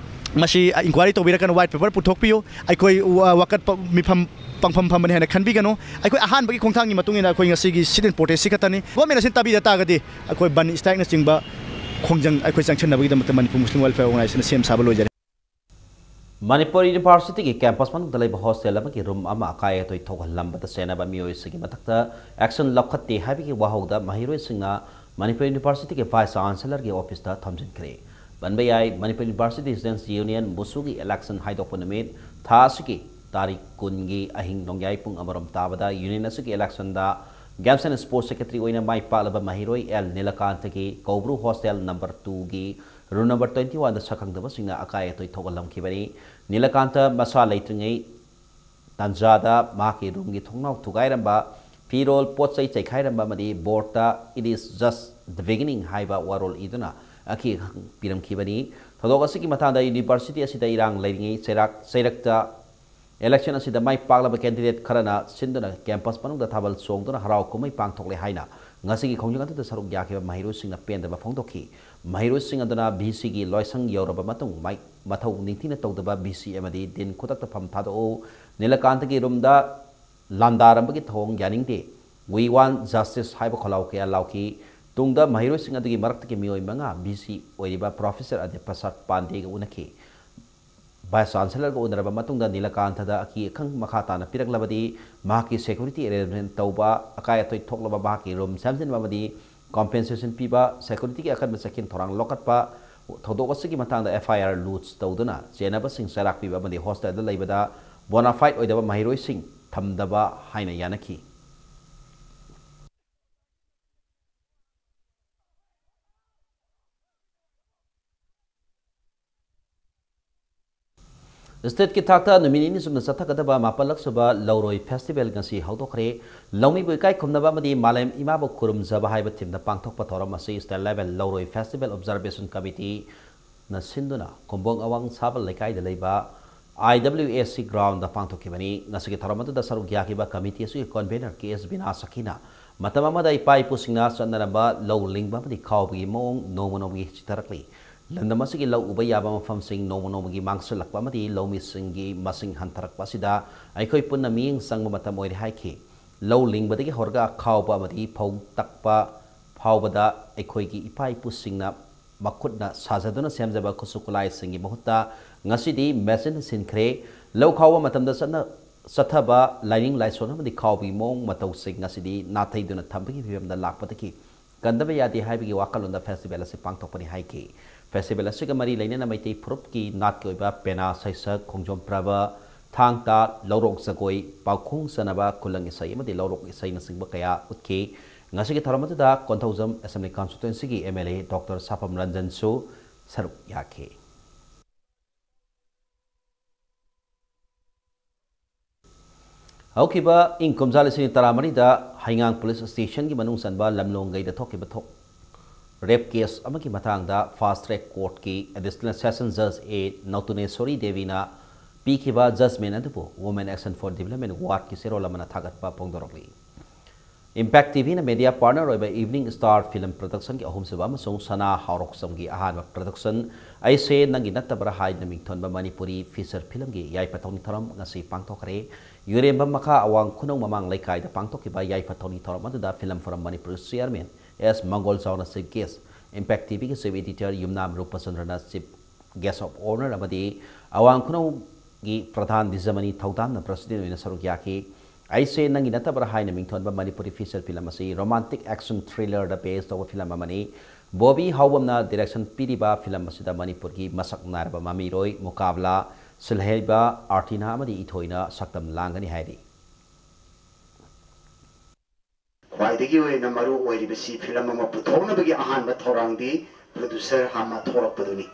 ꯃꯁꯤ ꯏꯟꯀ꯭ꯋꯥꯏꯔꯤ ꯇꯧꯕꯤꯔꯀꯥꯟꯗ ꯋꯥꯏꯠ ꯄꯦꯄꯔ ꯄꯨꯊꯣꯛꯄꯤꯌꯨ꯫ ꯑꯩꯈꯣꯏ ꯋꯥ-, ꯋꯥꯀꯠꯄ ꯃꯤꯐꯝ ꯄꯪꯐꯝ ꯐꯝꯕꯅꯤ ꯍꯥꯏꯅ ꯈꯟꯕꯤꯒꯅꯨ꯫ ꯑꯩꯈꯣꯏ ꯑꯍꯥꯟꯕꯒꯤ ꯈꯣꯡꯊꯥꯡꯒꯤ ꯃꯇꯨꯡ ꯏꯟꯅ ꯑꯩꯈꯣꯏ ꯉꯁꯤꯒꯤ ꯁꯤꯠ ꯏꯟ ꯄ꯭ꯔꯣꯇꯦꯁꯁꯤ ꯈꯛꯇꯅꯤ꯫ ꯒꯣꯔꯃꯦꯟ ꯑꯁꯤꯅ ꯇꯥꯕꯤꯗ ꯇꯥꯔꯒꯗꯤ ꯑꯩꯈꯣꯏ ꯕꯟ ꯁ꯭ꯇ꯭ꯔꯥꯏꯛꯅꯆꯤꯡꯕ ꯈꯣꯡꯖꯪ ꯑꯩꯈꯣꯏ ꯆꯪꯁꯤꯟꯅꯕꯒꯤꯗꯃꯛꯇ ꯃꯅꯤꯄꯨꯔ ꯃꯨꯁꯂꯤꯝ ꯋꯦꯜꯐꯤꯌꯔ ꯑꯣꯔꯒꯅꯥꯏꯖꯦꯁꯟꯅ ꯁꯦꯝ ꯁꯥꯕ ꯂꯣꯏꯖꯔꯦ꯫ ꯃꯅꯤꯄꯨꯔ ꯌꯨꯅꯤꯚꯔꯁꯤꯇꯤꯒꯤ ꯀꯦꯝꯄꯁ ꯃꯅꯨꯡꯗ ꯂꯩꯕ ꯍꯣꯁꯇꯦꯜ ꯑꯃꯒꯤ ꯔꯨꯝ ꯑꯃ ꯑꯀꯥꯏ ꯑꯇꯣꯏ ꯊꯣꯛꯍꯜꯂꯝꯕꯗ ꯆꯦꯟꯅꯕ ꯃꯤꯑꯣꯏꯁꯤꯡꯒꯤ ꯃꯊꯛꯇ ꯑꯦꯛꯁꯟ ꯂꯧꯈꯠꯇꯦ ꯍꯥꯏꯕꯒꯤ ꯋꯥꯍꯧꯗ ꯃꯍꯩꯔꯣꯏꯁꯤꯡꯅ ꯃꯅꯤꯄꯨꯔ ꯌꯨꯅꯤꯚꯔꯁꯤꯇꯤꯒꯤ ꯚꯥꯏꯁ ꯆꯥꯟꯁꯦꯂꯔꯒꯤ ꯑꯣꯐꯤꯁꯇ ꯊꯝꯖꯤꯟꯈ꯭ꯔꯦ꯫ ꯄꯟꯕ ꯌꯥꯏ, ꯃꯅꯤꯄꯨꯔ ꯌꯨꯅꯤꯚꯔꯁꯤꯇꯤ ꯁ꯭ꯇꯨꯗꯦꯟꯠꯁ ꯌꯨꯅꯤꯌꯟ, ꯃꯨꯁꯨꯒꯤ ꯏꯂꯦꯛꯁꯟ ꯍꯥꯏꯗꯣꯛꯄ ꯅꯨꯃꯤꯠ ꯊꯥ ꯑꯁꯤꯒꯤ ꯇꯥꯔꯤꯛ ꯀꯨꯟꯒꯤ ꯑꯍꯤꯡ ꯅꯣꯡꯌꯥꯏ ꯄꯨꯡ ꯑꯃꯔꯣꯝ ꯇꯥꯕꯗ ꯌꯨꯅꯤꯌꯟ ꯑꯁꯤꯒꯤ ꯏꯂꯦꯛꯁꯟꯗ ꯒꯦꯝꯁ ꯑꯦꯟ ꯁ꯭ꯄꯣꯔꯠꯁ ꯁꯦꯀ꯭ꯔꯦꯇꯔꯤ ꯑꯣꯏꯅ ꯃꯥꯏ ꯄꯥꯛꯂꯕ ꯃꯍꯩꯔꯣꯏ ꯑꯦꯜ ꯅꯤꯂꯀꯥꯟꯇꯒꯤ ꯀꯧꯕ꯭ꯔꯨ ꯍꯣꯁꯇꯦꯜ ꯅꯝꯕꯔ ꯇꯨꯒꯤ ꯔꯨꯝ ꯅꯝꯕꯔ ꯇ꯭ꯋꯦꯟꯇꯤ ꯋꯥꯟꯗ ꯁꯛꯈꯪꯗꯕꯁꯤꯡꯅ ꯑꯀꯥꯏ ꯑꯇꯣꯏ ꯊꯣꯛꯍꯜꯂꯝꯈꯤꯕꯅꯤ꯫ ꯅꯤꯂꯀꯥꯟꯇ ꯃꯁꯥ ꯂꯩꯇ꯭ꯔꯤꯉꯩ ꯇꯥꯟꯖꯥꯗ ꯃꯍꯥꯛꯀꯤ ꯔꯨꯝꯒꯤ ꯊꯣꯡꯅꯥꯎ ꯊꯨꯒꯥꯏꯔꯝꯕ, ꯐꯤꯔꯣꯜ ꯄꯣꯠ ꯆꯩ ꯆꯩꯈꯥꯏꯔꯝꯕ ꯑꯃꯗꯤ ꯕꯣꯔꯗꯇ "It is just the beginning" ꯍꯥꯏꯕ ꯋꯥꯔꯣꯜ ꯏꯗꯨꯅ ꯑꯀꯤ ꯑꯈꯪ ꯄꯤꯔꯝꯈꯤꯕꯅꯤ꯫ ꯊꯧꯗꯣꯛ ꯑꯁꯤꯒꯤ ꯃꯇꯥꯡꯗ ꯌꯨꯅꯤꯚꯔꯁꯤꯇꯤ ꯑꯁꯤꯗ ꯏꯔꯥꯡ ꯂꯩꯔꯤꯉꯩ ꯆꯩꯔꯥꯛ ꯆꯩꯔꯛꯇ ꯏꯂꯦꯛꯁꯟ ꯑꯁꯤꯗ ꯃꯥꯏ ꯄꯥꯛꯂꯕ ꯀꯦꯟꯗꯤꯗꯦꯠ ꯈꯔꯅ ꯁꯤꯟꯗꯨꯅ ꯀꯦꯝꯄꯁ ꯃꯅꯨꯡꯗ ꯊꯥꯕꯜ ꯆꯣꯡꯗꯨꯅ ꯍꯔꯥꯎ ꯀꯨꯝꯍꯩ ꯄꯥꯡꯊꯣꯛꯂꯦ ꯍꯥꯏꯅ ꯉꯁꯤꯒꯤ ꯈꯣꯡꯖꯪ ꯑꯗꯨꯗ ꯁꯔꯨꯛ ꯌꯥꯈꯤꯕ ꯃꯍꯩꯔꯣꯏꯁꯤꯡꯅ ꯄꯦꯟꯗꯕ ꯐꯣꯡꯗꯣꯛꯈꯤ꯫ ꯃꯍꯩꯔꯣꯏꯁꯤꯡ ꯑꯗꯨꯅ ꯚꯤ ꯁꯤꯒꯤ ꯂꯣꯏꯁꯪ ꯌꯧꯔꯕ ꯃꯇꯨꯡ ꯃꯥꯏ-, ꯃꯊꯧ ꯅꯤꯡꯊꯤꯅ ꯇꯧꯗꯕ ꯚꯤ ꯁꯤ ꯑꯃꯗꯤ ꯗꯤꯟ ꯈꯨꯗꯛꯇ ꯐꯝ ꯊꯥꯗꯣꯛꯎ, ꯅꯤꯂꯀꯥꯟꯇꯒꯤ ꯔꯨꯝꯗ ꯂꯥꯟꯗꯥꯔꯝꯕꯒꯤ ꯊꯧꯑꯣꯡ ꯌꯥꯅꯤꯡꯗꯦ, "We want justice" ꯍꯥꯏꯕ ꯈꯣꯜꯂꯥꯎ ꯀꯌꯥ ꯂꯥꯎꯈꯤ꯫ ꯇꯨꯡꯗ ꯃꯍꯩꯔꯣꯏꯁꯤꯡ ꯑꯗꯨꯒꯤ ꯃꯔꯛꯇꯒꯤ ꯃꯤꯑꯣꯏ ꯃꯉꯥ ꯚꯤ ꯁꯤ ꯑꯣꯏꯔꯤꯕ ꯄ꯭ꯔꯣꯐꯦꯁꯔ ꯑꯗꯤꯞ ꯄ꯭ꯔꯁꯥꯗ ꯄꯥꯟꯗꯦꯒ ꯎꯅꯈꯤ꯫ ꯚꯥꯏꯁ ꯆꯥꯟꯁꯦꯂꯔꯒ ꯎꯅꯔꯕ ꯃꯇꯨꯡꯗ ꯅꯤꯂꯀꯥꯟꯊꯗ ꯑꯀꯤ ꯑꯈꯪ ꯃꯈꯥ ꯇꯥꯅ ꯄꯤꯔꯛꯂꯕꯗꯤ ꯃꯍꯥꯛꯀꯤ ꯁꯦꯀ꯭ꯌꯨꯔꯤꯇꯤ ꯑꯦꯔꯦꯟꯖꯃꯦꯟ ꯇꯧꯕ, ꯑꯀꯥꯏ ꯑꯇꯣꯏ ꯊꯣꯛꯂꯕ ꯃꯍꯥꯛꯀꯤ ꯔꯨꯝ ꯁꯦꯝꯖꯤꯟꯕ ꯑꯃꯗꯤ ꯀꯣꯝꯄꯦꯟꯁꯦꯁꯟ ꯄꯤꯕ, ꯁꯦꯀ꯭ꯌꯨꯔꯤꯇꯤꯒꯤ ꯑꯀꯟꯕ ꯆꯦꯛꯁꯤꯟ ꯊꯧꯔꯥꯡ ꯂꯧꯈꯠꯄ, ꯊꯧꯗꯣꯛ ꯑꯁꯤꯒꯤ ꯃꯇꯥꯡꯗ ꯑꯦꯐ ꯑꯥꯏ ꯑꯥꯔ ꯂꯣꯗꯖ ꯇꯧꯗꯨꯅ ꯆꯦꯟꯅꯕꯁꯤꯡ ꯆꯩꯔꯥꯛ ꯄꯤꯕ ꯑꯃꯗꯤ ꯍꯣꯁꯇꯦꯜꯗ ꯂꯩꯕꯗ ꯕꯣꯅꯥꯐꯥꯏꯗ ꯑꯣꯏꯗꯕ ꯃꯍꯩꯔꯣꯏꯁꯤꯡ ꯊꯝꯗꯕ ꯍꯥꯏꯅ ꯌꯥꯅꯈꯤ꯫ ꯁ꯭ꯇꯦꯠꯀꯤ ꯊꯥꯛꯇ ꯅꯨꯃꯤꯠ ꯅꯤꯅꯤ ꯆꯨꯞꯅ ꯆꯠꯊꯒꯗꯕ ꯃꯥꯄꯜꯂꯛ ꯁꯨꯕ ꯂꯧꯔꯣꯏ ꯐꯦꯁꯇꯤꯚꯦꯜ ꯉꯁꯤ ꯍꯧꯗꯣꯛꯈ꯭ꯔꯦ꯫ ꯂꯧꯃꯤꯕꯨ ꯏꯀꯥꯏ ꯈꯨꯝꯅꯕ ꯑꯃꯗꯤ ꯃꯥꯂꯦꯝ ꯏꯃꯥꯕꯨ ꯈꯨꯔꯨꯝꯖꯕ ꯍꯥꯏꯕ ꯊꯤꯝꯗ ꯄꯥꯡꯊꯣꯛꯄ ꯊꯧꯔꯝ ꯑꯁꯤ ꯁ꯭ꯇꯦꯠ ꯂꯦꯚꯦꯜ ꯂꯧꯔꯣꯏ ꯐꯦꯁꯇꯤꯚꯦꯜ ꯑꯣꯕꯖꯥꯔꯕꯦꯁꯟ ꯀꯃꯤꯇꯤꯅ ꯁꯤꯟꯗꯨꯅ ꯈꯨꯝꯕꯣꯡ ꯑꯋꯥꯡ ꯁꯥꯕꯜ ꯂꯩꯀꯥꯏꯗ ꯂꯩꯕ ꯑꯥꯏ ꯗꯕ꯭ꯂꯤꯎ ꯑꯦ ꯁꯤ ꯒ꯭ꯔꯥꯎꯟꯗ ꯄꯥꯡꯊꯣꯛꯈꯤꯕꯅꯤ꯫ ꯉꯁꯤꯒꯤ ꯊꯧꯔꯝ ꯑꯗꯨꯗ ꯁꯔꯨꯛ ꯌꯥꯈꯤꯕ ꯀꯃꯤꯇꯤ ꯑꯁꯤꯒꯤ ꯀꯟꯚꯦꯅꯔ ꯀꯦ ꯑꯦꯁ ꯕꯤꯅꯥ ꯁꯈꯤꯅ ꯃꯇꯝ ꯑꯃꯗ ꯏꯄꯥ ꯏꯄꯨꯁꯤꯡꯅ ꯆꯠꯅꯔꯝꯕ ꯂꯧ ꯂꯤꯡꯕ ꯑꯃꯗꯤ ꯈꯥꯎꯕꯒꯤ ꯃꯑꯣꯡ ꯅꯣꯡꯃ ꯅꯣꯡꯃꯒꯤ ꯆꯤꯊꯔꯛꯂꯤ꯫ ꯂꯝꯗꯝ ꯑꯁꯤꯒꯤ ꯂꯧ ꯎꯕ ꯌꯥꯕ ꯃꯐꯝꯁꯤꯡ ꯅꯣꯡꯃ ꯅꯣꯡꯃꯒꯤ ꯃꯥꯡꯁꯤꯜꯂꯛꯄ ꯑꯃꯗꯤ ꯂꯧꯃꯤꯁꯤꯡꯒꯤ ꯃꯁꯤꯡ ꯍꯟꯊꯔꯛꯄ ꯑꯁꯤꯗ ꯑꯩꯈꯣꯏ ꯄꯨꯟꯅ ꯃꯤꯠꯌꯦꯡ ꯆꯪꯕ ꯃꯇꯝ ꯑꯣꯏꯔꯦ ꯍꯥꯏꯈꯤ꯫ ꯂꯧ ꯂꯤꯡꯕꯗꯒꯤ ꯍꯧꯔꯒ ꯈꯥꯎꯕ ꯑꯃꯗꯤ ꯐꯧ ꯇꯛꯄ ꯐꯥꯎꯕꯗ ꯑꯩꯈꯣꯏꯒꯤ ꯏꯄꯥ ꯏꯄꯨꯁꯤꯡꯅ ꯃꯈꯨꯠꯅ ꯁꯥꯖꯗꯨꯅ ꯁꯦꯝꯖꯕ ꯈꯨꯠꯁꯨ ꯈꯨꯠꯂꯥꯏꯁꯤꯡꯒꯤ ꯃꯍꯨꯠꯇ ꯉꯁꯤꯗꯤ ꯃꯦꯆꯤꯟ ꯁꯤꯟꯈ꯭ꯔꯦ꯫ ꯂꯧ ꯈꯥꯎꯕ ꯃꯇꯝꯗ ꯆꯠꯅ-, ꯆꯠꯊꯕ ꯂꯥꯏꯅꯤꯡ ꯂꯥꯏꯁꯣꯟ ꯑꯃꯗꯤ ꯈꯥꯎꯕꯒꯤ ꯃꯑꯣꯡ ꯃꯇꯧꯁꯤꯡ ꯉꯁꯤꯗꯤ ꯅꯥꯊꯩꯗꯨꯅ ꯊꯝꯕꯒꯤ ꯐꯤꯕꯝꯗ ꯂꯥꯛꯄꯗꯒꯤ ꯀꯟꯗꯕ ꯌꯥꯗꯦ ꯍꯥꯏꯕꯒꯤ ꯋꯥꯈꯜꯂꯣꯟꯗ ꯐꯦꯁꯇꯤꯚꯦꯜ ꯑꯁꯤ ꯄꯥꯡꯊꯣꯛꯄꯅꯤ ꯍꯥꯏꯈꯤ꯫ ꯐꯦꯁꯇꯤꯚꯦꯜ ꯑꯁꯤꯒ ꯃꯔꯤ ꯂꯩꯅꯅ ꯃꯩꯇꯩ ꯐꯨꯔꯨꯞꯀꯤ ꯅꯥꯠꯀꯤ ꯑꯣꯏꯕ ꯄꯦꯅꯥ, ꯁꯩꯁꯛ, ꯈꯣꯡꯖꯣꯝ ꯄ꯭ꯔꯕ, ꯊꯥꯡ ꯇꯥ, ꯂꯧꯔꯣꯛ ꯖꯒꯣꯏ, ꯄꯥꯎꯈꯣꯡ ꯆꯟꯅꯕ ꯈꯨꯂꯪ ꯏꯁꯩ ꯑꯃꯗꯤ ꯂꯧꯔꯣꯛ ꯏꯁꯩꯅꯆꯤꯡꯕ ꯀꯌꯥ ꯎꯠꯈꯤ꯫ ꯉꯁꯤꯒꯤ ꯊꯧꯔꯝ ꯑꯗꯨꯗ ꯀꯣꯟꯊꯧꯖꯝ Assembly Constituencyꯒꯤ MLA Doctor ꯁꯥꯄꯝ ꯔꯟꯖꯟꯁꯨ ꯁꯔꯨꯛ ꯌꯥꯈꯤ꯫ ꯍꯧꯈꯤꯕ ꯏꯪ ꯀꯨꯝꯖꯥ ꯂꯤꯁꯤꯡ ꯇꯔꯥꯃꯔꯤꯗ ꯍꯩꯉꯥꯡ Police Stationꯒꯤ ꯃꯅꯨꯡ ꯆꯟꯕ ꯂꯝꯂꯣꯡꯒꯩꯗ ꯊꯣꯛꯈꯤꯕ ꯊꯣꯛ rape case ꯑꯃꯒꯤ ꯃꯇꯥꯡꯗ Fast Track Courtꯀꯤ Additional Session Judge A ꯅꯧꯇꯨꯅꯦꯁꯣꯔꯤ ꯗꯦꯕꯤꯅ ꯄꯤꯈꯤꯕ judgment ꯑꯗꯨꯕꯨ Women Action for Development Wardꯀꯤ ꯆꯦꯔꯣꯜ ꯑꯃꯅ ꯊꯥꯒꯠꯄ ꯐꯣꯡꯗꯣꯔꯛꯂꯤ꯫ Impact TVꯅ media partner ꯑꯣꯏꯕ Evening Star Film Productionꯒꯤ ꯑꯍꯨꯝꯁꯨꯕ ꯑꯃꯁꯨꯡ ꯁꯅꯥ ꯍꯥꯎꯔꯣꯛꯆꯝꯒꯤ ꯑꯍꯥꯟꯕ production ꯑꯩꯁꯦ ꯅꯪꯒꯤ ꯅꯠꯇꯕ꯭ꯔꯥ ꯍꯥꯏꯅ ꯃꯤꯡꯊꯣꯟꯕ ꯃꯅꯤꯄꯨꯔꯤ feature filmꯒꯤ ꯌꯥꯏꯐ ꯊꯧꯅꯤ ꯊꯧꯔꯝ ꯉꯁꯤ ꯄꯥꯡꯊꯣꯛꯈ꯭ꯔꯦ꯫ ꯌꯨꯔꯦꯝꯕꯝ ꯃꯈꯥ ꯑꯋꯥꯡ ꯈꯨꯅꯧ ꯃꯃꯥꯡ ꯂꯩꯀꯥꯏꯗ ꯄꯥꯡꯊꯣꯛꯈꯤꯕ ꯌꯥꯏꯐ ꯊꯧꯅꯤ ꯊꯧꯔꯝ ꯑꯗꯨꯗ Film Forum Manipur Chairman S ꯃꯪꯒꯣꯜ ꯆꯥꯎꯅ chief guest, Impact TVꯒꯤ chief editor Yumnam ꯔꯨꯄꯆꯟꯗ꯭ꯔꯅ chief guest of honour ꯑꯃꯗꯤ ꯑꯋꯥꯡ ꯈꯨꯅꯧꯒꯤ ꯄ꯭ꯔꯙꯥꯟ ꯗꯤꯖꯃꯅꯤ ꯊꯧꯗꯥꯝꯅ president ꯑꯣꯏꯅ ꯁꯔꯨꯛ ꯌꯥꯈꯤ꯫ ꯑꯩꯁꯦ ꯅꯪꯒꯤ ꯅꯠꯇꯕ꯭ꯔꯥ ꯍꯥꯏꯅ ꯃꯤꯡꯊꯣꯟꯕ ꯃꯅꯤꯄꯨꯔꯤ feature film ꯑꯁꯤ romantic action thrillerꯗ base ꯇꯧꯕ film ꯑꯃꯅꯤ꯫ ꯕꯣꯕꯤ ꯍꯥꯎꯕꯝꯅ direction ꯄꯤꯔꯤꯕ film ꯑꯁꯤꯗ ꯃꯅꯤꯄꯨꯔꯒꯤ ꯃꯁꯛ ꯅꯥꯏꯔꯕ ꯃꯃꯤꯔꯣꯏ ꯃꯨꯀꯥꯕꯂꯥ, ꯁꯤꯜꯍꯩꯕ ꯑꯥꯔꯇꯤꯅꯥ ꯑꯃꯗꯤ ꯏꯊꯣꯏꯅ ꯁꯛꯇꯝ ꯂꯥꯡꯒꯅꯤ ꯍꯥꯏꯔꯤ꯫ ꯈ꯭ꯋꯥꯏꯗꯒꯤ ꯑꯣꯏꯅ ꯃꯔꯨ ꯑꯣꯏꯔꯤꯕꯁꯤ film ꯑꯃ ꯄꯨꯊꯣꯛꯅꯕꯒꯤ ꯑꯍꯥꯟꯕ ꯊꯧꯔꯥꯡꯗꯤ producer ꯍꯥꯟꯅ ꯊꯣꯛꯂꯛꯄꯗꯨꯅꯤ꯫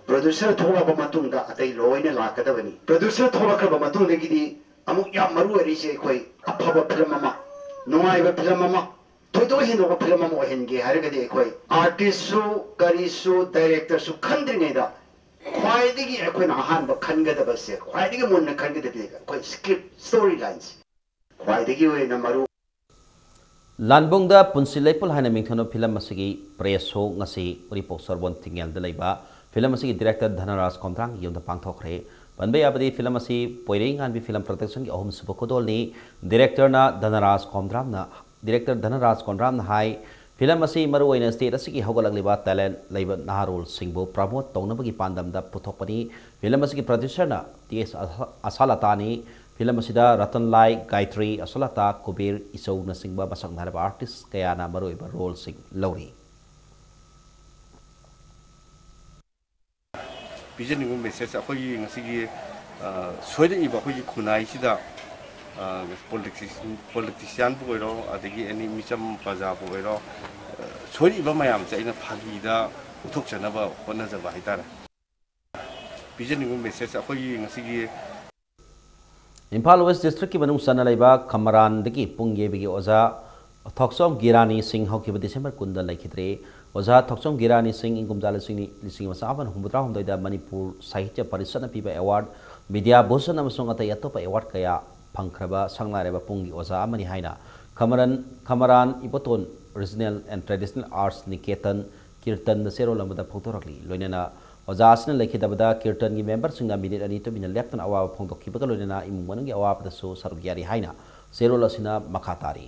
Producer ꯊꯣꯛꯂꯛꯄ ꯃꯇꯨꯡꯗ ꯑꯇꯩ ꯂꯣꯏꯅ ꯂꯥꯛꯀꯗꯕꯅꯤ꯫ Producer ꯊꯣꯛꯂꯛꯈ꯭ꯔꯕ ꯃꯇꯨꯡꯗꯒꯤꯗꯤ ꯑꯃꯨꯛ ꯌꯥꯝ ꯃꯔꯨ ꯑꯣꯏꯔꯤꯁꯦ ꯑꯩꯈꯣꯏ ꯑꯐꯕ film ꯑꯃ, ꯅꯨꯡꯉꯥꯏꯕ film ꯑꯃ, ꯊꯣꯏꯗꯣꯛ ꯍꯦꯟꯗꯣꯛꯄ film ꯑꯃ ꯑꯣꯏꯍꯟꯒꯦ ꯍꯥꯏꯔꯒꯗꯤ ꯑꯩꯈꯣꯏ artistꯁꯨ, ꯀꯔꯤꯁꯨ, directorꯁꯨ ꯈꯟꯗ꯭ꯔꯤꯉꯩꯗ ꯈ꯭ꯋꯥꯏꯗꯒꯤ ꯑꯩꯈꯣꯏꯅ ꯑꯍꯥꯟꯕ ꯈꯟꯒꯗꯕꯁꯦ, ꯈ꯭ꯋꯥꯏꯗꯒꯤ ꯃꯨꯟꯅ ꯈꯟꯒꯗꯕꯁꯦ ꯑꯩꯈꯣꯏ script, story lines꯫ ꯈ꯭ꯋꯥꯏꯗꯒꯤ ꯑꯣꯏꯅ ꯃꯔꯨ ꯂꯥꯟꯕꯨꯡꯗ ꯄꯨꯟꯁꯤ ꯂꯩꯄꯨꯜ ꯍꯥꯏꯅ ꯃꯤꯡꯊꯣꯟꯕ film ꯑꯁꯤꯒꯤ press show ꯉꯁꯤ ꯎꯔꯤꯄꯣꯛ ꯁꯣꯔꯕꯣꯟ ꯊꯤꯡꯉꯦꯜꯗ ꯂꯩꯕ film ꯑꯁꯤꯒꯤ director ꯙꯅꯔꯥꯖ ꯀꯣꯝꯊ꯭ꯔꯥꯡꯒꯤ ꯌꯨꯝꯗ ꯄꯥꯡꯊꯣꯛꯈ꯭ꯔꯦ꯫ ꯄꯟꯕ ꯌꯥꯕꯗꯤ film ꯑꯁꯤ ꯄꯣꯏꯔꯩꯉꯥꯟꯕꯤ Film Productionꯒꯤ ꯑꯍꯨꯝꯁꯨꯕ ꯈꯨꯗꯣꯜꯅꯤ꯫ Directorꯅ ꯙꯅꯔꯥꯖ ꯀꯣꯝꯊ꯭ꯔꯥꯝꯅ, director ꯙꯅꯔꯥꯖ ꯀꯣꯝꯊ꯭ꯔꯥꯝꯅ ꯍꯥꯏ, film ꯑꯁꯤ ꯃꯔꯨꯑꯣꯏꯅ state ꯑꯁꯤꯒꯤ ꯍꯧꯒꯠꯂꯛꯂꯤꯕ talent ꯂꯩꯕ ꯅꯍꯥꯔꯣꯜꯁꯤꯡꯕꯨ promote ꯇꯧꯅꯕꯒꯤ ꯄꯥꯟꯗꯝꯗ ꯄꯨꯊꯣꯛꯄꯅꯤ꯫ Film ꯑꯁꯤꯒꯤ producerꯅ ꯇꯤ ꯑꯦꯁ ꯑꯁꯥꯂꯇꯥꯅꯤ꯫ Film ꯑꯁꯤꯗ ꯔꯇꯟ ꯂꯥꯏ, ꯒꯥꯌꯇ꯭ꯔꯤ, ꯑꯁꯥꯂꯇꯥ, ꯀꯨꯕꯦꯔ ꯏꯆꯧꯅꯆꯤꯡꯕ ꯃꯁꯛ ꯅꯥꯏꯔꯕ artist ꯀꯌꯥꯅ ꯃꯔꯨꯑꯣꯏꯕ roleꯁꯤꯡ ꯂꯧꯔꯤ꯫ ꯄꯤꯖꯅꯤꯡꯕ message ꯑꯩꯈꯣꯏꯒꯤ ꯉꯁꯤꯒꯤ ꯁꯣꯏꯔꯛꯏꯕ ꯑꯩꯈꯣꯏꯒꯤ ꯈꯨꯟꯅꯥꯏꯁꯤꯗ ꯄꯣꯂꯤꯇꯤꯁꯤꯌꯥꯟꯕꯨ ꯑꯣꯏꯔꯣ, ꯑꯗꯒꯤ ꯑꯦꯅꯤ ꯃꯤꯆꯝ ꯄ꯭ꯔꯖꯥꯕꯨ ꯑꯣꯏꯔꯣ, ꯁꯣꯏꯔꯛꯏꯕ ꯃꯌꯥꯝꯁꯦ ꯑꯩꯅ ꯐꯥꯒꯤꯗ ꯎꯠꯊꯣꯛꯆꯅꯕ ꯍꯣꯠꯅꯖꯕ ꯍꯥꯏꯇꯥꯔꯦ꯫ ꯄꯤꯖꯅꯤꯡꯕ ꯃꯦꯁꯦꯖ ꯑꯩꯈꯣꯏꯒꯤ ꯉꯁꯤꯒꯤ ꯏꯝꯐꯥꯜ ꯋꯦꯁ ꯗꯤꯁꯇ꯭ꯔꯤꯛꯀꯤ ꯃꯅꯨꯡ ꯆꯟꯅ ꯂꯩꯕ ꯈꯃꯔꯥꯟꯗꯒꯤ ꯄꯨꯡ ꯌꯩꯕꯒꯤ ꯑꯣꯖꯥ ꯊꯣꯛꯆꯣꯝ ꯒꯤꯔꯥꯅꯤ ꯁꯤꯡ ꯍꯧꯈꯤꯕ ꯗꯤꯁꯦꯝꯕꯔ ꯀꯨꯟꯗ ꯂꯩꯈꯤꯗ꯭ꯔꯦ꯫ ꯑꯣꯖꯥ ꯊꯣꯛꯆꯣꯝ ꯒꯤꯔꯥꯅꯤ ꯁꯤꯡ ꯏꯪ ꯀꯨꯝꯖꯥ ꯂꯤꯁꯤꯡ ꯅꯤ-, ꯂꯤꯁꯤꯡ ꯑꯃ ꯆꯥꯃꯥꯄꯟ ꯍꯨꯝꯐꯨꯇꯔꯥꯍꯨꯝꯗꯣꯏꯗ ꯃꯅꯤꯄꯨꯔ ꯁꯥꯍꯤꯇ꯭ꯌ ꯄꯔꯤꯁꯠꯅ ꯄꯤꯕ ꯑꯦꯋꯥꯔꯗ, ꯕꯤꯗ꯭ꯌꯥ ꯚꯨꯁꯟ ꯑꯃꯁꯨꯡ ꯑꯇꯩ ꯑꯇꯣꯞꯄ ꯑꯦꯋꯥꯔꯗ ꯀꯌꯥ ꯐꯪꯈ꯭ꯔꯕ ꯁꯛꯅꯥꯏꯔꯕ ꯄꯨꯡꯒꯤ ꯑꯣꯖꯥ ꯑꯃꯅꯤ ꯍꯥꯏꯅ Khamaran, Khamaran Iboton regional and traditional arts Niketan ꯀꯤꯔꯇꯟꯗ ꯆꯦꯔꯣꯜ ꯑꯃꯗ ꯐꯣꯡꯗꯣꯔꯛꯂꯤ꯫ ꯂꯣꯏꯅꯅ ꯑꯣꯖꯥ ꯑꯁꯤꯅ ꯂꯩꯈꯤꯗꯕꯗ ꯀꯤꯔꯇꯟꯒꯤ ꯃꯦꯝꯕꯔꯁꯤꯡꯅ ꯃꯤꯅꯤꯠ ꯑꯅꯤ ꯇꯨꯃꯤꯟꯅ ꯂꯦꯞꯇꯨꯅ ꯑꯋꯥꯕ ꯐꯣꯡꯗꯣꯛꯈꯤꯕꯒ ꯂꯣꯏꯅꯅ ꯏꯃꯨꯡ ꯃꯅꯨꯡꯒꯤ ꯑꯋꯥꯕꯗꯁꯨ ꯁꯔꯨꯛ ꯌꯥꯔꯤ ꯍꯥꯏꯅ ꯆꯦꯔꯣꯜ ꯑꯁꯤꯅ ꯃꯈꯥ ꯇꯥꯔꯤ꯫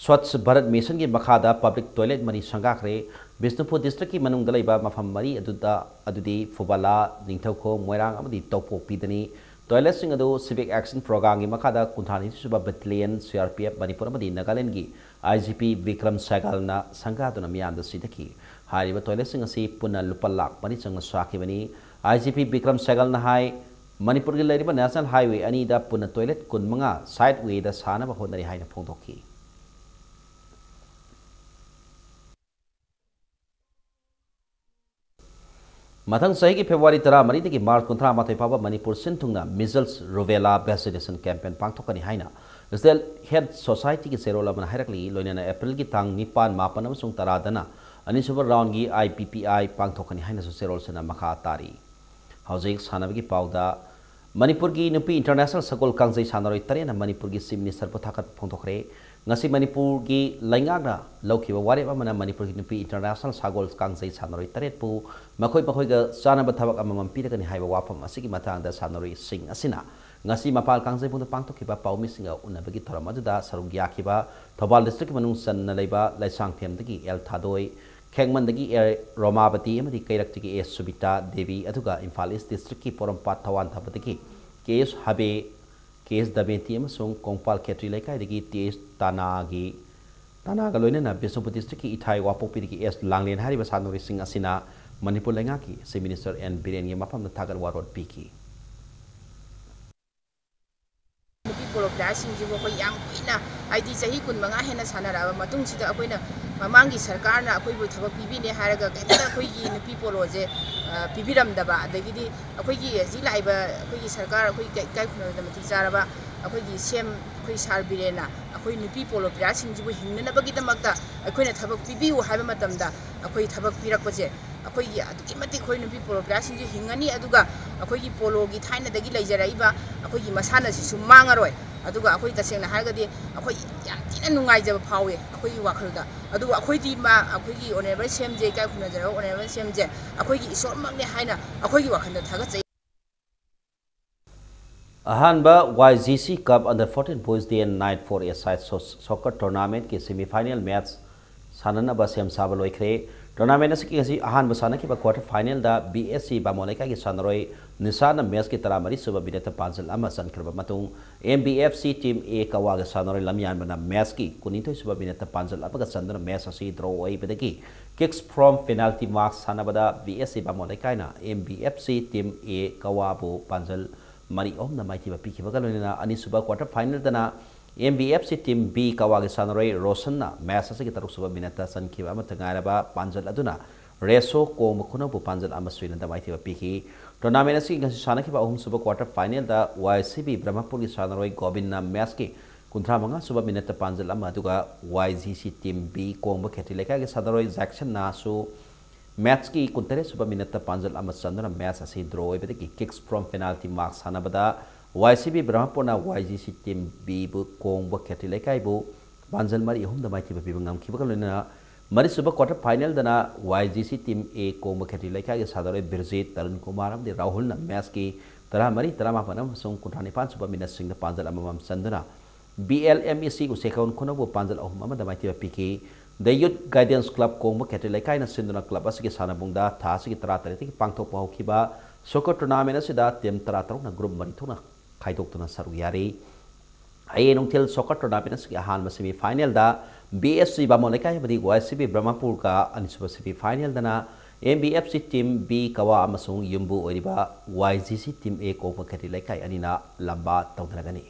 ꯁ꯭ꯋꯥꯆ ꯚꯥꯔꯠ ꯃꯤꯁꯟꯒꯤ ꯃꯈꯥꯗ ꯄꯕ꯭ꯂꯤꯛ ꯇꯣꯏꯂꯦꯠ ꯃꯔꯤ ꯁꯪꯒꯥꯈ꯭ꯔꯦ꯫ ꯕꯤꯁꯅꯨꯄꯨꯔ ꯗꯤꯁꯇ꯭ꯔꯤꯛꯀꯤ ꯃꯅꯨꯡꯗ ꯂꯩꯕ ꯃꯐꯝ ꯃꯔꯤ ꯑꯗꯨꯗ, ꯑꯗꯨꯗꯤ ꯐꯨꯕꯥꯂꯥ, ꯅꯤꯡꯊꯧꯈꯣꯡ, ꯃꯣꯏꯔꯥꯡ ꯑꯃꯗꯤ ꯇꯧꯄꯣꯛꯄꯤꯗꯅꯤ꯫ ꯇꯣꯏꯂꯦꯠꯁꯤꯡ ꯑꯗꯨ ꯁꯤꯚꯤꯛ ꯑꯦꯛꯁꯟ ꯄ꯭ꯔꯣꯒ꯭ꯔꯥꯝꯒꯤ ꯃꯈꯥꯗ ꯀꯨꯟꯊ꯭ꯔꯥ ꯅꯤꯊꯤ ꯁꯨꯕ ꯕꯦꯇꯥꯂꯤꯌꯟ, C R P F, Manipur ꯑꯃꯗꯤ ꯅꯥꯒꯥꯂꯦꯟꯗꯒꯤ ꯑꯥꯏ ꯖꯤ ꯄꯤ ꯕꯤꯀ꯭ꯔꯝ ꯁꯦꯒꯜꯅ ꯁꯪꯒꯥꯗꯨꯅ ꯃꯤꯌꯥꯝꯗ ꯁꯤꯊꯈꯤ꯫ ꯍꯥꯏꯔꯤꯕ ꯇꯣꯏꯂꯦꯠꯁꯤꯡ ꯑꯁꯤ ꯄꯨꯟꯅ ꯂꯨꯄꯥ ꯂꯥꯈ ꯃꯔꯤ ꯆꯪꯅ ꯁꯥꯈꯤꯕꯅꯤ꯫ ꯑꯥꯏ ꯖꯤ ꯄꯤ ꯕꯤꯀ꯭ꯔꯝ ꯁꯦꯒꯜꯅ ꯍꯥꯏ, ꯃꯅꯤꯄꯨꯔꯒꯤ ꯂꯩꯔꯤꯕ ꯅꯦꯁꯅꯦꯜ ꯍꯥꯏꯋꯦ ꯑꯅꯤꯗ ꯄꯨꯟꯅ ꯇꯣꯏꯂꯦꯠ ꯀꯨꯟꯃꯉꯥ ꯁꯥꯏꯠ ꯋꯦꯗ ꯁꯥꯅꯕ ꯍꯣꯠꯅꯔꯤ ꯍꯥꯏꯅ ꯐꯣꯡꯗꯣꯛꯈꯤ꯫ ꯃꯊꯪ ꯆꯍꯤꯒꯤ ꯐꯦꯕ꯭ꯔꯨꯋꯥꯔꯤ ꯇꯔꯥꯃꯔꯤꯗꯒꯤ ꯃꯥꯔꯆ ꯀꯨꯟꯊ꯭ꯔꯥ ꯃꯥꯊꯣꯏ ꯐꯥꯎꯕ ꯃꯅꯤꯄꯨꯔ ꯁꯤꯟ ꯊꯨꯡꯅ measles rubella vaccination campaign ꯄꯥꯡꯊꯣꯛꯀꯅꯤ ꯍꯥꯏꯅ State Health Society ꯒꯤ ꯆꯦꯔꯣꯜ ꯑꯃꯅ ꯍꯥꯏꯔꯛꯂꯤ꯫ ꯂꯣꯏꯅꯅ ꯑꯦꯄ꯭ꯔꯤꯜꯒꯤ ꯇꯥꯡ ꯅꯤꯄꯥꯟ, ꯃꯥꯄꯟ ꯑꯃꯁꯨꯡ ꯇꯔꯥꯗꯅ ꯑꯅꯤꯁꯨꯕ ꯔꯥꯎꯟꯒꯤ ꯑꯥꯏ ꯄꯤ ꯄꯤ ꯑꯥꯏ ꯄꯥꯡꯊꯣꯛꯀꯅꯤ ꯍꯥꯏꯅꯁꯨ ꯆꯦꯔꯣꯜꯁꯤꯅ ꯃꯈꯥ ꯇꯥꯔꯤ꯫ ꯍꯧꯖꯤꯛ ꯁꯥꯟꯅꯕꯒꯤ ꯄꯥꯎꯗ꯫ ꯃꯅꯤꯄꯨꯔꯒꯤ ꯅꯨꯄꯤ ꯏꯟꯇꯔꯅꯦꯁꯅꯦꯜ ꯁꯒꯣꯜ ꯀꯥꯡꯖꯩ ꯁꯥꯟꯅꯔꯣꯏ ꯇꯔꯦꯠꯅ ꯃꯅꯤꯄꯨꯔꯒꯤ ꯆꯤꯐ ꯃꯤꯅꯤꯁꯇꯔꯕꯨ ꯊꯥꯒꯠꯄ ꯐꯣꯡꯗꯣꯛꯈ꯭ꯔꯦ꯫ ꯉꯁꯤ ꯃꯅꯤꯄꯨꯔꯒꯤ ꯂꯩꯉꯥꯛꯅ ꯂꯧꯈꯤꯕ ꯋꯥꯔꯦꯞ ꯑꯃꯅ ꯃꯅꯤꯄꯨꯔꯒꯤ ꯅꯨꯄꯤ ꯏꯟꯇꯔꯅꯦꯁꯅꯦꯜ ꯁꯒꯣꯜ ꯀꯥꯡꯖꯩ ꯁꯥꯟꯅꯔꯣꯏ ꯇꯔꯦꯠꯄꯨ ꯃꯈꯣꯏ ꯃꯈꯣꯏꯒ ꯆꯥꯅꯕ ꯊꯕꯛ ꯑꯃꯃꯝ ꯄꯤꯔꯒꯅꯤ ꯍꯥꯏꯕ ꯋꯥꯐꯝ ꯑꯁꯤꯒꯤ ꯃꯇꯥꯡꯗ ꯁꯥꯟꯅꯔꯣꯏꯁꯤꯡ ꯑꯁꯤꯅ ꯉꯁꯤ ꯃꯄꯥꯜ ꯀꯥꯡꯖꯩꯕꯨꯡꯗ ꯄꯥꯡꯊꯣꯛꯈꯤꯕ ꯄꯥꯎꯃꯤꯁꯤꯡꯒ ꯎꯅꯕꯒꯤ ꯊꯧꯔꯝ ꯑꯗꯨꯗ ꯁꯔꯨꯛ ꯌꯥꯈꯤꯕ ꯊꯧꯕꯥꯜ ꯗꯤꯁꯇ꯭ꯔꯤꯛꯀꯤ ꯃꯅꯨꯡ ꯆꯟꯅ ꯂꯩꯕ ꯂꯩꯁꯥꯡꯊꯦꯝꯗꯒꯤ ꯑꯦꯜ ꯊꯥꯗꯣꯏ, ꯈꯦꯡꯃꯟꯗꯒꯤ ꯑꯦ ꯔꯣꯃꯥꯕꯇꯤ ꯑꯃꯗꯤ ꯀꯩꯔꯛꯇꯒꯤ ꯑꯦ ꯁꯨꯕꯤꯇꯥ ꯗꯦꯕꯤ, ꯑꯗꯨꯒ ꯏꯝꯐꯥꯜ ꯏꯁ ꯗꯤꯁꯇ꯭ꯔꯤꯛꯀꯤ ꯄꯣꯔꯣꯝꯄꯥꯠ ꯊꯋꯥꯟꯊꯥꯕꯗꯒꯤ ꯀꯦ ꯑꯦꯁ ꯍꯕꯦ, ꯀꯦ ꯑꯦꯁ ꯗꯃꯦꯟꯇꯤ ꯑꯃꯁꯨꯡ ꯀꯣꯡꯄꯥꯜ ꯈꯦꯇ꯭ꯔꯤ ꯂꯩꯀꯥꯏꯗꯒꯤ ꯇꯤ ꯑꯦꯁ ꯇꯥꯅꯥꯒꯤ, ꯇꯥꯅꯥꯒ ꯂꯣꯏꯅꯅ ꯕꯤꯁꯅꯨꯄꯨꯔ ꯗꯤꯁꯇ꯭ꯔꯤꯛꯀꯤ ꯏꯊꯥꯏ ꯋꯥꯄꯣꯛꯄꯤꯗꯒꯤ ꯑꯦꯁ ꯂꯥꯡꯂꯦꯟ ꯍꯥꯏꯔꯤꯕ ꯁꯥꯟꯅꯔꯣꯏꯁꯤꯡ ꯑꯁꯤꯅ ꯃꯅꯤꯄꯨꯔ ꯂꯩꯉꯥꯛꯀꯤ ꯆꯤꯐ ꯃꯤꯅꯤꯁꯇꯔ ꯑꯦꯟ ꯕꯤꯔꯦꯟꯒꯤ ꯃꯐꯝꯗ ꯊꯥꯒꯠ ꯋꯥꯔꯣꯜ ꯄꯤꯈꯤ꯫ ꯄꯣꯂꯣ ꯄ꯭ꯂꯦꯌꯥꯔꯁꯤꯡꯁꯤꯕꯨ ꯑꯩꯈꯣꯏ ꯌꯥꯝ ꯀꯨꯏꯅ, ꯍꯥꯏꯗꯤ ꯆꯍꯤ ꯀꯨꯟ ꯃꯉꯥ ꯍꯦꯟꯅ ꯁꯥꯟꯅꯔꯛꯑꯕ ꯃꯇꯨꯡꯁꯤꯗ, ꯑꯩꯈꯣꯏꯅ ꯃꯃꯥꯡꯒꯤ ꯁꯔꯀꯥꯔꯅ ꯑꯩꯈꯣꯏꯕꯨ ꯊꯕꯛ ꯄꯤꯕꯤꯅꯦ ꯍꯥꯏꯔꯒ ꯀꯩꯝꯇ ꯑꯩꯈꯣꯏꯒꯤ ꯅꯨꯄꯤ ꯄꯣꯂꯣꯁꯦ, ꯑ, ꯄꯤꯕꯤꯔꯝꯗꯕ, ꯑꯗꯒꯤꯗꯤ ꯑꯩꯈꯣꯏꯒꯤ ꯍꯧꯖꯤꯛ ꯂꯥꯛꯏꯕ ꯑꯩꯈꯣꯏꯒꯤ ꯁꯔꯀꯥꯔ, ꯑꯩꯈꯣꯏ ꯏꯀꯥꯏ ꯈꯨꯝꯅꯕꯗ ꯃꯇꯤꯛ ꯆꯥꯔꯕ ꯑꯩꯈꯣꯏꯒꯤ ꯁꯤ ꯑꯦꯝ, ꯑꯩꯈꯣꯏ ꯁꯥꯔ ꯕꯤꯔꯦꯟꯅ ꯑꯩꯈꯣꯏ ꯅꯨꯄꯤ ꯄꯣꯂꯣ ꯄ꯭ꯂꯦꯌꯥꯔꯁꯤꯡꯁꯤꯕꯨ ꯍꯤꯡꯅꯅꯕꯒꯤꯗꯃꯛꯇ ꯑꯩꯈꯣꯏꯅ ꯊꯕꯛ ꯄꯤꯕꯤꯌꯨ ꯍꯥꯏꯕ ꯃꯇꯝꯗ, ꯑꯩꯈꯣꯏ ꯊꯕꯛ ꯄꯤꯔꯛꯄꯁꯦ, ꯑꯩꯈꯣꯏꯒꯤ ꯑꯗꯨꯛꯀꯤ ꯃꯇꯤꯛ ꯑꯩꯈꯣꯏ ꯅꯨꯄꯤ ꯄꯣꯂꯣ ꯄ꯭ꯂꯦꯌꯥꯔꯁꯤꯡꯁꯨ ꯍꯤꯡꯉꯅꯤ, ꯑꯗꯨꯒ ꯑꯩꯈꯣꯏꯒꯤ ꯄꯣꯂꯣꯒꯤ ꯊꯥꯏꯅꯗꯒꯤ ꯂꯩꯖꯔꯛꯏꯕ ꯑꯩꯈꯣꯏꯒꯤ ꯃꯁꯥꯟꯅꯁꯤꯁꯨ ꯃꯥꯡꯉꯔꯣꯏ꯫ ꯑꯗꯨꯒ ꯑꯩꯈꯣꯏ ꯇꯁꯦꯡꯅ ꯍꯥꯏꯔꯒꯗꯤ ꯑꯩꯈꯣꯏ ꯌꯥꯝ ꯊꯤꯅ ꯅꯨꯡꯉꯥꯏꯖꯕ ꯐꯥꯎꯏ ꯑꯩꯈꯣꯏꯒꯤ ꯋꯥꯈꯜꯗ꯫ ꯑꯗꯨꯕꯨ ꯑꯩꯈꯣꯏꯗꯤ ꯃꯥ, ꯑꯩꯈꯣꯏꯒꯤ ꯑꯣꯅꯔꯦꯕꯜ ꯁꯤ ꯑꯦꯝꯁꯦ, ꯏꯀꯥꯏ ꯈꯨꯝꯅꯖꯔꯕ ꯑꯣꯅꯔꯦꯕꯜ ꯁꯤ ꯑꯦꯝꯁꯦ ꯑꯩꯈꯣꯏꯒꯤ ꯏꯁꯣꯔꯃꯛꯅꯦ ꯍꯥꯏꯅ ꯑꯩꯈꯣꯏꯒꯤ ꯋꯥꯈꯜꯗ ꯊꯥꯒꯠꯆꯩ꯫ ꯑꯍꯥꯟꯕ ꯋꯥꯏ ꯖꯤ ꯁꯤ ꯀꯞ under fourteen boys day and night four a side so- soccer tournamentꯀꯤ semi final match ꯁꯥꯟꯅꯅꯕ ꯁꯦꯝ ꯁꯥꯕ ꯂꯣꯏꯈ꯭ꯔꯦ꯫ Tournament ꯑꯁꯤꯒꯤ ꯉꯁꯤ ꯑꯍꯥꯟꯕ ꯁꯥꯟꯅꯈꯤꯕ quarter finalꯗ ꯕꯤ ꯑꯦꯁ ꯁꯤ ꯕꯥꯃꯣꯟ ꯂꯩꯀꯥꯏꯒꯤ ꯁꯥꯟꯅꯔꯣꯏ ꯅꯤꯁꯥꯅ matchꯀꯤ ꯇꯔꯥꯃꯔꯤ ꯁꯨꯕ minuteꯇ ꯄꯥꯟꯖꯜ ꯑꯃ ꯆꯟꯈ꯭ꯔꯕ ꯃꯇꯨꯡ, M B F C team A ꯀꯋꯥꯒꯤ ꯁꯥꯟꯅꯔꯣꯏ ꯂꯝꯌꯥꯟꯕꯅ matchꯀꯤ ꯀꯨꯟꯅꯤꯊꯣꯏ ꯁꯨꯕ minuteꯇ ꯄꯥꯟꯖꯜ ꯑꯃꯒ ꯆꯟꯗꯨꯅ match ꯑꯁꯤ draw ꯑꯣꯏꯕꯗꯒꯤ kicks from penalty mark ꯁꯥꯟꯅꯕꯗ ꯕꯤ ꯑꯦꯁ ꯁꯤ ꯕꯥꯃꯣꯟ ꯂꯩꯀꯥꯏꯅ M B F C team A ꯀꯋꯥꯕꯨ ꯄꯥꯟꯖꯜ ꯃꯔꯤ ꯑꯍꯨꯝꯅ ꯃꯥꯏꯊꯤꯕ ꯄꯤꯈꯤꯕꯒ ꯂꯣꯏꯅꯅ ꯑꯅꯤꯁꯨꯕ quarter finalꯗꯅ M B F C team B ꯀꯋꯥꯒꯤ ꯁꯥꯟꯅꯔꯣꯏ ꯔꯣꯁꯟꯅ match ꯑꯁꯤꯒꯤ ꯇꯔꯨꯛꯁꯨꯕ minuteꯇ ꯆꯟꯈꯤꯕ ꯑꯃꯠꯇ ꯉꯥꯏꯔꯕ ꯄꯥꯟꯖꯜ ꯑꯗꯨꯅ ꯔꯦꯁꯣ ꯀꯣꯡꯕ ꯈꯨꯅꯧꯕꯨ ꯄꯥꯟꯖꯜ ꯑꯃ ꯁꯣꯏꯅꯗ ꯃꯥꯏꯊꯤꯕ ꯄꯤꯈꯤ꯫ Tournament ꯑꯁꯤꯒꯤ ꯉꯁꯤ ꯁꯥꯟꯅꯈꯤꯕ ꯑꯍꯨꯝꯁꯨꯕ quarter finalꯗ ꯋꯥꯏ ꯁꯤ ꯕꯤ ꯕ꯭ꯔꯍꯃꯄꯨꯔꯒꯤ ꯁꯥꯟꯅꯔꯣꯏ ꯒꯣꯕꯤꯟꯅ matchꯀꯤ ꯀꯨꯟꯊ꯭ꯔꯥ ꯃꯉꯥ ꯁꯨꯕ minuteꯇ ꯄꯥꯟꯖꯜ ꯑꯃ, ꯑꯗꯨꯒ ꯋꯥꯏ ꯖꯤ ꯁꯤ team B ꯀꯣꯡꯕ ꯈꯦꯇ꯭ꯔꯤ ꯂꯩꯀꯥꯏꯒꯤ ꯁꯥꯟꯅꯔꯣꯏ ꯖꯦꯛꯁꯟꯅꯁꯨ matchꯀꯤ ꯀꯨꯟꯇꯔꯦꯠ ꯁꯨꯕ minuteꯇ ꯄꯥꯟꯖꯜ ꯑꯃ ꯆꯟꯗꯨꯅ match ꯑꯁꯤ draw ꯑꯣꯏꯕꯗꯒꯤ kicks from penalty mark ꯁꯥꯟꯅꯕꯗ ꯋꯥꯏ ꯁꯤ ꯕꯤ ꯕ꯭ꯔꯍꯃꯄꯨꯔꯅ ꯋꯥꯏ ꯖꯤ ꯁꯤ team Bꯕꯨ ꯀꯣꯡꯕ ꯈꯦꯇ꯭ꯔꯤ ꯂꯩꯀꯥꯏꯕꯨ ꯄꯥꯟꯖꯜ ꯃꯔꯤ ꯑꯍꯨꯝꯗ ꯃꯥꯏꯊꯤꯕ ꯄꯤꯕ ꯉꯝꯈꯤꯕꯒ ꯂꯣꯏꯅꯅ ꯃꯔꯤꯁꯨꯕ quarter finalꯗꯅ Y G C team A ꯀꯣꯡꯕ ꯈꯦꯇ꯭ꯔꯤ ꯂꯩꯀꯥꯏꯒꯤ ꯁꯥꯟꯅꯔꯣꯏ ꯕꯤꯔꯖꯤꯠ, ꯇꯔꯨꯟ ꯀꯨꯃꯥꯔ ꯑꯃꯗꯤ ꯔꯥꯍꯨꯜꯅ matchꯀꯤ ꯇꯔꯥꯃꯔꯤ, ꯇꯔꯥꯃꯥꯄꯟ ꯑꯃꯁꯨꯡ ꯀꯨꯟꯊ꯭ꯔꯥ ꯅꯤꯄꯥꯟ ꯁꯨꯕ minuteꯁꯤꯡꯗ ꯄꯥꯟꯖꯜ ꯑꯃꯃꯝ ꯆꯟꯗꯨꯅ ꯕꯤ ꯑꯦꯜ ꯑꯦꯝ ꯏ ꯁꯤ ꯎꯆꯦꯀꯣꯟ ꯈꯨꯅꯧꯕꯨ ꯄꯥꯟꯖꯜ ꯑꯍꯨꯝ ꯑꯃꯗ ꯃꯥꯏꯊꯤꯕ ꯄꯤꯈꯤ꯫ The Youth Guidance Club ꯀꯣꯡꯕ ꯈꯦꯇ꯭ꯔꯤ ꯂꯩꯀꯥꯏꯅ ꯁꯤꯟꯗꯨꯅ club ꯑꯁꯤꯒꯤ ꯁꯥꯟꯅꯕꯨꯡꯗ ꯊꯥ ꯑꯁꯤꯒꯤ ꯇꯔꯥꯇꯔꯦꯠꯇꯒꯤ ꯄꯥꯡꯊꯣꯛꯄ ꯍꯧꯈꯤꯕ soccer tournament ꯑꯁꯤꯗ team ꯇꯔꯥꯇꯔꯨꯛꯅ group ꯃꯔꯤ ꯊꯣꯛꯅ ꯈꯥꯏꯗꯣꯛꯇꯨꯅ ꯁꯔꯨꯛ ꯌꯥꯔꯤ꯫ ꯍꯌꯦꯡ ꯅꯨꯡꯊꯤꯜ soccer tournament ꯑꯁꯤꯒꯤ ꯑꯍꯥꯟꯕ semi finalꯗ ꯕꯤ ꯑꯦꯁ ꯁꯤ ꯕꯥꯃꯣꯟ ꯂꯩꯀꯥꯏ ꯑꯃꯗꯤ ꯋꯥꯏ ꯁꯤ ꯕꯤ ꯕ꯭ꯔꯍꯃꯄꯨꯔꯒ, ꯑꯅꯤꯁꯨꯕ semi finalꯗꯅ M B F C team B ꯀꯋꯥ ꯑꯃꯁꯨꯡ ꯌꯨꯝꯕꯨ ꯑꯣꯏꯔꯤꯕ Y G C team A ꯀꯣꯡꯕ ꯈꯦꯇ꯭ꯔꯤ ꯂꯩꯀꯥꯏ ꯑꯅꯤꯅ ꯂꯝꯕꯥ ꯇꯧꯅꯔꯒꯅꯤ꯫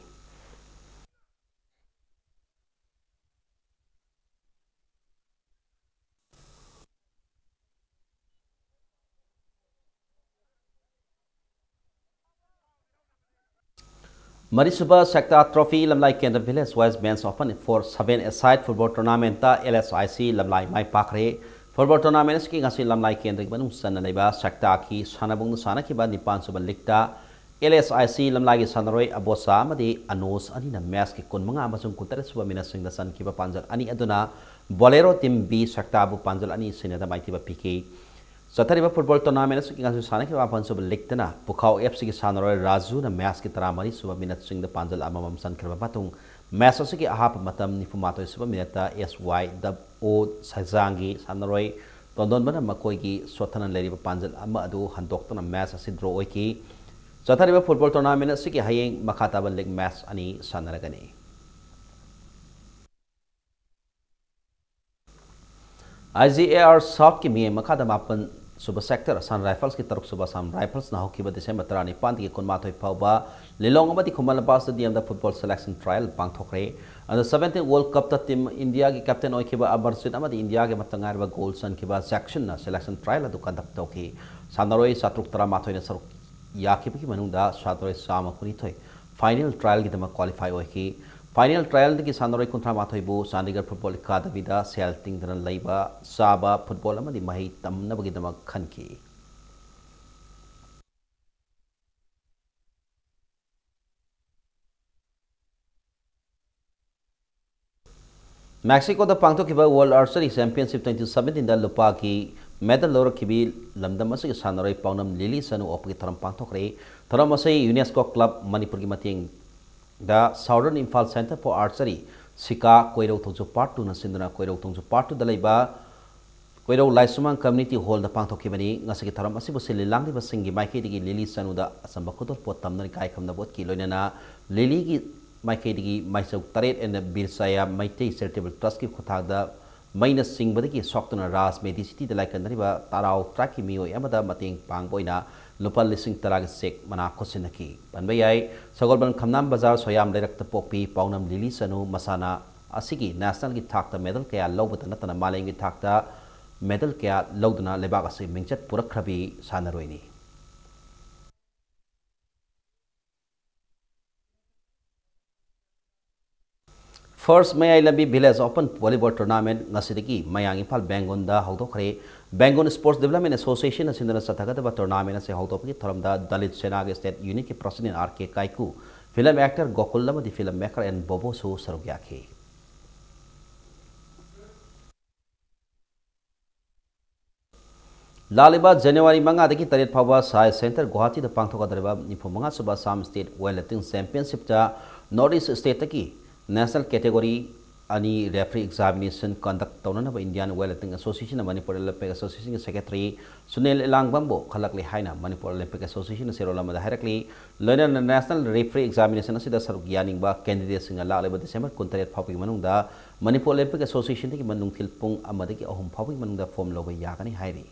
ꯃꯔꯤꯁꯨꯕ ꯁꯛꯇꯥ ꯇ꯭ꯔꯣꯐꯤ ꯂꯝꯂꯥꯏ ꯀꯦꯟꯗ꯭ꯔ village wise men's open for seven a side football ꯇꯣꯔꯅꯥꯃꯦꯟꯠꯇ L S I C Lamlai my ꯄꯥꯛꯈ꯭ꯔꯦ꯫ Football tournament ꯑꯁꯤꯒꯤ ꯉꯁꯤ ꯂꯝꯂꯥꯏ ꯀꯦꯟꯗ꯭ꯔꯒꯤ ꯃꯅꯨꯡ ꯆꯟꯅ ꯂꯩꯕ ꯁꯛꯇꯥꯒꯤ ꯁꯥꯟꯅꯕꯨꯡꯅ ꯁꯥꯟꯅꯈꯤꯕ ꯅꯤꯄꯥꯟ ꯁꯨꯕ ꯂꯤꯛꯇ ꯑꯦꯜ ꯑꯦꯁ ꯑꯥꯏ ꯁꯤ ꯂꯝꯂꯥꯏꯒꯤ ꯁꯥꯟꯅꯔꯣꯏ ꯑꯕꯣꯆꯥ ꯑꯃꯗꯤ ꯑꯅꯣꯁ ꯑꯅꯤꯅ ꯃꯦꯆꯀꯤ ꯀꯨꯟꯃꯉꯥ ꯑꯃꯁꯨꯡ ꯀꯨꯟꯇꯔꯦꯠ ꯁꯨꯕ ꯃꯤꯅꯠꯁꯤꯡꯗ ꯆꯟꯈꯤꯕ ꯄꯥꯟꯖꯜ ꯑꯅꯤ ꯑꯗꯨꯅ ꯕꯣꯂꯦꯔꯣ ꯇꯤꯝ ꯕꯤ ꯁꯛꯇꯥꯕꯨ ꯄꯥꯟꯖꯜ ꯑꯅꯤ ꯁꯤꯅꯣꯗ ꯃꯥꯏꯊꯤꯕ ꯄꯤꯈꯤ꯫ ꯆꯠꯊꯔꯤꯕ ꯐꯨꯠꯕꯣꯜ ꯇꯣꯔꯅꯥꯃꯦꯟ ꯑꯁꯤꯒꯤ ꯉꯁꯤ ꯁꯥꯟꯅꯈꯤꯕ ꯃꯥꯄꯟ ꯁꯨꯕ ꯂꯤꯛꯇꯅ ꯄꯨꯈꯥꯎ ꯑꯦꯐ ꯁꯤꯒꯤ ꯁꯥꯟꯅꯔꯣꯏ ꯔꯥꯖꯨꯅ ꯃꯦꯆꯀꯤ ꯇꯔꯥꯃꯔꯤ ꯁꯨꯕ ꯃꯤꯅꯠꯁꯤꯡꯗ ꯄꯥꯟꯖꯜ ꯑꯃꯃꯝ ꯆꯟꯈ꯭ꯔꯕ ꯃꯇꯨꯡ ꯃꯦꯆ ꯑꯁꯤꯒꯤ ꯑꯍꯥꯞꯄ ꯃꯇꯝ ꯅꯤꯐꯨ ꯃꯥꯊꯣꯏ ꯁꯨꯕ ꯃꯤꯅꯠꯇ ꯑꯦꯁ ꯋꯥꯏ ꯗꯕ ꯑꯣ ꯁꯩꯖꯥꯡꯒꯤ ꯁꯥꯟꯅꯔꯣꯏ ꯇꯣꯟꯗꯣꯟꯕꯅ ꯃꯈꯣꯏꯒꯤ ꯁꯣꯠꯊꯅ ꯂꯩꯔꯤꯕ ꯄꯥꯟꯖꯜ ꯑꯃ ꯑꯗꯨ ꯍꯟꯗꯣꯛꯇꯨꯅ ꯃꯦꯆ ꯑꯁꯤ ꯗ꯭ꯔꯣ ꯑꯣꯏꯈꯤ꯫ ꯆꯠꯊꯔꯤꯕ ꯐꯨꯠꯕꯣꯜ ꯇꯣꯔꯅꯥꯃꯦꯟ ꯑꯁꯤꯒꯤ ꯍꯌꯦꯡ ꯃꯈꯥ ꯇꯥꯕ ꯂꯤꯛ ꯃꯦꯆ ꯑꯅꯤ ꯁꯥꯟꯅꯔꯒꯅꯤ꯫ ꯑꯥꯏ ꯖꯤ ꯑꯦ ꯑꯥꯔ ꯁꯥꯎꯠꯀꯤ ꯃꯤꯠꯌꯦꯡ ꯃꯈꯥꯗ ꯃꯥꯄꯟ ꯁꯨꯕ ꯁꯦꯛꯇꯔ ꯑꯁꯥꯝ ꯔꯥꯏꯐꯜꯁꯀꯤ ꯇꯔꯨꯛ ꯁꯨꯕ ꯑꯁꯥꯝ ꯔꯥꯏꯐꯜꯁꯅ ꯍꯧꯈꯤꯕ ꯗꯤꯁꯦꯝꯕꯔ ꯇꯔꯥꯅꯤꯄꯥꯟꯗꯒꯤ ꯀꯨꯟꯃꯥꯊꯣꯏ ꯐꯥꯎꯕ ꯂꯤꯂꯣꯡ ꯑꯃꯗꯤ ꯈꯨꯃꯟ ꯂꯝꯄꯥꯛ ꯁ꯭ꯇꯦꯗꯤꯌꯝꯗ ꯐꯨꯠꯕꯣꯜ ꯁꯦꯂꯦꯛꯁꯟ ꯇ꯭ꯔꯥꯌꯦꯜ ꯄꯥꯡꯊꯣꯛꯈ꯭ꯔꯦ꯫ ꯑꯟꯗꯔ ꯁꯚꯦꯟꯇꯤꯟ ꯋꯥꯔꯜ ꯀꯞꯇ ꯇꯤꯝ ꯏꯟꯗꯤꯌꯥꯒꯤ ꯀꯦꯞꯇꯦꯟ ꯑꯣꯏꯈꯤꯕ ꯑꯃꯔꯖꯤꯠ ꯑꯃꯗꯤ ꯏꯟꯗꯤꯌꯥꯒꯤ ꯑꯃꯠꯇ ꯉꯥꯏꯔꯕ ꯒꯣꯜ ꯆꯟꯈꯤꯕ ꯖꯦꯛꯁꯟꯅ ꯁꯦꯂꯦꯛꯁꯟ ꯇ꯭ꯔꯥꯌꯦꯜ ꯑꯗꯨ ꯀꯟꯗꯛ ꯇꯧꯈꯤ꯫ ꯁꯥꯟꯅꯔꯣꯏ ꯆꯥꯇ꯭ꯔꯨꯛ ꯇꯔꯥꯃꯥꯊꯣꯏꯅ ꯁꯔꯨꯛ ꯌꯥꯈꯤꯕꯒꯤ ꯃꯅꯨꯡꯗ ꯁꯥꯟꯅꯔꯣꯏ ꯆꯥꯝꯃ ꯀꯨꯟꯅꯤꯊꯣꯏ ꯐꯥꯏꯅꯦꯜ ꯇ꯭ꯔꯥꯌꯦꯜꯒꯤꯗꯃꯛ ꯀ꯭ꯋꯥꯂꯤꯐꯥꯏ ꯑꯣꯏꯈꯤ꯫ ꯐꯥꯏꯅꯦꯜ ꯇ꯭ꯔꯥꯌꯦꯜꯗꯒꯤ ꯁꯥꯟꯅꯔꯣꯏ ꯀꯨꯟꯊ꯭ꯔꯥ ꯃꯥꯊꯣꯏꯕꯨ ꯆꯥꯟꯗꯤꯒꯔ ꯐꯨꯠꯕꯣꯜ ꯑꯦꯀꯥꯗꯃꯤꯗ ꯁꯦꯜ ꯇꯤꯡꯗꯅ ꯂꯩꯕ, ꯆꯥꯕ, ꯐꯨꯠꯕꯣꯜ ꯑꯃꯗꯤ ꯃꯍꯩ ꯇꯝꯅꯕꯒꯤꯗꯃꯛ ꯈꯟꯈꯤ꯫ ꯃꯦꯛꯁꯤꯀꯣꯗ ꯄꯥꯡꯊꯣꯛꯈꯤꯕ ꯋꯥꯔꯜ ꯑꯥꯔꯆꯔꯤ ꯆꯦꯝꯄꯤꯌꯟꯁꯤꯞ ꯇ꯭ꯋꯦꯟꯇꯤ ꯁꯚꯦꯟꯇꯤꯟꯗ ꯂꯨꯄꯥꯒꯤ ꯃꯦꯗꯜ ꯂꯧꯔꯛꯈꯤꯕꯤ ꯂꯝꯗꯝ ꯑꯁꯤꯒꯤ ꯁꯥꯟꯅꯔꯣꯏ ꯄꯥꯎꯅꯝ ꯂꯤꯂꯤ ꯁꯅꯨ ꯑꯣꯛꯄꯒꯤ ꯊꯧꯔꯝ ꯄꯥꯡꯊꯣꯛꯈ꯭ꯔꯦ꯫ ꯊꯧꯔꯝ ꯑꯁꯤ ꯌꯨꯅꯦꯁꯀꯣ ꯀ꯭ꯂꯕ ꯃꯅꯤꯄꯨꯔꯒꯤ ꯃꯇꯦꯡꯗ Southern Imphal Centre for Archery, ꯁꯤꯀꯥ, ꯀꯣꯏꯔꯧ Thongju Part Two ꯅ ꯁꯤꯟꯗꯨꯅ ꯀꯣꯏꯔꯧ ꯊꯣꯡꯖꯨ Part Two ꯗ ꯂꯩꯕ ꯀꯣꯏꯔꯧ ꯂꯥꯏꯁꯨꯃꯥꯡ ꯀꯝꯃ꯭ꯌꯨꯅꯤꯇꯤ ꯍꯣꯜꯗ ꯄꯥꯡꯊꯣꯛꯈꯤꯕꯅꯤ꯫ ꯉꯁꯤꯒꯤ ꯊꯧꯔꯝ ꯑꯁꯤꯕꯨ ꯁꯤꯜꯂꯤ ꯂꯥꯡꯂꯤꯕꯁꯤꯡꯒꯤ ꯃꯥꯏꯀꯩꯗꯒꯤ ꯂꯤꯂꯤ ꯁꯅꯨꯗ ꯑꯆꯝꯕ ꯈꯨꯗꯣꯜꯄꯣꯠ ꯇꯝꯗꯨꯅ ꯏꯀꯥꯏ ꯈꯨꯝꯅꯕ ꯎꯠꯈꯤ꯫ ꯂꯣꯏꯅꯅ ꯂꯤꯂꯤꯒꯤ ꯃꯥꯏꯀꯩꯗꯒꯤ ꯃꯥꯏꯆꯧ ꯇꯔꯦꯠ ꯑꯦꯟ ꯕꯤꯔꯁꯥꯌꯥ ꯃꯩꯇꯩ ꯆꯦꯔꯤꯇꯦꯕꯜ ꯇ꯭ꯔꯁꯀꯤ ꯈꯨꯠꯊꯥꯡꯗ ꯃꯩꯅ ꯆꯤꯡꯕꯗꯒꯤ ꯁꯣꯛꯇꯨꯅ ꯔꯥꯖ ꯃꯦꯗꯤꯁꯤꯇꯤꯗ ꯂꯥꯏꯀꯟꯅꯔꯤꯕ ꯇꯔꯥꯎ ꯇ꯭ꯔꯥꯏꯕꯀꯤ ꯃꯤꯑꯣꯏ ꯑꯃꯗ ꯃꯇꯦꯡ ꯄꯥꯡꯕ ꯑꯣꯏꯅ ꯂꯨꯄꯥ ꯂꯤꯁꯤꯡ ꯇꯔꯥꯒꯤ ꯆꯦꯛ ꯃꯅꯥ ꯈꯨꯠꯁꯤꯟꯅꯈꯤ꯫ ꯄꯟꯕ ꯌꯥꯏ, ꯁꯒꯣꯜꯕꯟ ꯈꯝꯅꯥꯝ ꯕꯖꯥꯔ ꯁꯣꯌꯥꯝ ꯂꯩꯔꯛꯇ ꯄꯣꯛꯄꯤ ꯄꯥꯎꯅꯝ ꯂꯤꯂꯤ ꯁꯅꯨ ꯃꯁꯥꯟꯅ ꯑꯁꯤꯒꯤ ꯅꯦꯁꯅꯦꯜꯒꯤ ꯊꯥꯛꯇ ꯃꯦꯗꯜ ꯀꯌꯥ ꯂꯧꯕꯇ ꯅꯠꯇꯅ ꯃꯥꯂꯦꯝꯒꯤ ꯊꯥꯛꯇ ꯃꯦꯗꯜ ꯀꯌꯥ ꯂꯧꯗꯨꯅ ꯂꯩꯕꯥꯛ ꯑꯁꯤ ꯃꯤꯡꯆꯠ ꯄꯨꯔꯛꯈ꯭ꯔꯕꯤ ꯁꯥꯟꯅꯔꯣꯏꯅꯤ꯫ First ꯃꯌꯥꯏ ꯂꯝꯕꯤ Village Open Volleyball Tournament ꯉꯁꯤꯗꯒꯤ ꯃꯌꯥꯡ Imphal ꯕꯦꯡꯒꯣꯟꯗ ꯍꯧꯗꯣꯛꯈ꯭ꯔꯦ꯫ Bengal Sports Development Association ꯅ ꯁꯤꯟꯗꯨꯅ ꯆꯠꯊꯒꯗꯕ tournament ꯑꯁꯤ ꯍꯧꯗꯣꯛꯄꯒꯤ ꯊꯧꯔꯝꯗ ꯗꯂꯤꯠ ꯁꯦꯅꯥꯒꯤ State Unit ꯀꯤ President R K ꯀꯥꯏꯀꯨ, film actor ꯒꯣꯀꯨꯜ ꯑꯃꯗꯤ film maker N ꯕꯣꯕꯣꯁꯨ ꯁꯔꯨꯛ ꯌꯥꯈꯤ꯫ ꯂꯥꯛꯂꯤꯕ January ꯃꯉꯥꯗꯒꯤ ꯇꯔꯦꯠ ꯐꯥꯎꯕ ꯁꯥꯏ ꯁꯦꯟꯇꯔ ꯒꯨꯋꯥꯍꯥꯇꯤꯗ ꯄꯥꯡꯊꯣꯛꯀꯗꯧꯔꯤꯕ ꯅꯤꯐꯨ ꯃꯉꯥ ꯁꯨꯕ Assam State Weightlifting Championship ꯇ North East State ꯇꯒꯤ national category ꯑꯅꯤ referee examination conduct ꯇꯧꯅꯅꯕ Indian Weightlifting Association ꯅ Manipur Olympic Association ꯒꯤ Secretary ꯁꯨꯅꯤꯜ ꯏꯂꯥꯡꯕꯝꯕꯨ ꯈꯜꯂꯛꯂꯦ ꯍꯥꯏꯅ Manipur Olympic Association ꯅ ꯆꯦꯔꯣꯜ ꯑꯃꯗ ꯍꯥꯏꯔꯛꯂꯤ꯫ ꯂꯣꯏꯅꯅ national referee examination ꯑꯁꯤꯗ ꯁꯔꯨꯛ ꯌꯥꯅꯤꯡꯕ candidate ꯁꯤꯡꯅ ꯂꯥꯛꯂꯤꯕ December ꯀꯨꯟꯇꯔꯦꯠ ꯐꯥꯎꯕꯒꯤ ꯃꯅꯨꯡꯗ Manipur Olympic Association ꯗꯒꯤ ꯅꯨꯡꯊꯤꯜ ꯄꯨꯡ ꯑꯃꯗꯒꯤ ꯑꯍꯨꯝ ꯐꯥꯎꯕꯒꯤ ꯃꯅꯨꯡꯗ form ꯂꯧꯕ ꯌꯥꯒꯅꯤ ꯍꯥꯏꯔꯤ꯫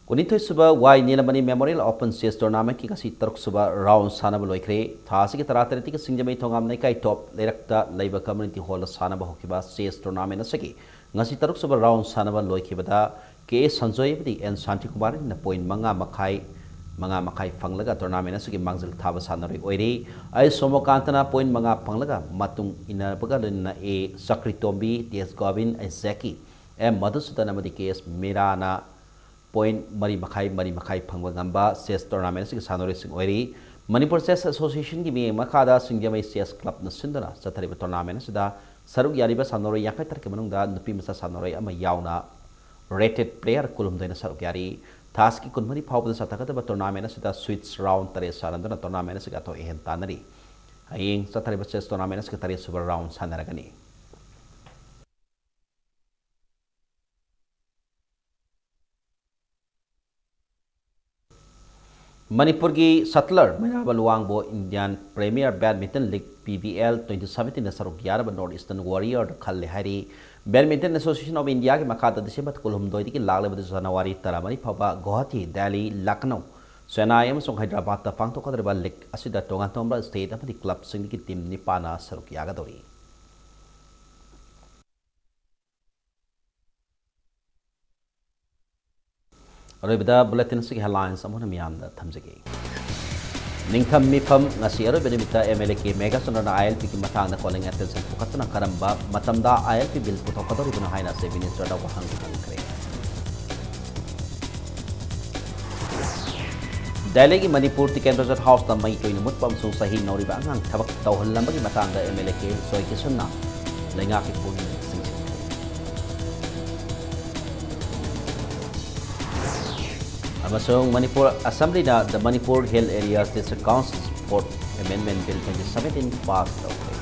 ꯀꯨꯟꯅꯤꯊꯣꯏ ꯁꯨꯕ ꯋꯥꯏ ꯅꯤꯂꯃꯅꯤ Memorial Open Chess Tournament ꯀꯤ ꯉꯁꯤ ꯇꯔꯨꯛ ꯁꯨꯕ round ꯁꯥꯟꯅꯕ ꯂꯣꯏꯈ꯭ꯔꯦ꯫ ꯊꯥ ꯑꯁꯤꯒꯤ ꯇꯔꯥꯇꯔꯦꯠꯇꯒꯤ ꯁꯤꯡꯖꯃꯩ ꯊꯣꯉꯥꯝ ꯂꯩꯀꯥꯏ ꯇꯣꯞ ꯂꯩꯔꯛꯇ ꯂꯩꯕ community hall ꯗ ꯁꯥꯟꯅꯕ ꯍꯧꯈꯤꯕ chess tournament ꯑꯁꯤꯒꯤ ꯉꯁꯤ ꯇꯔꯨꯛ ꯁꯨꯕ round ꯁꯥꯟꯅꯕ ꯂꯣꯏꯈꯤꯕꯗ ꯀꯦ ꯑꯦꯁ ꯁꯟꯖꯣꯏ ꯑꯃꯗꯤ ꯑꯦꯟ ꯁꯥꯟꯇꯤꯀꯨꯃꯥꯔꯅ point ꯃꯉꯥ ꯃꯈꯥꯏ, ꯃꯉꯥ ꯃꯈꯥꯏ ꯐꯪꯂꯒ tournament ꯑꯁꯤꯒꯤ ꯃꯥꯡꯖꯤꯜ ꯊꯥꯕ ꯁꯥꯟꯅꯔꯣꯏ ꯑꯣꯏꯔꯤ꯫ ꯑꯩ ꯁꯣꯃꯣꯀꯥꯟꯇꯅ point ꯃꯉꯥ ꯐꯪꯂꯒ ꯃꯇꯨꯡ ꯏꯟꯅꯕꯒ ꯂꯣꯏꯅꯅ ꯑꯦ ꯆꯀ꯭ꯔꯤꯇꯣꯝꯕꯤ, ꯇꯤ ꯑꯦꯁ ꯒꯣꯕꯤꯟ, ꯑꯩ ꯖꯦꯀꯤ, ꯑꯦꯝ ꯃꯙꯨꯁꯨꯗꯟ ꯑꯃꯗꯤ ꯀꯦ ꯑꯦꯁ ꯃꯤꯔꯥꯅ point ꯃꯔꯤ ꯃꯈꯥꯏ, ꯃꯔꯤ ꯃꯈꯥꯏ ꯐꯪꯕ ꯉꯝꯕ chess tournament ꯑꯁꯤꯒꯤ ꯁꯥꯟꯅꯔꯣꯏꯁꯤꯡ ꯑꯣꯏꯔꯤ꯫ ꯃꯅꯤꯄꯨꯔ Chess Association ꯒꯤ ꯃꯤꯠꯌꯦꯡ ꯃꯈꯥꯗ ꯁꯤꯡꯖꯃꯩ Chess Club ꯅ ꯁꯤꯟꯗꯨꯅ ꯆꯠꯊꯔꯤꯕ tournament ꯑꯁꯤꯗ ꯁꯔꯨꯛ ꯌꯥꯔꯤꯕ ꯁꯥꯟꯅꯔꯣꯏ ꯌꯥꯡꯈꯩ ꯇꯔꯦꯠꯀꯤ ꯃꯅꯨꯡꯗ ꯅꯨꯄꯤ ꯃꯆꯥ ꯁꯥꯟꯅꯔꯣꯏ ꯑꯃ ꯌꯥꯎꯅ rated player ꯀꯨꯟꯍꯨꯝꯗꯣꯏꯅ ꯁꯔꯨꯛ ꯌꯥꯔꯤ꯫ ꯊꯥ ꯑꯁꯤꯒꯤ ꯀꯨꯟꯃꯔꯤ ꯐꯥꯎꯕꯗ ꯆꯠꯊꯒꯗꯕ tournament ꯑꯁꯤꯗ switch round ꯇꯔꯦꯠ ꯁꯥꯟꯅꯗꯨꯅ tournament ꯑꯁꯤꯒꯤ ꯑꯊꯣꯏ ꯑꯍꯦꯟ ꯇꯥꯟꯅꯔꯤ꯫ ꯍꯌꯦꯡ ꯆꯠꯊꯔꯤꯕ chess tournament ꯑꯁꯤꯒꯤ ꯇꯔꯦꯠ ꯁꯨꯕ round ꯁꯥꯟꯅꯔꯒꯅꯤ꯫ ꯃꯅꯤꯄꯨꯔꯒꯤ shuttler ꯃꯩꯔꯥꯕ ꯂꯨꯋꯥꯡꯕꯨ Indian Premier Badminton League, P B L, twenty seventeen ꯗ ꯁꯔꯨꯛ ꯌꯥꯅꯕ North Eastern Warrior ꯗ ꯈꯜꯂꯦ ꯍꯥꯏꯔꯤ꯫ Badminton Association of India ꯒꯤ ꯃꯈꯥꯗ December ꯀꯨꯟꯍꯨꯝꯗꯣꯏꯗꯒꯤ ꯂꯥꯛꯂꯤꯕ January ꯇꯔꯥꯃꯔꯤ ꯐꯥꯎꯕ ꯒꯨꯋꯥꯍꯥꯇꯤ, ꯗꯦꯜꯂꯤ, ꯂꯈꯅꯧ, ꯆꯦꯟꯅꯥꯏ ꯑꯃꯁꯨꯡ ꯍꯥꯏꯗ꯭ꯔꯕꯥꯗꯇ ꯄꯥꯡꯊꯣꯛꯀꯗꯧꯔꯤꯕ league ꯑꯁꯤꯗ ꯇꯣꯉꯥꯟ ꯇꯣꯉꯥꯟꯕ state ꯑꯃꯗꯤ club ꯁꯤꯡꯗꯒꯤ team ꯅꯤꯄꯥꯟꯅ ꯁꯔꯨꯛ ꯌꯥꯒꯗꯧꯔꯤ꯫ ꯑꯔꯣꯏꯕꯗ bulletin ꯑꯁꯤꯒꯤ headlines ꯑꯃꯨꯛ ꯍꯟꯅ ꯃꯤꯌꯥꯝꯗ ꯊꯝꯖꯒꯦ꯫ ꯅꯤꯡꯊꯝ ꯃꯤꯐꯝ꯫ ꯉꯁꯤ ꯑꯔꯣꯏꯕ ꯅꯨꯃꯤꯠꯇ MLA K Megha Chandra ꯅ ILP ꯒꯤ ꯃꯇꯥꯡꯗ calling attention ꯄꯨꯈꯠꯇꯨꯅ ꯀꯔꯝꯕ ꯃꯇꯝꯗ ILP bill ꯄꯨꯊꯣꯛꯀꯗꯧꯔꯤꯕꯅꯣ ꯍꯥꯏꯅ Chief Minister ꯗ ꯋꯥꯍꯪ ꯍꯪꯈ꯭ꯔꯦ꯫ ꯗꯦꯜꯂꯤꯒꯤ ꯃꯅꯤꯄꯨꯔ ꯇꯤꯀꯦꯟꯗ꯭ꯔꯖꯤꯠ ꯍꯥꯎꯁꯇ ꯃꯩ ꯇꯣꯏꯅ ꯃꯨꯠꯄ ꯑꯃꯁꯨꯡ ꯆꯍꯤ ꯅꯧꯔꯤꯕ ꯑꯉꯥꯡ ꯊꯕꯛ ꯇꯧꯍꯜꯂꯝꯕꯒꯤ ꯃꯇꯥꯡꯗ MLA K ꯖꯣꯏꯀꯤꯁꯟꯅ ꯂꯩꯉꯥꯛꯀꯤ ꯄꯨꯛꯅꯤꯡ ꯆꯤꯡꯁꯤꯟꯈ꯭ꯔꯦ꯫ ꯑꯃꯁꯨꯡ Manipur ꯑꯦꯁꯦꯝꯕ꯭ꯂꯤꯅ The Manipur Hill Areas District Councils Board Amendment Bill twenty seventeen pass ꯇꯧꯈ꯭ꯔꯦ꯫